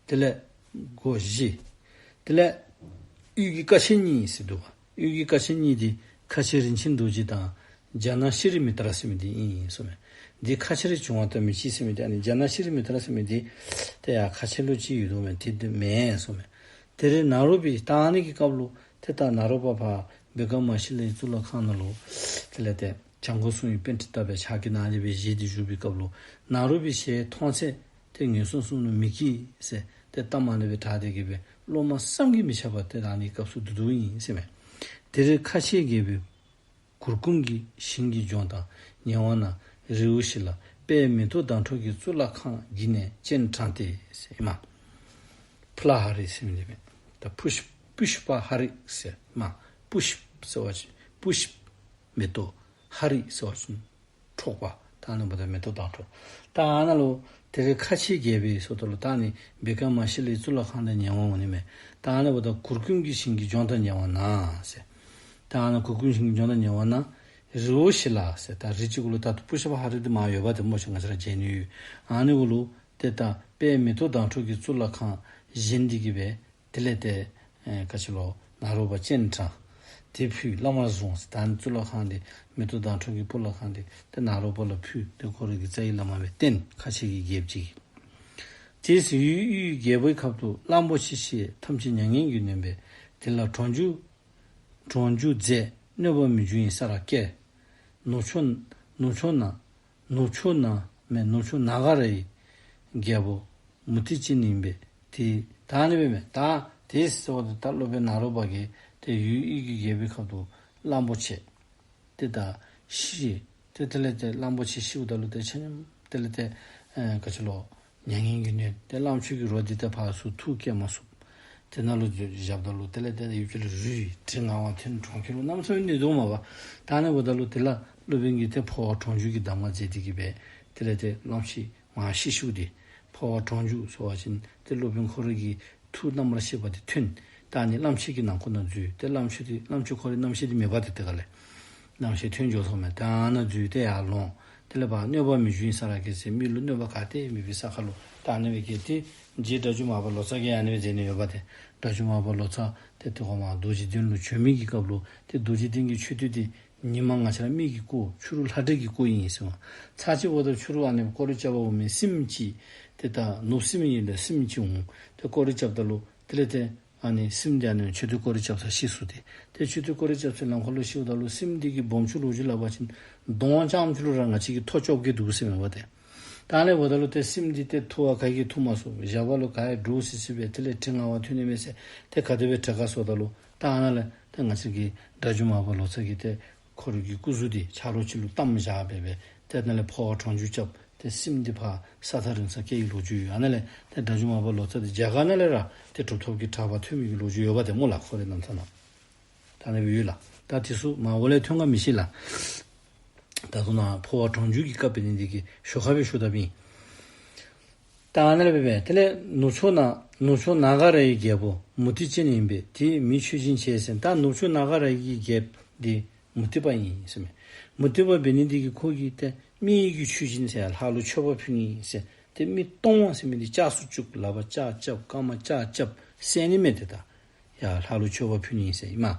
དེ་ལས་སྒོ་བཞི། དེ་ལས་དབུས་ཀྱི་ཀ་ཆེན་གཉིས་ཟེར་འདུག་པ། གཡུལ་གྱི་ཁ་ཆེ་གཉིས་འདི་ཁ་ཆེ་རིན་ཆེན་རྡོ་རྗེ་དང་རྒྱ་ནག་ཤྲཱི་མི་ཏྲ་ཟེར་མི་འདི་ཨིན་གསུངམ་མས། འདི་ཁ་ཆེ་རུ་བྱུང་བ་ལྟ་མི་ཅིག་ཟེར་མི་འདི་ཨ་ནི་རྒྱ་ནག་ཤྲཱི་མི་ཏྲ་ཟེར་མི་འདི་ཏེ་ཡ་ཁ་ཆེ་ལུ་ཅིག་ཡོད་དོ་མས། དེ་འདི་མེན་གསུངམ་མས། དེ་རིང་ནཱ་རོ་པའི་ད་ཨ་ནི་གི་སྐབས་ལུ་ཏེ་ད་ནཱ་རོ་པ་ཕར་བི་ཀྲ་མ་ཤཱི་ལའི་གཙུག་ལག་ཁང་ནང་ལུ་དེ་ལས་ཏེ་བྱང་སྒོ་སྲུང་བའི་པཎྜི་ཏ་སྦེ་ཕྱག་གི་ནང་ལས་སྦེ་བཞེས་ཏེ་བཞུགས་པའི་སྐབས་ལུ་ནཱ་རོ་པའི་ཞལ་མཐོང་ཚད་ཏེ་ངན་སོང་གསུམ་ལུ་མི་སྐྱེ་ཟེར་ཏེ་གཏམ་ཨ་ནི་སྦེ་གྲགས་ཏེ་གི་སྦེ་སློབ་མ་བསམ་གྱིས་མི་ཁྱབ་པ་ཏེ་ད་ཨ་ནི་སྐབས་སུ་བསྡུ་བསྡུཝ་ཨིན་ཟེར་མས། དེར་ཁ་ཆེའི་རྒྱལ་པོའི་གུར་ཀུམ་གྱི་ཞིང་གི་ལྗོངས་དང་ཉེ་བ་ན་རི་བོ་ཞི་ལ་དཔལ་མེ་ཏོག་མདངས་འཕྲོག་གི་གཙུག་ལག་ཁང་བརྒྱུད་ནས་སྤྱན་དྲངས་ཏེ་ཟེར་ཨིན་མས། ཕུ་ལ་ཧ་རི་ཟེར་མི་འདི་མས། ད་པུཤ་པུཤ་པ་ཧ་རི་ཟེར་ཨིན་མས། པུཤ་ཟེར་བ་ཅིན་པུཤ་མེ་ཏོག། ཧ་རི་ཟེར་བ་ཅིན་འཕྲོག་པ། ད་ཨ་ནི་འབདཝ་ད་མེ་ཏོག་མདངས་འཕྲོག། ད་ཨ་ནཱ་ལུ་དེར་ཁ་ཆེའི་རྒྱལ་པོའི་ཟེརཝ་ད་ལུ་ད་ཨ་ནི་བི་ཀྲ་མ་ཤཱི་ལའི་གཙུག་ལག་ཁང་དང་ཉེ་བ་འོང་ནི་མས། ད་ཨ་ནི་འབདཝ་ད་གུར་ཀུམ་གྱི་ཞིང་གི་ལྗོངས་དང་ཉེ་བ་ན་ཟེར། ད་ཨ་ནི་གུར་ཀུམ་ཞིང་གི་ལྗོངས་དང་ཉེ་བ་ན་རི་བོ་ཞི་ལ་ཟེར། ད་རི་གཅིག་གུ་ལུ་ད་པུཤ་པ་ཧ་རི་འདི་མར་ཡོདཔ་འདི་སྨོ་ཤིག། ང་བཅས་ར་མཇལ་ནི་ཡོད། ཨ་ནི་གུ་ལུ་ཏེ་ད་དཔལ་མེ་ཏོག་མདངས་འཕྲོག་གི་གཙུག་ལག་ཁང་བཞེངས་ཏེ་གི་སྦེ་དེ་ལས་ཏེ་ཨེ་ག་ཅི་ལོ་ནཱ་རོ་པ་སྤྱན་དྲངས། དེ་ཕུལ། བླ་མར་བཟུང་ཟེར། ད་ཨ་ནི་གཙུག་ལག་ཁང་འདི་མེ་ཏོག་མདངས་འཕྲོག་གི་གཙུག་ལག་ཁང་འདི་ཏེ་ནཱ་རོ་པ་ལུ་ཕུལ། ཏེ་ཁོ་རའི་གི་རྩ་བའི་བླ་མ་སྦེ་བསྟེན། ཁ་ཆེ་གི་རྒྱལཔོ་ཅིག་གིས། དེ་ཡི་ཡུལ་དབུས་རྒྱལ་པོའི་ཁབ་ཏུ་གླང་པོ་ཆེ་ཞེས་ཐམས་ཅད་མྱ་ངན་གྱིས་ནོན་པས། དེ་ལ་གྲོང་འཇུག་གྲོང་འཇུག་མཛད་གནོད་པ་མི་འབྱུང་ཡི་ས་ར་སྐྱེས། ནུབ་ཕྱོགས་ནུབ་ཕྱོགས་ན་ནུབ་ཕྱོགས་ན་མེན་ནུབ་ཕྱོགས་ནཱ་ག་ར་ཡི་རྒྱལ་པོ་མུ་སྟེགས་ཅན་ཡིན་པས། དེ་ད་ཨ་ནི་སྦེ་མས། ད་དེ་ཟེརཝ་ད་ད་སློབ་དཔོན་ནཱ་རོ་པ་གིས་ཏེ་ཡུལ་དབུས་ཀྱི་རྒྱལ་པོའི་ཁབ་ཏུ་གླང་པོ་ཆེ་ཏེ་ད་ཤི། ཏེ་དེ་ལས་ཏེ་གླང་པོ་ཆེ་ཤིཝ་ད་ལུ་ཏེ་ཆ་མཉམ་དེ་ལས་ཏེ་ཨེ་ག་ཅི་ལོ་མྱ་ངན་གྱིས་ནོན། ཏེ་གླང་ཆེན་གྱི་རོ་འདི་ཏེ་ཕར་ཚུར་འཐུ་སྐྱེལ་མ་ཚུགས། དེ་ནང་ལུ་བཞགཔ་ད་ལུ་དེ་ལས་ཏེ་ཡུལ་ཕྱོགས་ལུ་རུལ། དྲི་ང་བ་ཐོན། གྲོང་ཁྱེར་ལུ་གནམ་མེད་ས་མེད་གནོད་དོ་མས་པ། ད་ཨ་ནི་འབདཝ་ད་ལུ་དེ་ལས་སློབ་དཔོན་གྱིས་ཏེ་འཕོ་བ་གྲོང་འཇུག་གི་གདམས་ངག་མཛད་དེ་གི་སྦེ་དེ་ལས་ཏེ་གླང་ཆེན་མར་ཤི་ཤིཝ་འདི་འཕོ་བ་གྲོང་འཇུག་ཟེར་བ་ཅིན་ཏེ་སློབ་དཔོན་ཁོ་ར་གི་ཐུགས་རྣམ་པར་ཤེས་པ་འདི་ཐོན། ད་ཨ་ནི་གླང་ཆེན་གྱི་ནང་ཁོག་ནང་འཛུལ། ཏེ་གླང་ཆེན་འདི་གླང་ཆེན་ཁོ་རའི་རྣམ་ཤེས་འདི་མེད་པ་ཏེ་དེ་ཁ་ལས་རྣམ་ཤེས་ཐོན་འགྱོ་སོངམ་མས། ད་ཨ་ནཱ་འཛུལ་ཏེ་ཡར་ལོང་། དེ་ལས་ཕར་གནོད་པ་མི་འབྱུང་ཡི་ས་ར་སྐྱེས་ཟེར། མི་ལུ་གནོད་པ་ག་ཏེ་མེད་པའི་ས་ཁ་ལུ་ད་ཨ་ནི་སྦེ་སྐྱེས་ཏེ་རྗེ་སྒྲ་སྒྱུར་མར་པ་ལོ་ཙཱ་གིས་ཨ་ནི་སྦེ་མཛད་ནི་ཡོདཔ་ཏེ། སྒྲ་སྒྱུར་མར་པ་ལོ་ཙཱ་ཏེ་དེ་གོང་མར་རྡོ་རྗེ་གདན་ལུ་བྱོན་མི་གི་སྐབས་ལུ་ཏེ་རྡོ་རྗེ་གདན་གྱི་མཆོད་རྟེན་འདི་ཉིན་མ་ང་བཅས་ར་མི་གིས་བསྐོར། ཕྱི་རུ་ལྷ་འདྲེ་གིས་བསྐོར་ཡི་ཟེར་མས། ཚར་གཅིག་འབདཝ་ད་ཕྱི་རུ་ཨ་ནི་སྐོར་ར་རྐྱབ་པར་འོང་མི་སྲིནམོ་ཅིག་ཏེ་ད་ནོར་བུ་སྲིནམོ་ཨིན་ལགས། སྲིནམོ་ཅིག་འོང་། ཏེ་སྐོར་ར་རྐྱབ་ད་ལུ་དེ་ལས་ཏེ་ཨ་ནི་སྲིནམོ་འདི་ཨ་ནི་མཆོད་རྟེན་སྐོར་ར་རྐྱབ་སར་ཤི་སོང་སྟེ། ཏེ་མཆོད་རྟེན་སྐོར་ར་རྐྱབ་སའི་ལམ་ཁར་ལུ་ཤིཝ་ད་ལུ་སྲིནམོ་འདི་གི་སྦོམ་ཆུང་ལོ་རྒྱུས་སླབ་པ་ཅིན་གདོང་རྐྱངམ་ཅིག་ལུ་ར་ང་བཅས་ཀྱི་མཐོ་བཅོ་བརྒྱད་འདུག་ཟེར་མས་པ་ཏེ། ད་ཨ་ནི་འབདཝ་ད་ལུ་ཏེ་སྲིནམོ་འདི་ཏེ་འཐུ་བ་ག་གིས་འཐུ་མ་ཚུགས། བཞག་པ་ལུ་ག་ཡང་འདྲོག་སི་སི་སྦེ་དེ་ལས་དྲི་ང་བ་ཐོན་ནི་མས་ཟེར་ཏེ་ག་དེ་སྦེ་དྲག་ག་ཟེརཝ་ད་ལུ་ད་ཨ་ནཱ་ལས་ཏེ་ང་བཅས་ཀྱི་སྒྲ་སྒྱུར་མར་པ་ལོ་ཙཱ་གིས་ཏེ་ཁོ་རའི་གི་སྐུ་གཟུགས་འདི་ཆ་རོགས་ཅིག་ལུ་བཏམ་བཞག་སྦེ་སྦེ་ཏེ་ཨ་ནཱ་ལས་འཕོ་བ་གྲོང་འཇུག་རྐྱབ། ཏེ་སྲིནམོ་འདི་ཕར་ས་ཐག་རིང་སར་སྐྱེལ་བའི་ལོ་རྒྱུས་ཡོད། ཨ་ནཱ་ལས་ཏེ་སྒྲ་སྒྱུར་མར་པ་ལོ་ཙཱ་འདི་རྒྱ་གར་ནང་ལས་ར་ཏེ་གྲུབ་ཐོབ་ཀྱི་གྲགས་པ་ཐོན་མི་གི་ལོ་རྒྱུས་ཡོདཔ་ཏེ་སྨོ་ལགས། ཁོ་རའི་རྣམ་ཐར་ནང་ད་ཨ་ནི་སྦེ་ཡོད་ལགས། ད་དེ་ཚུ་མར་འོག་ལས་ཐོན་ག་མི་ཤེས་ལགས། ད་ལྟོ་ནཱ་འཕོ་བ་གྲོང་འཇུག་གི་སྐབས་འབད་ནི་འདི་གིས་ཞོར་ཁ་སྦེ་ཞུ་དཔ་ཨིན། ད་ཨ་ནཱ་ལས་འབད་འབད་དེ་ལས་ནུབ་ཕྱོགས་ན་ནུབ་ཕྱོགས་ནཱ་ག་ར་ཡི་རྒྱལ་པོ་མུ་སྟེགས་ཅན་ཡིན་པས། དེས་མི་མཆོད་སྦྱིན་བྱས་ཟེར། ད་ནུབ་ཕྱོགས་ནཱ་ག་ར་ཡི་རྒྱལཔོ་འདི་མུ་སྟེགས་པ་ཨིན་ཟེར་མས། མུ་སྟེགས་པ་འབད་ནི་འདི་གིས་ཁོ་གིས་ཏེ་མི་ཡི་གི་མཆོད་སྦྱིན་ཟེར་ལྷ་ལུ་མཆོད་པ་ཕུལ་ནི་ཟེར་ཏེ་མི་སྟོང་ཟེར་མི་འདི་ལྕགས་སུ་བཅུག། ལག་པར་ལྕགས་རྐྱབ། རྐངམ་ལྕགས་རྐྱབ་བསད་ནི་མས་ཏེ་ད། ཡ་ལྷ་ལུ་མཆོད་པ་ཕུལ་ནི་ཟེར་ཨིན་མས།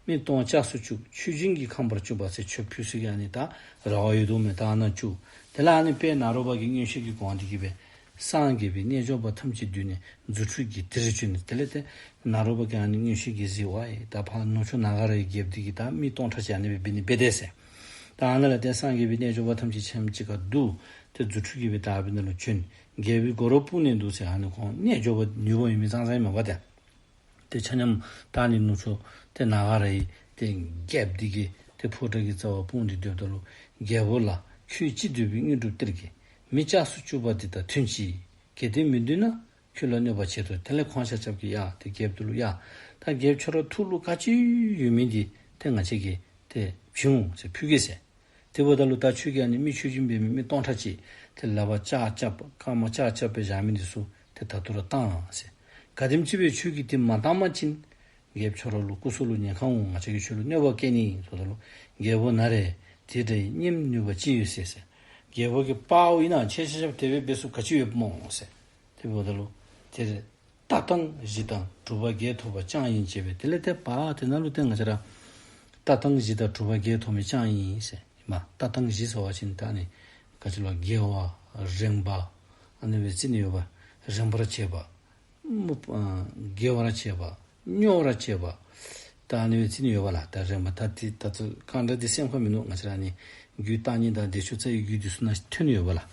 མི་སྟོང་ལྕགས་སུ་བཅུག། མཆོད་སྦྱིན་གྱིས་ཁམས་པར་བཅུག་པ་ཟེར་མཆོད་ཕུལ་ས་གི་ཨ་ནི་ད་ར་བ་ཡོད་དོ་མས། ད་ཨ་ནཱ་བཅུག། དེ་ལས་ཨ་ནི་དཔལ་ནཱ་རོ་པ་གིས་མངོན་ཤེས་ཀྱིས་དགོངས་ཏེ་གི་སྦེ་སངས་རྒྱས་པའི་རྣལ་འབྱོར་པ་ཐམས་ཅད་བསྡུས་ནས་རྫུ་འཕྲུལ་གྱིས་དེར་བྱོན། དེ་ལས་ཏེ་ནཱ་རོ་པ་གིས་ཨ་ནི་མངོན་ཤེས་ཀྱིས་གཟིགས་པ་ཡི་ད་ཕར་ནུབ་ཕྱོགས་ནཱ་ག་ར་ཡི་རྒྱལཔོ་འདི་གིས་ད་མི་སྟོང་ཕྲག་གཅིག་ཨ་ནི་སྦེ་འབད་ནི་འབད་དེས་ཟེར། ད་ཨ་ནཱ་ལས་ཏེ་སངས་རྒྱས་པའི་རྣལ་འབྱོར་པ་ཐམས་ཅད་ཆ་མཉམ་གཅིག་ཁར་བསྡུ། ཏེ་རྫུ་འཕྲུལ་གྱིས་སྦེ་དག་པའི་ནང་ལུ་བྱོན། རྒྱལ་པོའི་སྒོ་ར་སྤུངས་ནས་འདུག་ཟེར། ཨ་ནི་ཁོང་རྣལ་འབྱོར་པ་ནུས་པ་ཡོད་མི་ཙང་ཙང་ཨིན་མས་པ་ཏེ། ཏེ་ཆ་མཉམ་ད་ཨ་ནི་ནུབ་ཕྱོགས་ཏེ་ནཱ་ག་ར་ཡི་ཏེ་རྒྱལཔོ་འདི་གིས་ཏེ་ཕོ་བྲང་གི་རྩ་བར་སྤུངས་ཏེ་སྡོདཔ་ད་ལུ་རྒྱལ་པོ་ལགས། ཁྱོད་ཅི་འདོད་པའི་དངོས་གྲུབ་སྟེར་གེ། མི་ལྕགས་སུ་བཅུག་པ་འདི་དང་མཐུན་ཅི། གལ་ཏེ་མི་འདོད་ན་ཁྱོད་ལ་གནོད་པ་བྱེད་དོ། དེ་ལས་ཁོང་ཆ་ཁྱབ་ཀྱིས་ཡ་ཏེ་རྒྱལཔོ་འདི་ལུ་ཡ་ད་རྒྱལཔོ་ཁྱོད་ར་ཐུགས་ལུ་ག་ཅི་ཡོད་མི་འདི་ཏེ་ང་བཅས་ཀྱིས་ཏེ་བྱིན་འོང་ཟེར་ཕུལ་གེ་ཟེར། དེ་འབདཝ་ད་ལུ་ད་ཁྱོད་ཀྱིས་ཨ་ནི་མི་མཆོད་སྦྱིན་འབད་མི་མི་སྟོང་ཕྲག་གཅིག་ཏེ་ལག་པར་ལྕགས་རྐྱབ་རྐངམ་ལྕགས་རྐྱབ་སྦེ་བཞག་མི་འདི་ཚུ་ཏེ་ད་ལྟོ་ར་བཏང་ཟེར། གལ་སྲིད་ཅིག་སྦེ་ཁྱོད་ཀྱིས་ཏེ་མ་བཏང་པ་ཅིན་རྒྱལཔོ་ཁྱོད་ར་ལུ་སྐུ་སྲོག་ལུ་ཉེན་ཁ་འོང་། ང་བཅས་ཀྱིས་ཁྱོད་ལུ་གནོད་པ་བཀལ་ནི་ཟེརཝ་ད་ལུ་རྒྱལ་པོ་ན་རེ་དེ་འདྲ་ཡི་སྙམ་ནུས་པ་ཅི་ཡོད་ཟེར་ཟེར། རྒྱལ་པོ་གིས་པའོ་ཨིན་ན་ཁྱེད་ཆ་ཁྱབ་དེ་སྦེ་འབད་ཚུགསཔ་ག་ཅི་ཡོདཔ་སྨོ་ཟེར། དེ་འབདཝ་ད་ལུ་དེར་ལྟ་སྟངས་བཞི་དང་གྲུབ་པ་བརྒྱད་ཐོབ་པ་ཅང་ཡིན་བྱས་པས། དེ་ལས་ཏེ་པ་དེ་ནང་ལུ་ཏེ་ང་བཅས་ར་ ལྟ་སྟངས་བཞི་དང་གྲུབ་པ་བརྒྱད་ཐོབ་མི་ཅང་ཨིན་ཟེར་ཨིན་མས། ལྟ་སྟངས་བཞི་ཟེར་བ་ཅིན་ད་ཨ་ནི་ག་ཅི་ལོ་དགེ་བ་རེངས་པ་ཨ་ནི་སྦེ་རྩི་ནི་ཡོད་པ། རེངས་པར་བྱེད་པ། སྨོད་ཨ་དགེ་བར་བྱེད་པ། སྨྱོ་བར་བྱེད་པ། ད་ཨ་ནི་སྦེ་རྩི་ནི་ཡོད་པ་ལགས། ད་རེངས་པ་ད་དེ་ད་ཚུ་གང་འདྲ་དེ་སེམས་ཁར་མིན་ནུག། ང་བཅས་ར་ཨ་ནི་རྒྱུད་བརྟག་གཉིས་དང་བདེ་མཆོག་རྩ་བའི་རྒྱུད་དེ་ཚུ་ནང་ཐོན་ནི་ཡོད་པ་ལགས།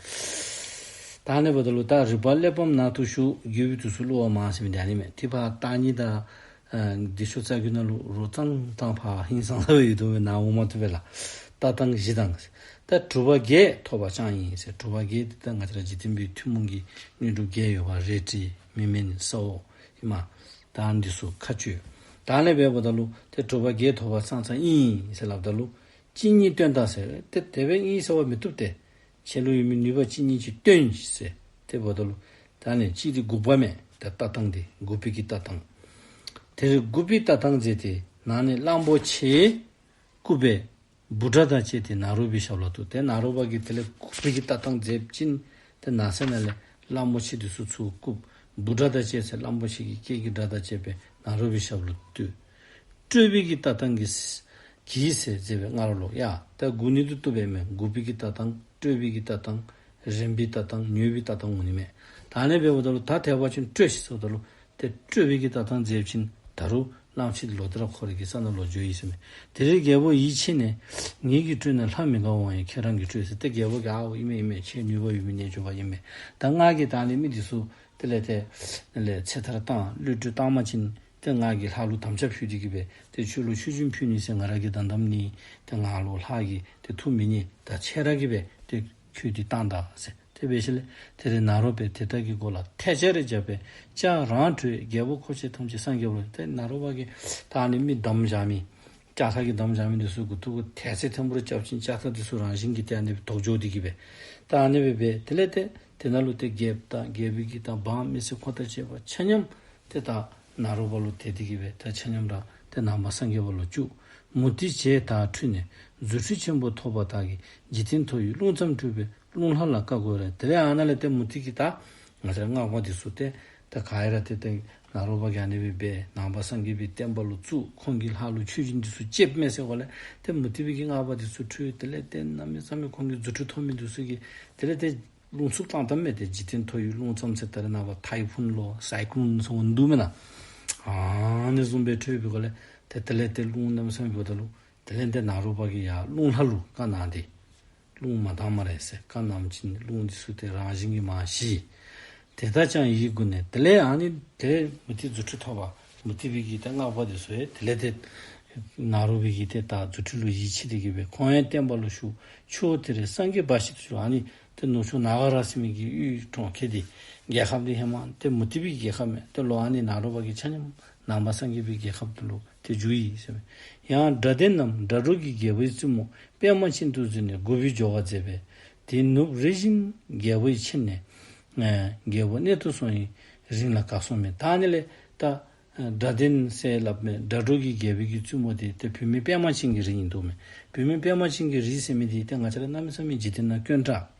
ད་ཨ་ནི་འབདཝ་ད་ལུ་ད་རིག་པ་གླེགས་བམ་ནང་དུ་ཞུགས། རྒྱལ་པོའི་དུས་སུ་བསླུ་བ་མང་ཟེར་མི་འདི་ཨ་ནི་མས། དེ་ཕར་བརྟག་གཉིས་དང་ཨ་བདེ་མཆོག་རྩ་རྒྱུད་ནང་ལུ་རོ་ཙང་ཙང་ཕར་ཧིང་སངས་ལ་ཡོད་དོ་སྦེ་ནཱ་འོང་མ་བཏུབ་པས་ལགས། ལྟ་སྟངས་བཞི་དང་། ད་གྲུབ་པ་བརྒྱད་ཐོབ་པ་ཅང་ཨིན་ཟེར། གྲུབ་པ་བརྒྱད་འདི་ད་ང་བཅས་ར་འཇིག་རྟེན་པའི་ཐུན་མོང་གི་དངོས་གྲུབ་བརྒྱད་ཡོད་པ། རལ་གྲི་མིག་སྨན་ས་འོག་ཧེ་མ་ད་འདི་ཚུ་མཁའ་སྤྱོད། ད་ཨ་ནི་སྦེ་འབདཝ་ད་ལུ་ཏེ་གྲུབ་པ་བརྒྱད་ཐོབ་པ་ཙང་ཙང་ཨིན་ཟེར་སླབ་ད་ལུ་གཅིག་ཉིད་སྟོན་དང་ཟེར། ཏེ་དེ་སྦེ་ཨིན་ཟེར་བ་མི་བཏུབ་སྟེ། ཁྱོད་ལུ་ཡོད་མི་ནུས་པ་གཅིག་ཉིད་ཅིག་སྟོན་ཟེར། དེ་འབདཝ་ད་ལུ་ད་ཨ་ནི་གཅིག་འདི་དགུག་པ་མས། ད་ལྟ་སྟངས་འདི་དགུག་པའི་གི་ལྟ་སྟངས། དེ་ལས་དགུག་པའི་ལྟ་སྟངས་མཛད་དེ་ནང་ནས་གླང་པོ་ཆེ་བཀུག་པའི་འབུ་སྒྲ་དང་བཅས་ཏེ་ནཱ་རོ་པའི་ཞབས་ལ་གཏུགས། ཏེ་ནཱ་རོ་པ་གིས་དེ་ལས་དགུག་པའི་གི་ལྟ་སྟངས་མཛདཔ་ཅིག་ཏེ་ནང་གསེས་ནང་ལས་གླང་པོ་ཆེ་འདི་ཚུ་ཚུར་བཀུག། འབུ་སྒྲ་དང་བཅས་ཏེ་གླང་པོ་ཆེ་གི་སྐད་ཀྱི་སྒྲ་དང་བཅས་པའི་ནཱ་རོ་པའི་ཞབས་ལུ་གཏུགས། སྤྲོས་པའི་གི་ལྟ་སྟངས་ཀྱིས་གྱིས་ཟེར་མཛད་པའི་སྔ་རོལ་ལུ་ཡ། ད་དགུག་ནི་འདི་བཏུབ་པས་མས། དགུག་པའི་གི་ལྟ་སྟངས་སྤྲོས་པའི་གི་ལྟ་སྟངས་རེངས་པའི་ལྟ་སྟངས་མྱོས་པའི་ལྟ་སྟངས་འོང་ནི་མས། ད་ཨ་ནི་སྦེ་འབདཝ་ད་ལུ་ད་དེ་བ་ཅིན་སྤྲོས་ཤིག་ཟེརཝ་ད་ལུ་ཏེ་སྤྲོས་པའི་གི་ལྟ་སྟངས་མཛདཔ་ཅིག་ད་རུང་གླང་ཆེན་ལོག་སྟེ་ར་ཁོ་རའི་གི་ས་ནང་ལོག་འགྱོ་ཡི་ཟེར་མས། དེ་ལས་རྒྱལ་པོ་ཡིད་ཆེས་ནས། ངེད་ཀྱི་སྤྲོས་ནི་ལྷ་མི་དགའ་འོང་ཡང་ཁྱེད་རང་གི་སྤྲོས་ཟེར། ཏེ་རྒྱལ་པོ་གིས་ཨའོ་ཨིན་མས་ཨིན་མས། ཁྱེད་ནུས་པ་ཡོད་མི་རྣལ་འབྱོར་པ་ཨིན་མས། ད་ང་གིས་ད་ཨ་ནི་མི་འདི་ཚུ་དེ་ལས་ཏེ་ལས་ཚེ་ཐར་བཏང་བློ་གྲོས་བཏང་པ་ཅིན་ཏེ་ང་གིས་ལྷ་ལུ་དམ་བཅའ་ཕུལ་ཏེ་གི་སྦེ་ཏེ་ཁྱོད་ལུ་མཆོད་སྦྱིན་ཕུལ་ནི་ཟེར་ང་ར་གིས་དམ་དམ་ནི། ཏེ་ང་ལུ་ལྷ་གིས་ཏེ་ཐུགས་མི་མཉེས། ད་ཁྱེད་ར་གིས་སྦེ་ཏེ་ཁྱོད་འདི་བཏང་ད་ཟེར། དེ་སྦེ་ཞིནམ་ལས་དེ་ལས་ནཱ་རོ་པས་དེ་དག་གི་མགོ་ལ་ཐལ་ལྕག་རེ་བརྒྱབ་པས་ལྕགས་རང་བྲོས། རྒྱལ་པོ་འཁོར་བཅས་ཐམས་ཅད་སངས་རྒྱས་པ་ལ། ཏེ་ནཱ་རོ་པ་གིས་ད་ཨ་ནི་མི་བསྡམས་བཞག་མི་ལྕགས་ཐག་གིས་བསྡམས་བཞག་མི་འདི་ཚུ་མགུ་ཏོ་གུ་ཐལ་ཚེ་ཐིམ་ཕུ་རེ་རྐྱབ་ཅིན་ལྕགས་ཐག་འདི་ཚུ་རང་བཞིན་གྱིས་ཏེ་ཨ་ནི་སྦེ་ལྡོག་འགྱོ་སྟེ་གི་སྦེ་ད་ཨ་ནི་སྦེ་སྦེ་དེ་ལས་ཏེ་དེ་ནང་ལུ་ཏེ་རྒྱལཔོ་དང་རྒྱལ་པོའི་གི་དང་འབངས་མི་སེར་ཁོང་དང་བཅས་པ་ཆ་མཉམ་ཏེ་ད་ནཱ་རོ་པ་ལུ་དད་དེ་གི་སྦེ་ད་ཆ་མཉམ་ར་ཏེ་ནང་པ་སངས་རྒྱས་པ་ལུ་བཅུག། མུ་སྟེགས་བྱེ་བྲག་འཁྲུལ་ནས་རྫུ་འཕྲུལ་ཆེན་པོ་ཐོབ་པ་དག་གིས། འཇིག་རྟེན་མཐོ་ཡི་རླུང་ཙམ་སྤྲུལ་པའི་རླུང་ལྷ་ལ་བཀའ་བསྒོ་རེ། དེ་ལས་ཨ་ནཱ་ལས་ཏེ་མུ་སྟེགས་ཀྱིས་ད་ང་བཅས་ར་སྔགས་པ་འདི་ཚུ་ཏེ་ད་ག་ར་ཏེ་ཏེ་ནཱ་རོ་པ་གིས་ཨ་ནི་སྦེ་སྦེ་ནང་པ་སངས་རྒྱས་པའི་བསྟན་པ་ལུ་བཙུགས། ཁོང་གིས་ལྷ་ལུ་མཆོད་སྦྱིན་འདི་ཚུ་བཅདཔ་མས་ཟེར་གོ་ལས་ཏེ་མུ་སྟེགས་པའི་གི་སྔགས་པ་འདི་ཚུ་འཁྲུལ། དེ་ལས་ཏེ་གནམ་མེད་ས་མེད་ཁོང་གི་རྫུ་འཕྲུལ་ཐོབ་མི་འདི་ཚུ་གིས་དེ་ལས་ཏེ་རླུང་འཚུབ་བཏང་བཏངམ་མས། ཏེ་འཇིག་རྟེན་མཐོ་ཡི་རླུང་ཙམ་ཟེར་ད་རེས་ནངས་པ་ཊའི་ཕུན་ལོ་སའི་ཀློན་ཟེར་འོང་འདུག་མེན་ན། ཨ་ནི་བཟུམ་སྦེ་འཁྲུལ་བའི་སྒོ་ལས་ཏེ་དེ་ལས་ཏེ་རླུང་གནམ་མེད་ས་མེད་འབདཝ་ད་ལུ་དེ་ལས་ཏེ་ནཱ་རོ་པ་གིས་ཡར་རླུང་ལྷ་ལུ་བཀའ་གནང་སྟེ་རླུང་མ་བཏང་སྨ་རེ་ཟེར་བཀའ་གནངམ་ཅིག་རླུང་འདི་ཚུ་ཏེ་རང་བཞིན་གྱིས་མར་ཞི། དེ་དག་ཀྱང་ཡིད་མགུ་ནས། དེ་ལས་ཨ་ནི་ཏེ་མུ་སྟེགས་རྫུ་འཕྲུལ་ཐོབ་པ་མུ་སྟེགས་པའི་གི་ཏེ་སྔགས་པ་འདི་ཚུ་ཡང་དེ་ལས་ཏེ་ནཱ་རོ་པའི་གི་ཏེ་ད་རྫུ་འཕྲུལ་ལུ་ཡིད་ཆེས་ཏེ་གི་སྦེ་ཁོང་ཡང་བསྟན་པ་ལུ་ཞུགས། ཆུ་བོ་དེ་རེ་སངས་རྒྱས་འབའ་ཞིག་ཏུ་གྱུར། ཨ་ནི་ཏེ་ནུབ་ཕྱོགས་ནཱ་ག་ར་ཟེར་མི་གི་ཡུལ་གྲོང་ཁྱེར་འདི་རྒྱལ་ཁབ་འདི་ཧེ་མ་ཏེ་མུ་སྟེགས་པའི་གི་རྒྱལ་ཁབ་མས། ཏེ་ལོག་ཨ་ནི་ནཱ་རོ་པ་གིས་ཆ་མཉམ་ནང་པ་སངས་རྒྱས་པའི་རྒྱལ་ཁབ་འདི་ལུ་ཏེ་བསྒྱུར་ཡི་ཟེར་མས། ཡང་སྒྲ་ལྡན་ནམ་སྒྲ་སྒྲོགས་ཀྱི་རྒྱལ་པོའི་བཙུན་མོ་པདྨ་ཅན་དུ་བརྫུས་ནས་དགུག་པའི་སྦྱོར་བ་མཛད་པས། དེ་ནུབ་རེ་བཞིན་རྒྱལ་པོའི་ཁྱིམ་ནས་ཨེ་རྒྱལ་པོ་གནད་དུ་སོང་བའི་རིང་ལ་ག་སོང་མེད། ད་ཨ་ནི་ལས་ད་ཨེ་སྒྲ་ལྡན་ཟེར་སླབ་མི་སྒྲ་སྒྲོགས་ཀྱི་རྒྱལ་པོའི་གི་བཙུན་མོ་དེ་ཏེ་བུད་མེད་པདྨ་ཅན་གྱི་རིགས་ཨིན་འདུག་མས། བུད་མེད་པདྨ་ཅན་གྱི་རིགས་ཟེར་མི་དེ་ཏེ་ང་བཅས་ར་གནམ་མེད་ས་མེད་འཇིག་རྟེན་ནང་དཀོན་དྲགས།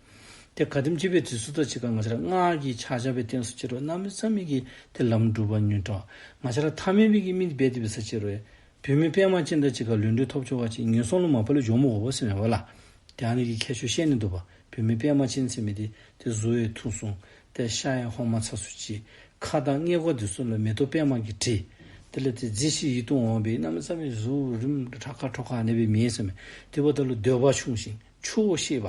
ཏེ་ག་དེམ་ཅིག་སྦེ་དེ་ཚུ་དང་གཅིག་ཁར་ང་བཅས་ར་སྔགས་ཀྱི་ཕྱག་རྒྱ་སྦེ་བསྟེན་སུ་ཅིག་རུང་གནམ་མེད་ས་མེད་ཀྱི་ཏེ་ལམ་འགྲུབ་པ་ཉུང་དྲགས། ང་བཅས་ར་ཐ་མལ་པའི་གི་མི་འབད་དེ་འབད་ས་ཅིག་རུང་བུད་མེད་པདྨ་ཅན་དང་གཅིག་ཁར་ལུས་འབྲེལ་ཐོབ་ཆོག་པ་ཅིན་ངན་སོང་ལུ་མ་པ་ལས་འགྱོ་མི་དགོ་པས་ཟེར་མས་པ་ལགས། ཏེ་ཨ་ནི་གི་ཁྱད་ཆོས་བཤད་ནི་འདུག་པ། བུད་མེད་པདྨ་ཅན་ཟེར་མི་དེ་ཏེ་གཟུགས་ཡང་ཐུང་སུ་ཏེ་ཤ་ཡང་ཧོ་མ་ཚ་སུ་ཅིག། ཁ་དང་སྔས་མགོ་དེ་ཚུ་ལུ་མེ་ཏོག་པདྨ་གིས་བྲིས། དེ་ལས་ཏེ་མཛེས་ཤིང་ཡིད་དུ་འོང་བའི་གནམ་མེད་ས་མེད་གཟུགས་རིངམོ་ཁྲ་ཁ་ཁྲོ་ཁ་ཨ་ནི་སྦེ་མེད་ཟེར་མས། དེ་འབདཝ་ད་ལུ་འདོད་པ་ཆུང་ཞིང་ཆུ་བོ་ཤེས་པ།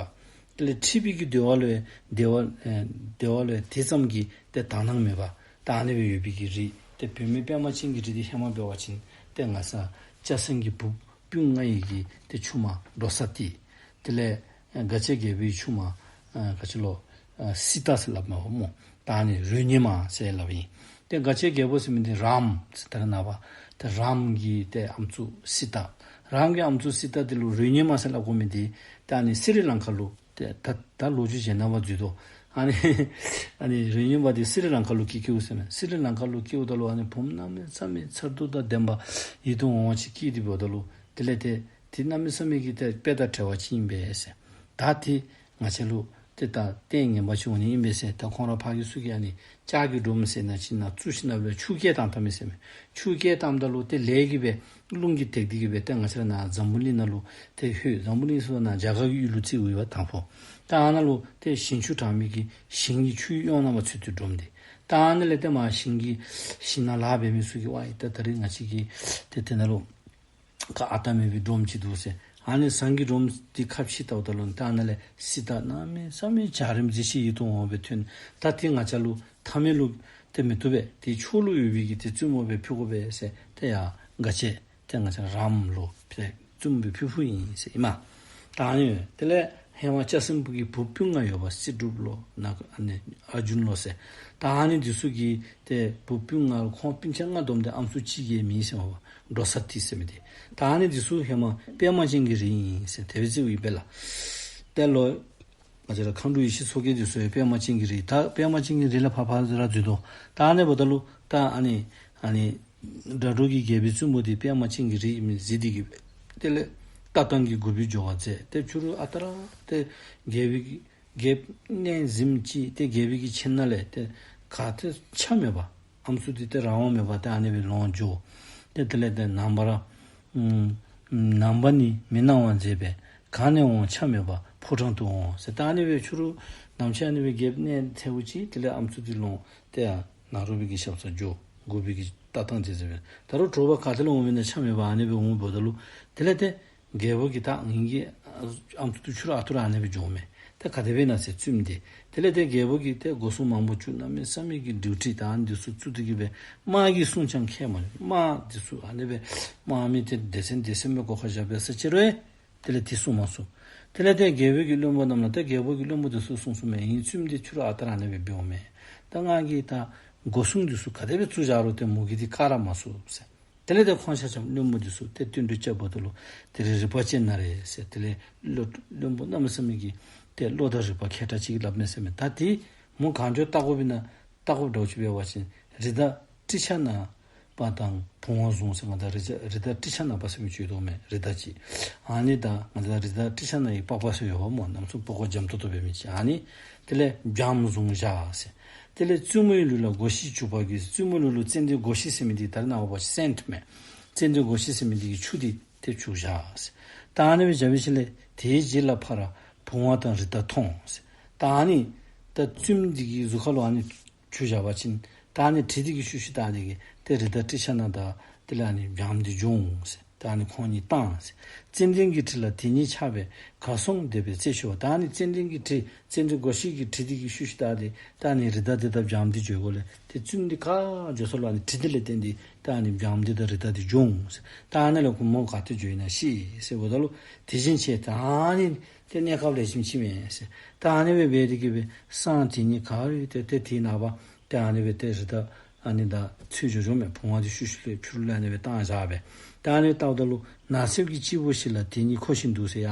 དེ་ལས་འཁྲིག་པའི་གི་འདོད་པ་ལུ་ཡང་འདོད་པ་ཨེ་འདོད་པ་ལུ་ཡང་དེ་ཙམ་གྱི་ཏེ་དག་སྣང་མེད་པ། ད་ཨ་ནི་སྦེ་ཡོད་པའི་གི་རིགས། ཏེ་བུད་མེད་པདྨ་ཅན་གྱི་རིགས་དེ་ཧེ་མ་འབད་བ་ཅིན་ཏེ་ང་བཅས་སྐྱ་སེང་གི་བུ་སྤུན་ལྔ་ཡི་གི་ཏེ་ཆུང་མ་འགྲོ་ས་ཏེ། དེ་ལས་ཨེ་སྒ་ཆས་རྒྱལ་པོའི་ཆུང་མ་ཨེ་ག་ཅི་ལོ་ཨེ་སི་ཏ་ཟེར་སླབ་མས་སྨོ། ད་ཨ་ནི་རོ་སྙེ་མ་ཟེར་སླབ་ཨིན། ཏེ་སྒ་ཆས་རྒྱལ་པོ་ཟེར་མི་འདི་རཱམ་ཟེར་ད་རེས་ནངས་པ་ཏེ་རཱམ་གྱི་ཏེ་ཨམ་སྲུ་སི་ཏ། རཱམ་གྱི་ཨམ་སྲུ་སི་ཏ་འདི་ལུ་རོ་སྙེ་མ་ཟེར་སླབ་དགོ་མི་འདི་ཏེ་ཨ་ནི་སི་རི་ལང་ཀ་ལུ་ཏེ་ད་ད་ལོ་རྒྱུས་གཞན་ནང་པ་འཛུལ་དོ། ཨ་ནི་ཨ་ནི་རོ་སྙེ་མ་འདི་སི་རི་ལང་ཀ་ལུ་སྐྱེ་སྐྱེཝ་ཟེར་མས། སི་རི་ལང་ཀ་ལུ་སྐྱེཝ་ད་ལུ་ཨ་ནི་བུམོ་གནམ་མེད་ས་མེད་མཚར་སྡུག་དང་ལྡན་པ་ཡིད་དུ་འོང་བ་ཅིག་སྐྱེས་ཏེ་འབདཝ་ད་ལུ་དེ་ལས་ཏེ་དེ་གནམ་མེད་ས་མེད་ཀྱི་ཏེ་དཔེ་དང་བྲལ་བ་ཅིག་ཨིན་པས་ཟེར། ད་དེ་ང་བཅས་ལུ་ ཏེ་ད་ལྟས་ངན་པ་ཅིག་འོང་ནི་ཨིན་པས་ཟེར། ད་ཁོང་ར་ཕར་གྱི་ཚུ་གིས་ཨ་ནི་ལྕགས་ཀྱི་སྒྲོམ་ཟེར་ན་ཅིག་ནང་བཙུགས་ཞིནམ་ལས་ཆུ་བསྐྱལ་བཏང་བཏངམ་མས་ཟེར་མས། ཆུ་བསྐྱལ་བཏངམ་ད་ལུ་ཏེ་ལས་ཀྱིས་སྦེ་རླུང་གིས་དེད་དེ་གིས་སྦེ་ཏེ་ང་བཅས་ར་ནཱ་འཛམ་བུ་གླིང་ནང་ལུ་ཏེ་ལྷོད། འཛམ་བུ་གླིང་ཟེར་ན་རྒྱ་གར་གྱི་ཡུལ་ལུ་བརྩིཝ་ཨིན་པས་དང་ཕུ། ད་ཨ་ནཱ་ལུ་ཏེ་ཞིང་ཆུ་དྲག་མི་གི་ཞིང་གི་ཆུ་གཡུག་གནང་བར་ཚུད་དེ་སྒྲོམ་འདི། ད་ཨ་ནི་ལས་ཏེ་མར་ཞིང་གི་ཞིང་ནང་ལཱ་འབད་མི་ཚུ་གིས་ཝའི་ད་ད་རིས་ང་བཅས་ཀྱི་ཏེ་དེ་ནང་ལུ་ག་ཨ་རྟག་མེད་པའི་སྒྲོམ་ཅིག་འདུག་ཟེར། ཨ་ནི་ཟངས་ཀྱི་སྒྲོམ་འདི་ཁ་ཕྱེ་བལྟཝ་ད་ལུ་ད་ཨ་ནཱ་ལས་སི་ཏ་གནམ་མེད་ས་མེད་འཇའ་རིསམོ་མཛེས་ཤིང་ཡིད་དུ་འོང་བའི་ཐོན། ད་དེ་ང་བཅས་ལུ་མཐའ་མེད་ལུ་ཏེ་མི་བཏུབ་པས། དེ་ཕྱོགས་ལུ་ཡོད་པའི་གི་ཏེ་བཙུན་མོ་སྦེ་ཕུལ་དགོ་པས་ཟེར། ཏེ་ཡ་ག་ཅི་ཏེ་ང་བཅས་རམ་ལུ་ཏེ་བཙུན་མོ་སྦེ་ཕུལ་ཕུལཝ་ཨིན་ཟེར་ཨིན་མས། ད་ཨ་ནི་དེ་ལས་ཧེ་མ་སྐྱ་སེང་བུ་གི་བུ་སྤུན་ལྔ་ཡོད་པ། སྲིད་སྒྲུབ་ལོ་ནཱ་ཨ་ནི་ཨར་ཇུན་ལོ་ཟེར། ད་ཨ་ནི་འདི་ཚུ་གི་ཏེ་བུ་སྤུན་ལྔ་ལུ་ཁོང་སྤུན་ཆ་ལྔ་བསྡོམས་ཏེ་ཨམ་སྲུ་གཅིག་གི་མིང་ཟེར་མས་པ། འགྲོ་ས་ཏི་ཟེར་མི་འདི། ད་ཨ་ནི་འདི་ཚུ་ཧེ་མ་པདྨ་ཅན་གྱི་རི་ཨིན་ཟེར་དེ་སྦེ་བརྩིཝ་ཨིན་པས་ལགས། ཏེ་ལོ་ང་བཅས་ར་མཁའ་འགྲོ་ཡེ་ཤེས་མཚོ་རྒྱལ་འདི་ཚུ་ཡང་པདྨ་ཅན་གྱི་རི། ད་པདྨ་ཅན་གྱི་རི་ལས་ཕར་ཕར་ར་འཛུལ་དོ། ད་ཨ་ནི་འབདཝ་ད་ལུ་ད་ཨ་ནི་ཨ་ནི་སྒྲ་སྒྲོགས་ཀྱི་རྒྱལ་པོའི་བཙུན་མོ་འདི་པདྨ་ཅན་གྱི་རི་ཨིནམ་གཟིགས་ཏེ་གིས་དེ་ལས་ལྟ་སྟངས་ཀྱི་དགུ་པའི་སྦྱོར་བ་མཛད། ཏེ་ཕྱི་རུ་ཨ་རྟག་ར་ཏེ་རྒྱལ་པོའི་རྒྱལཔོ་གནས་གཟིམ་ཅིག་ཏེ་རྒྱལ་པོའི་གི་ཁྱིམ་ནང་ལས་ཏེ་ག་ཏེ་ཆ་མེད་པ། ཨམ་སྲུ་འདི་ཏེ་རང་དབང་མེད་པར་ཏེ་ཨ་ནི་སྦེ་ལོངས་སྤྱོད། ཏེ་དེ་ལས་ཏེ་ནངས་པ་ར་ཨམ་ནངས་པ་ནི་མི་སྣང་བར་མཛད་པས། གང་ནས་འོང་ཆ་མེད་པར་ཕོ་བྲང་དུ་འོང་ཟེར། ད་ཨ་ནི་སྦེ་ཕྱི་རུ་ནམ་ཕྱེད་ཨ་ནི་སྦེ་རྒྱལཔོ་གནས་ཐལཝ་ཅིག་དེ་ལས་ཨམ་སྲུ་འདི་ལོངས་ཏེ་ཡ་ནཱ་རོ་པའི་གི་ཞབས་སར་འགྱོ། དགུ་པའི་གི་ལྟ་སྟངས་དེ་ཟེར་བས། ད་རུང་དྲོ་པ་ག་ཏེ་ལས་འོང་མི་ན་ཆ་མེད་པར་ཨ་ནི་སྦེ་འོང་འབདཝ་ད་ལུ་དེ་ལས་ཏེ་རྒྱལ་པོ་གིས་ད་ངེ་གི་ཨམ་སྲུ་འདི་ཕྱི་རུ་ཨ་ཐུར་ཨ་ནི་སྦེ་འགྱོཝ་མས། ད་ག་དེ་སྦེ་ན་ཟེར་བཙུནམོ་འདི། དེ་ལས་ཏེ་རྒྱལ་པོ་གིས་ཏེ་སྒོ་སྲུང་མང་པོ་བཅུག། གནམ་མེད་ས་མེད་ཀྱི་ཌིའུ་ཊི་ད་ཨ་ནི་འདི་ཚུ་བཙུགས་ཏེ་གིས་སྦེ་དམག་གི་སྲུང་ཅང་ཁྱད་མ་དམག་འདི་ཚུ་ཨ་ནི་སྦེ་དམག་མི་ཏེ་སྡེ་ཚན་སྡེ་ཚན་སྦེ་སྒོ་ཁར་བཞག་པས་ཟེར་ཅི་རུང་དེ་ལས་དེ་སྲུང་མ་ཚུགས། དེ་ལས་ཏེ་རྒྱལ་པོ་གི་བློན་པོ་རྣམས་ལ་ཏེ་རྒྱལ་པོ་གི་བློན་པོ་འདི་ཚུ་གསུངས་གསུངསམ་མས། ཨིན་བཙུནམོ་འདི་ཕྱི་རུ་ཨ་རྟག་ར་ཨ་ནི་སྦེ་འབདཝ་མས། ད་ང་གིས་ད་སྒོ་སྲུང་འདི་ཚུ་ག་དེ་སྦེ་བཙུགས་བཞག་རུང་ཏེ་མོ་གིས་འདི་བཀག་ར་མ་ཚུགས་ཟེར། དེ་ལས་ཏེ་ཁོང་ཆ་ཁྱབ་བློན་པོ་འདི་ཚུ་ཏེ་བསྟུན་གྲོས་རྐྱབ་པ་ད་ལུ་དེ་རིགས་རིག་པ་ཅན་ན་རེ་ཟེར། དེ་ལས་བློ་བློན་པོ་གནམ་མེད་ས་མེད་ཀྱི་ཏེ་བློ་དང་རིག་པ་མཁས་དྲགས་ཅིག་སླབ་མས་ཟེར་མས། ད་དེ་མོ་གང་བྱུང་བལྟ་དགོཔ་ཨིན་ན་བལྟ་དགོཔ་འདྲཝ་ཅིག་འབད་བ་ཅིན་རི་དྭགས་ཊཱིཀྵ་ནག་པ་དང་བུང་བ་བཟུང་ཟེར། ང་དང་རི་དྭགས་རི་དྭགས་ཊཱིཀྵ་ནག་པ་ཟེར་མི་ཅིག་ཡོདཔ་མས། རི་དྭགས་ཅིག་ཨ་ནི་དང་ང་དང་རི་དྭགས་ཊཱིཀྵ་ནག་གི་པགས་པ་ཟེར་ཡོདཔ་སྨོ། གནམ་མེད་ས་མེད་པགས་ཀོ་འཇམ་ཏོག་ཏོ་འབད་མི་ཅིག་ཨ་ནི། དེ་ལས་བྱམོ་བཟུང་བཞག་ཟེར། དེ་ལས་བཙུན་མོའི་ལུས་ལ་སྒོ་ཤིང་བྱུག་པ་གིས། བཙུན་མོའི་ལུས་ལུ་ཙན་དན་སྒོ་ཤིང་ཟེར་མི་འདི་ད་རེས་ནངས་པ་སེནཊ་མས། ཙན་དན་སྒོ་ཤིང་ཟེར་མི་འདི་གི་ཆུ་འདི་ཏེ་བྱུགས་བཞག་ཟེར། ད་ཨ་ནི་སྦེ་བྱ་བའི་ཤུལ་ལས་དེའི་རྗེས་ལ་ཕར་བུང་བ་དང་རི་དྭགས་མཐོང་ཟེར། ད་ཨ་ནི་ད་བཙུནམོ་འདི་གི་གཟུགས་ཁ་ལུ་ཨ་ནི་བྱུགས་བཞག་པ་ཅིན་ད་ཨ་ནི་དྲི་འདི་གིས་ཤུགས་ཤུགས་བཏང་སྟེ་གིས་ཏེ་རི་དྭགས་ཊཱིཀྵ་ནག་དང་དེ་ལས་ཨ་ནི་བྱམོ་འདི་བྱུང་ཟེར། ད་ཨ་ནི་ཁོང་གཉིས་བཏང་ཟེར། ཙན་དན་གྱི་དྲི་ལ་དེ་གཉིས་ཆགས་པས་གར་སོང་བསྡད་པའི་རྩེ་ཤོར་བ། ད་ཨ་ནི་ཙན་དན་གྱི་དྲི་ཙན་དན་སྒོ་ཤིང་གི་དྲི་འདི་གིས་ཤུགས་ཤུགས་བཏང་སྟེ་ད་ཨ་ནི་རི་དྭགས་འདི་དང་བྱམོ་འདི་འགྱོ་དགོཔ་ལས་ཏེ་བཙུནམོ་འདི་ག་འགྱོ་ས་ལུ་ཨ་ནི་དྲི་འདི་ལས་བརྟེན་ཏེ་ད་ཨ་ནི་བྱམོ་འདི་དང་རི་དྭགས་འདི་བྱུང་ཟེར། ད་ཨ་ནི་ལས་ཁོ་མོ་ག་ཏེ་འགྱོ་ཡི་ན་ཤེས་ཟེར་འབདཝ་ད་ལུ་དེ་བཞིན་བྱས། ད་ཨ་ནི་ཏེ་གནས་སྐབས་ལེགས་ཤོམ་ཅིག་མས་ཟེར། ད་ཨ་ནི་སྦེ་འབད་དེ་གིས་སྦེ་སྲང་དེ་གཉིས་ག་ར་ཏེ་ཏེ་དེ་ནངས་པ་ཏེ་ཨ་ནི་སྦེ་ཏེ་རི་དྭགས་ཨ་ནི་དང་ཚུར་འགྱོ་འགྱོཝ་མས། བུང་བ་འདི་ཤུགས་ཤུགས་ལས་ཕྱི་རུ་ལས་ཨ་ནི་སྦེ་བཏང་བཞག་པས། ད་ཨ་ནི་བལྟཝ་ད་ལུ་ནགས་གསེབ་ཀྱི་སྤྱིལ་བུ་ཞིག་ལ་དེ་གཉིས་འཁོར་ཞིང་འདུག་ཟེར།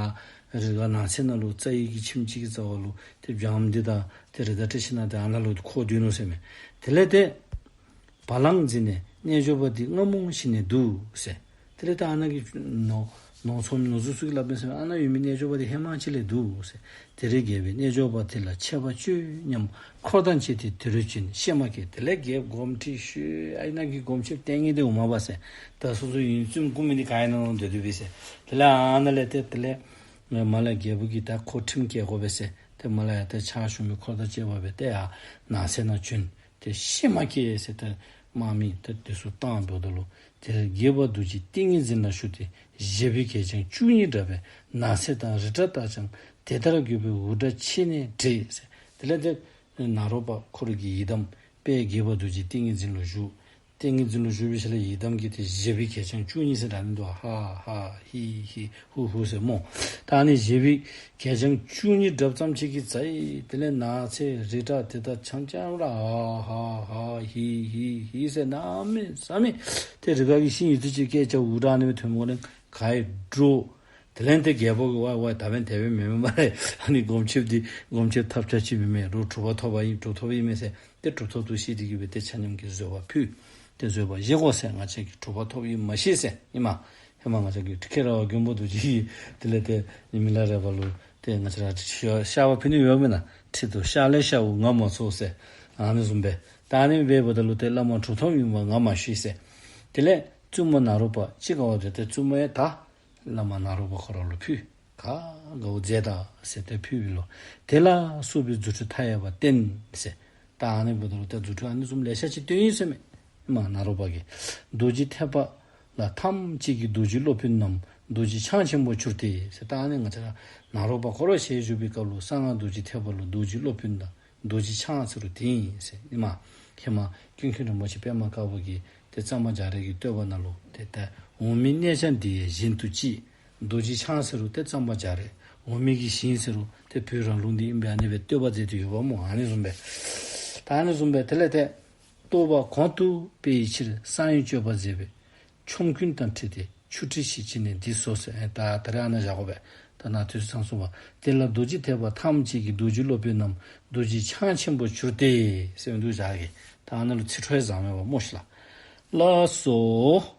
ཡར་རི་དྭགས་ནགས་ཚལ་ནང་ལུ་རྩྭ་ཡི་གི་ཁྱིམ་ཅིག་གི་རྩ་བ་ལུ་ཏེ་བྱམོ་འདི་དང་ཏེ་རི་དྭགས་ཊཱིཀྵ་ནག་འདི་ཨ་ནཱ་ལུ་འཁོར་སྡོད་ནུག་ཟེར་མས། དེ་ལས་ཏེ་བ་ལང་འཛིན་ནས་རྣལ་འབྱོར་པ་འདི་རྔ་མོང་ཞིག་ནས་འདུག་ཟེར། དེ་ལས་ད་ཨ་ནཱ་གི་ནོ་ནོར་ཚོང་ནོར་ཟུར་ཚུ་གིས་སླབ་མས་ཟེར་མས། ཨ་ནཱ་ཡོད་མི་རྣལ་འབྱོར་པ་འདི་ཧེ་མ་ཅིག་ལས་འདུག་ཟེར། དེར་རྒྱལ་པོས་རྣལ་འབྱོར་པ་དེ་ལ་ཆད་པ་གཅོད་སྙམ་འཁོར་དང་བཅས་ཏེ་དེ་རུ་བྱོན། གཤེད་མ་སྐྱེས། དེ་ལས་རྒྱལཔོ་དགོངསམ་ཁྲེལ་ཤོར། ཨ་ནཱ་གི་སྒོམ་ཆེན་བསྟེན་ནི་འདི་འོང་མ་པ་ཟེར། ད་སོ་སོ་ཡོན་བཙུནམོ་སྐུ་མི་འདི་ག་ཨིན་ན་འདོད་དོ་པས་ཟེར། དེ་ལས་ཨ་ནཱ་ལས་ཏེ་དེ་ལས་མར་ལས་རྒྱལ་པོ་གིས་ད་ཁོ་ཁྲིམས་བཀལ་དགོ་པས་ཟེར། ཏེ་མར་ལས་ཡར་ཏེ་ཕྱག་ཞུ་མི་འཁོར་དང་བཅས་པ་སྦེ་ཏེ་ཡར་ནགས་གསེབ་ནང་བྱོན། ཏེ་གཤེད་མ་སྐྱེས་ཟེར་ཏེ་དམག་མི་ཏེ་དེ་ཚུ་བཏང་འབདཝ་ད་ལུ་དེར་རྒྱལ་པོ་རྡོ་རྗེ་ཏིང་ངེ་འཛིན་ལ་ཞུགས་ཏེ་བཞད་པའི་གད་རྒྱངས་བཅུ་གཉིས་བསྒྲགས་པས་ནགས་ཚལ་དང་རི་བྲག་དག་ཀྱང་དེ་ལྟར་དགོད་པའི་འུར་སྒྲ་ཆེ་ནས་འདྲེས་ཟེར། དེ་ལས་ཏེ་ནཱ་རོ་པ་ཁོ་རའི་གི་ཡི་དམ་དཔལ་རྒྱལ་པོ་རྡོ་རྗེ་ཏིང་ངེ་འཛིན་ལུ་ཞུ། ཏིང་ངེ་འཛིན་ལུ་ཞུ་བའི་ཤུལ་ལས་ཡི་དམ་གྱིས་ཏེ་བཞད་པའི་གད་རྒྱངས་བཅུ་གཉིས་ཟེར་ད་ནི་འདུག། ཧ་ཧ་ཧི་ཧི་ཧུ་ཧུ་ཟེར་སྨོ། ད་ཨ་ནི་བཞད་པའི་གད་རྒྱངས་བཅུ་གཉིས་བསྒྲགསཔ་ཙམ་ཅིག་གིས་ཛའི་དེ་ལས་ནགས་ཚལ་རི་བྲག་དེ་དག་ཆ་མཉམ་ར་ཧ་ཧ་ཧ་ཧི་ཧི་ཧི་ཟེར་གནམ་མེད་ས་མེད་ཏེ་རི་དྭགས་ཀྱི་ཤིང་ཡོད་ཚད་ཅིག་སྐད་རྐྱབ་འུར་སྒྲ་ཨ་ནི་སྦེ་ཐོནམ་ལས་ག་ཡི་འདྲོག། དེ་ལས་ཏེ་རྒྱལ་པོ་གིས་ཝའི་ཝའི་ད་འབདན་དེ་སྦེ་མེན་མས་སྨ་རེ། ཨ་ནི་སྒོམ་ཆེན་འདི་སྒོམ་ཆེན་ཐབས་ཆག་ཅིག་མེན་མས། རོགས་གྲུབ་པ་ཐོབ་པ་ཨིན། གྲུབ་ཐོབ་ཨིན་མས་ཟེར། ཏེ་གྲུབ་ཐོབ་འདུག་ཤེས་ཏེ་གིས་སྦེ་ཏེ་ཆ་མཉམ་གྱིས་བཟོད་པ་ཕུལ། ཏེ་བཟོད་པ་བཞེས་དགོ་ཟེར། ང་བཅས་ཀྱིས་གྲུབ་པ་ཐོབ་ཡི་མ་ཤེས་ཟེར་ཨིན་མས། ཧེ་མ་ང་བཅས་ཀྱི་ཁྲི་ཁེ་ར་བ་མགོན་པོ་རྡོ་རྗེ་གིས་དེ་ལས་ཏེ་མི་ལ་རས་པ་ལུ་ ཏེ་ང་བཅས་ར་ཤ་བཤགས་པ་ཕུལ་ནི་ཡོདཔ་མེན་ན། ཁྲི་གདུགས་བཤགས་ལས་བཤགས་འོ་ང་མ་ཚོར་ཟེར། ཨ་ནི་བཟུམ་སྦེ་ད་ཨ་ནི་འབདཝ་ད་ལུ་ཏེ་བླ་མ་གྲུབ་ཐོབ་ཨིནམ་ང་མ་ཤེས་ཟེར། དེ་ལས་བཙུན་མོ་ནཱ་རོ་པ་ཅིག་དགའ་བ་དེ་ཏེ་བཙུན་མོ་ཡང་ད་བླ་མ་ནཱ་རོ་པ་ཁོ་ར་ལུ་ཕུལ། ག་དགའཝ་མཛད་ད་ཟེར་ཏེ་ཕུལ་བའི་ལོ། དེ་ལ་སོགས་པའི་རྫུ་འཕྲུལ་མཐའ་ཡས་པ་བསྟན་ཟེར། ད་ཨ་ནི་འབདཝ་ད་ལུ་ཏེ་རྫུ་འཕྲུལ་ཨ་ནི་བཟུམ་ལེ་ཤ་ཅིག་སྟོན་ཡི་ཟེར་མས། མ་ནཱ་རོ་པ་གིས། རྡོ་རྗེ་ཐེག་པ་ལ་ཐམས་ཅད་ཀྱི་རྡོ་རྗེ་སློབ་དཔོན་རྣམས་རྡོ་རྗེ་འཆང་ཆེན་པོར་གྱུར་ཏེ་ཟེར། ད་ཨ་ནི་ང་བཅས་ར་ནཱ་རོ་པ་ཁོ་ར་ཞལ་བཞུགས་པའི་སྐབས་ལུ་གསང་སྔགས་རྡོ་རྗེ་ཐེག་པ་ལུ་རྡོ་རྗེ་སློབ་དཔོན་དང་རྡོ་རྗེ་འཆང་ཟེར་རུང་དེ་ཨིན་ཟེར་ཨིན་མས། ཧེ་མ་ཀུན་མཁྱེན་རིན་པོ་ཆེ་པདྨ་དཀར་པོ་གིས་ཏེ་གཙང་པ་རྒྱ་རས་ཀྱི་བསྟོད་པ་ནང་ལུ་ཏེ་ད་འོག་མིན་གནས་འཆང་འདི་ཡང་གཞན་དུ་ཅི། རྡོ་རྗེ་འཆང་ཟེར་རུང་ཏེ་གཙང་པ་རྒྱ་རས། འོག་མིན་གྱི་ཞིང་ཟེར་རུང་ཏེ་བོད་རང་ལུགས་འདི་ཨིན་པས། ཨ་ནི་སྦེ་བསྟོད་པ་མཛད་དེ་ཡོདཔ་སྨོ། ཨ་ནི་བཟུམ་སྦེ་ད་ཨ་ནི་བཟུམ་སྦེ་དེ་ལས་ཏེ་རྟོགས་པ་གོང་དུ་སྤེལ་བའི་ཕྱིར་གསང་བའི་སྤྱོད་པ་མཛད་པའི་ཆོམ་རྐུན་དང་འཁྲིལ་ཏེ་ཆོ་འཕྲུལ་ཞིག་བགྱིས་ནས་འདི་སོ་ཟེར། ཨེ་ད་ད་རེས་ཨ་ནཱ་བཞག་དགོ་པས། ད་ནཱ་དུས་ཚོད་ཚང་སོང་པ། དེ་ལ་རྡོ་རྗེ་ཐེག་པ་ཐམས་ཅད་ཀྱི་རྡོ་རྗེ་སློབ་དཔོན་རྣམས་རྡོ་རྗེ་འཆང་ཆེན་པོར་གྱུར་ཏེ་ཟེར་མི་འདུག་བཞག་གི། ད་ཨ་ནཱ་ལུ་ཚིག་འཕྲོ་ཡང་བཟང་མེད་པ་སྨོ་ཤིག་ལགས། ལགས་སོ།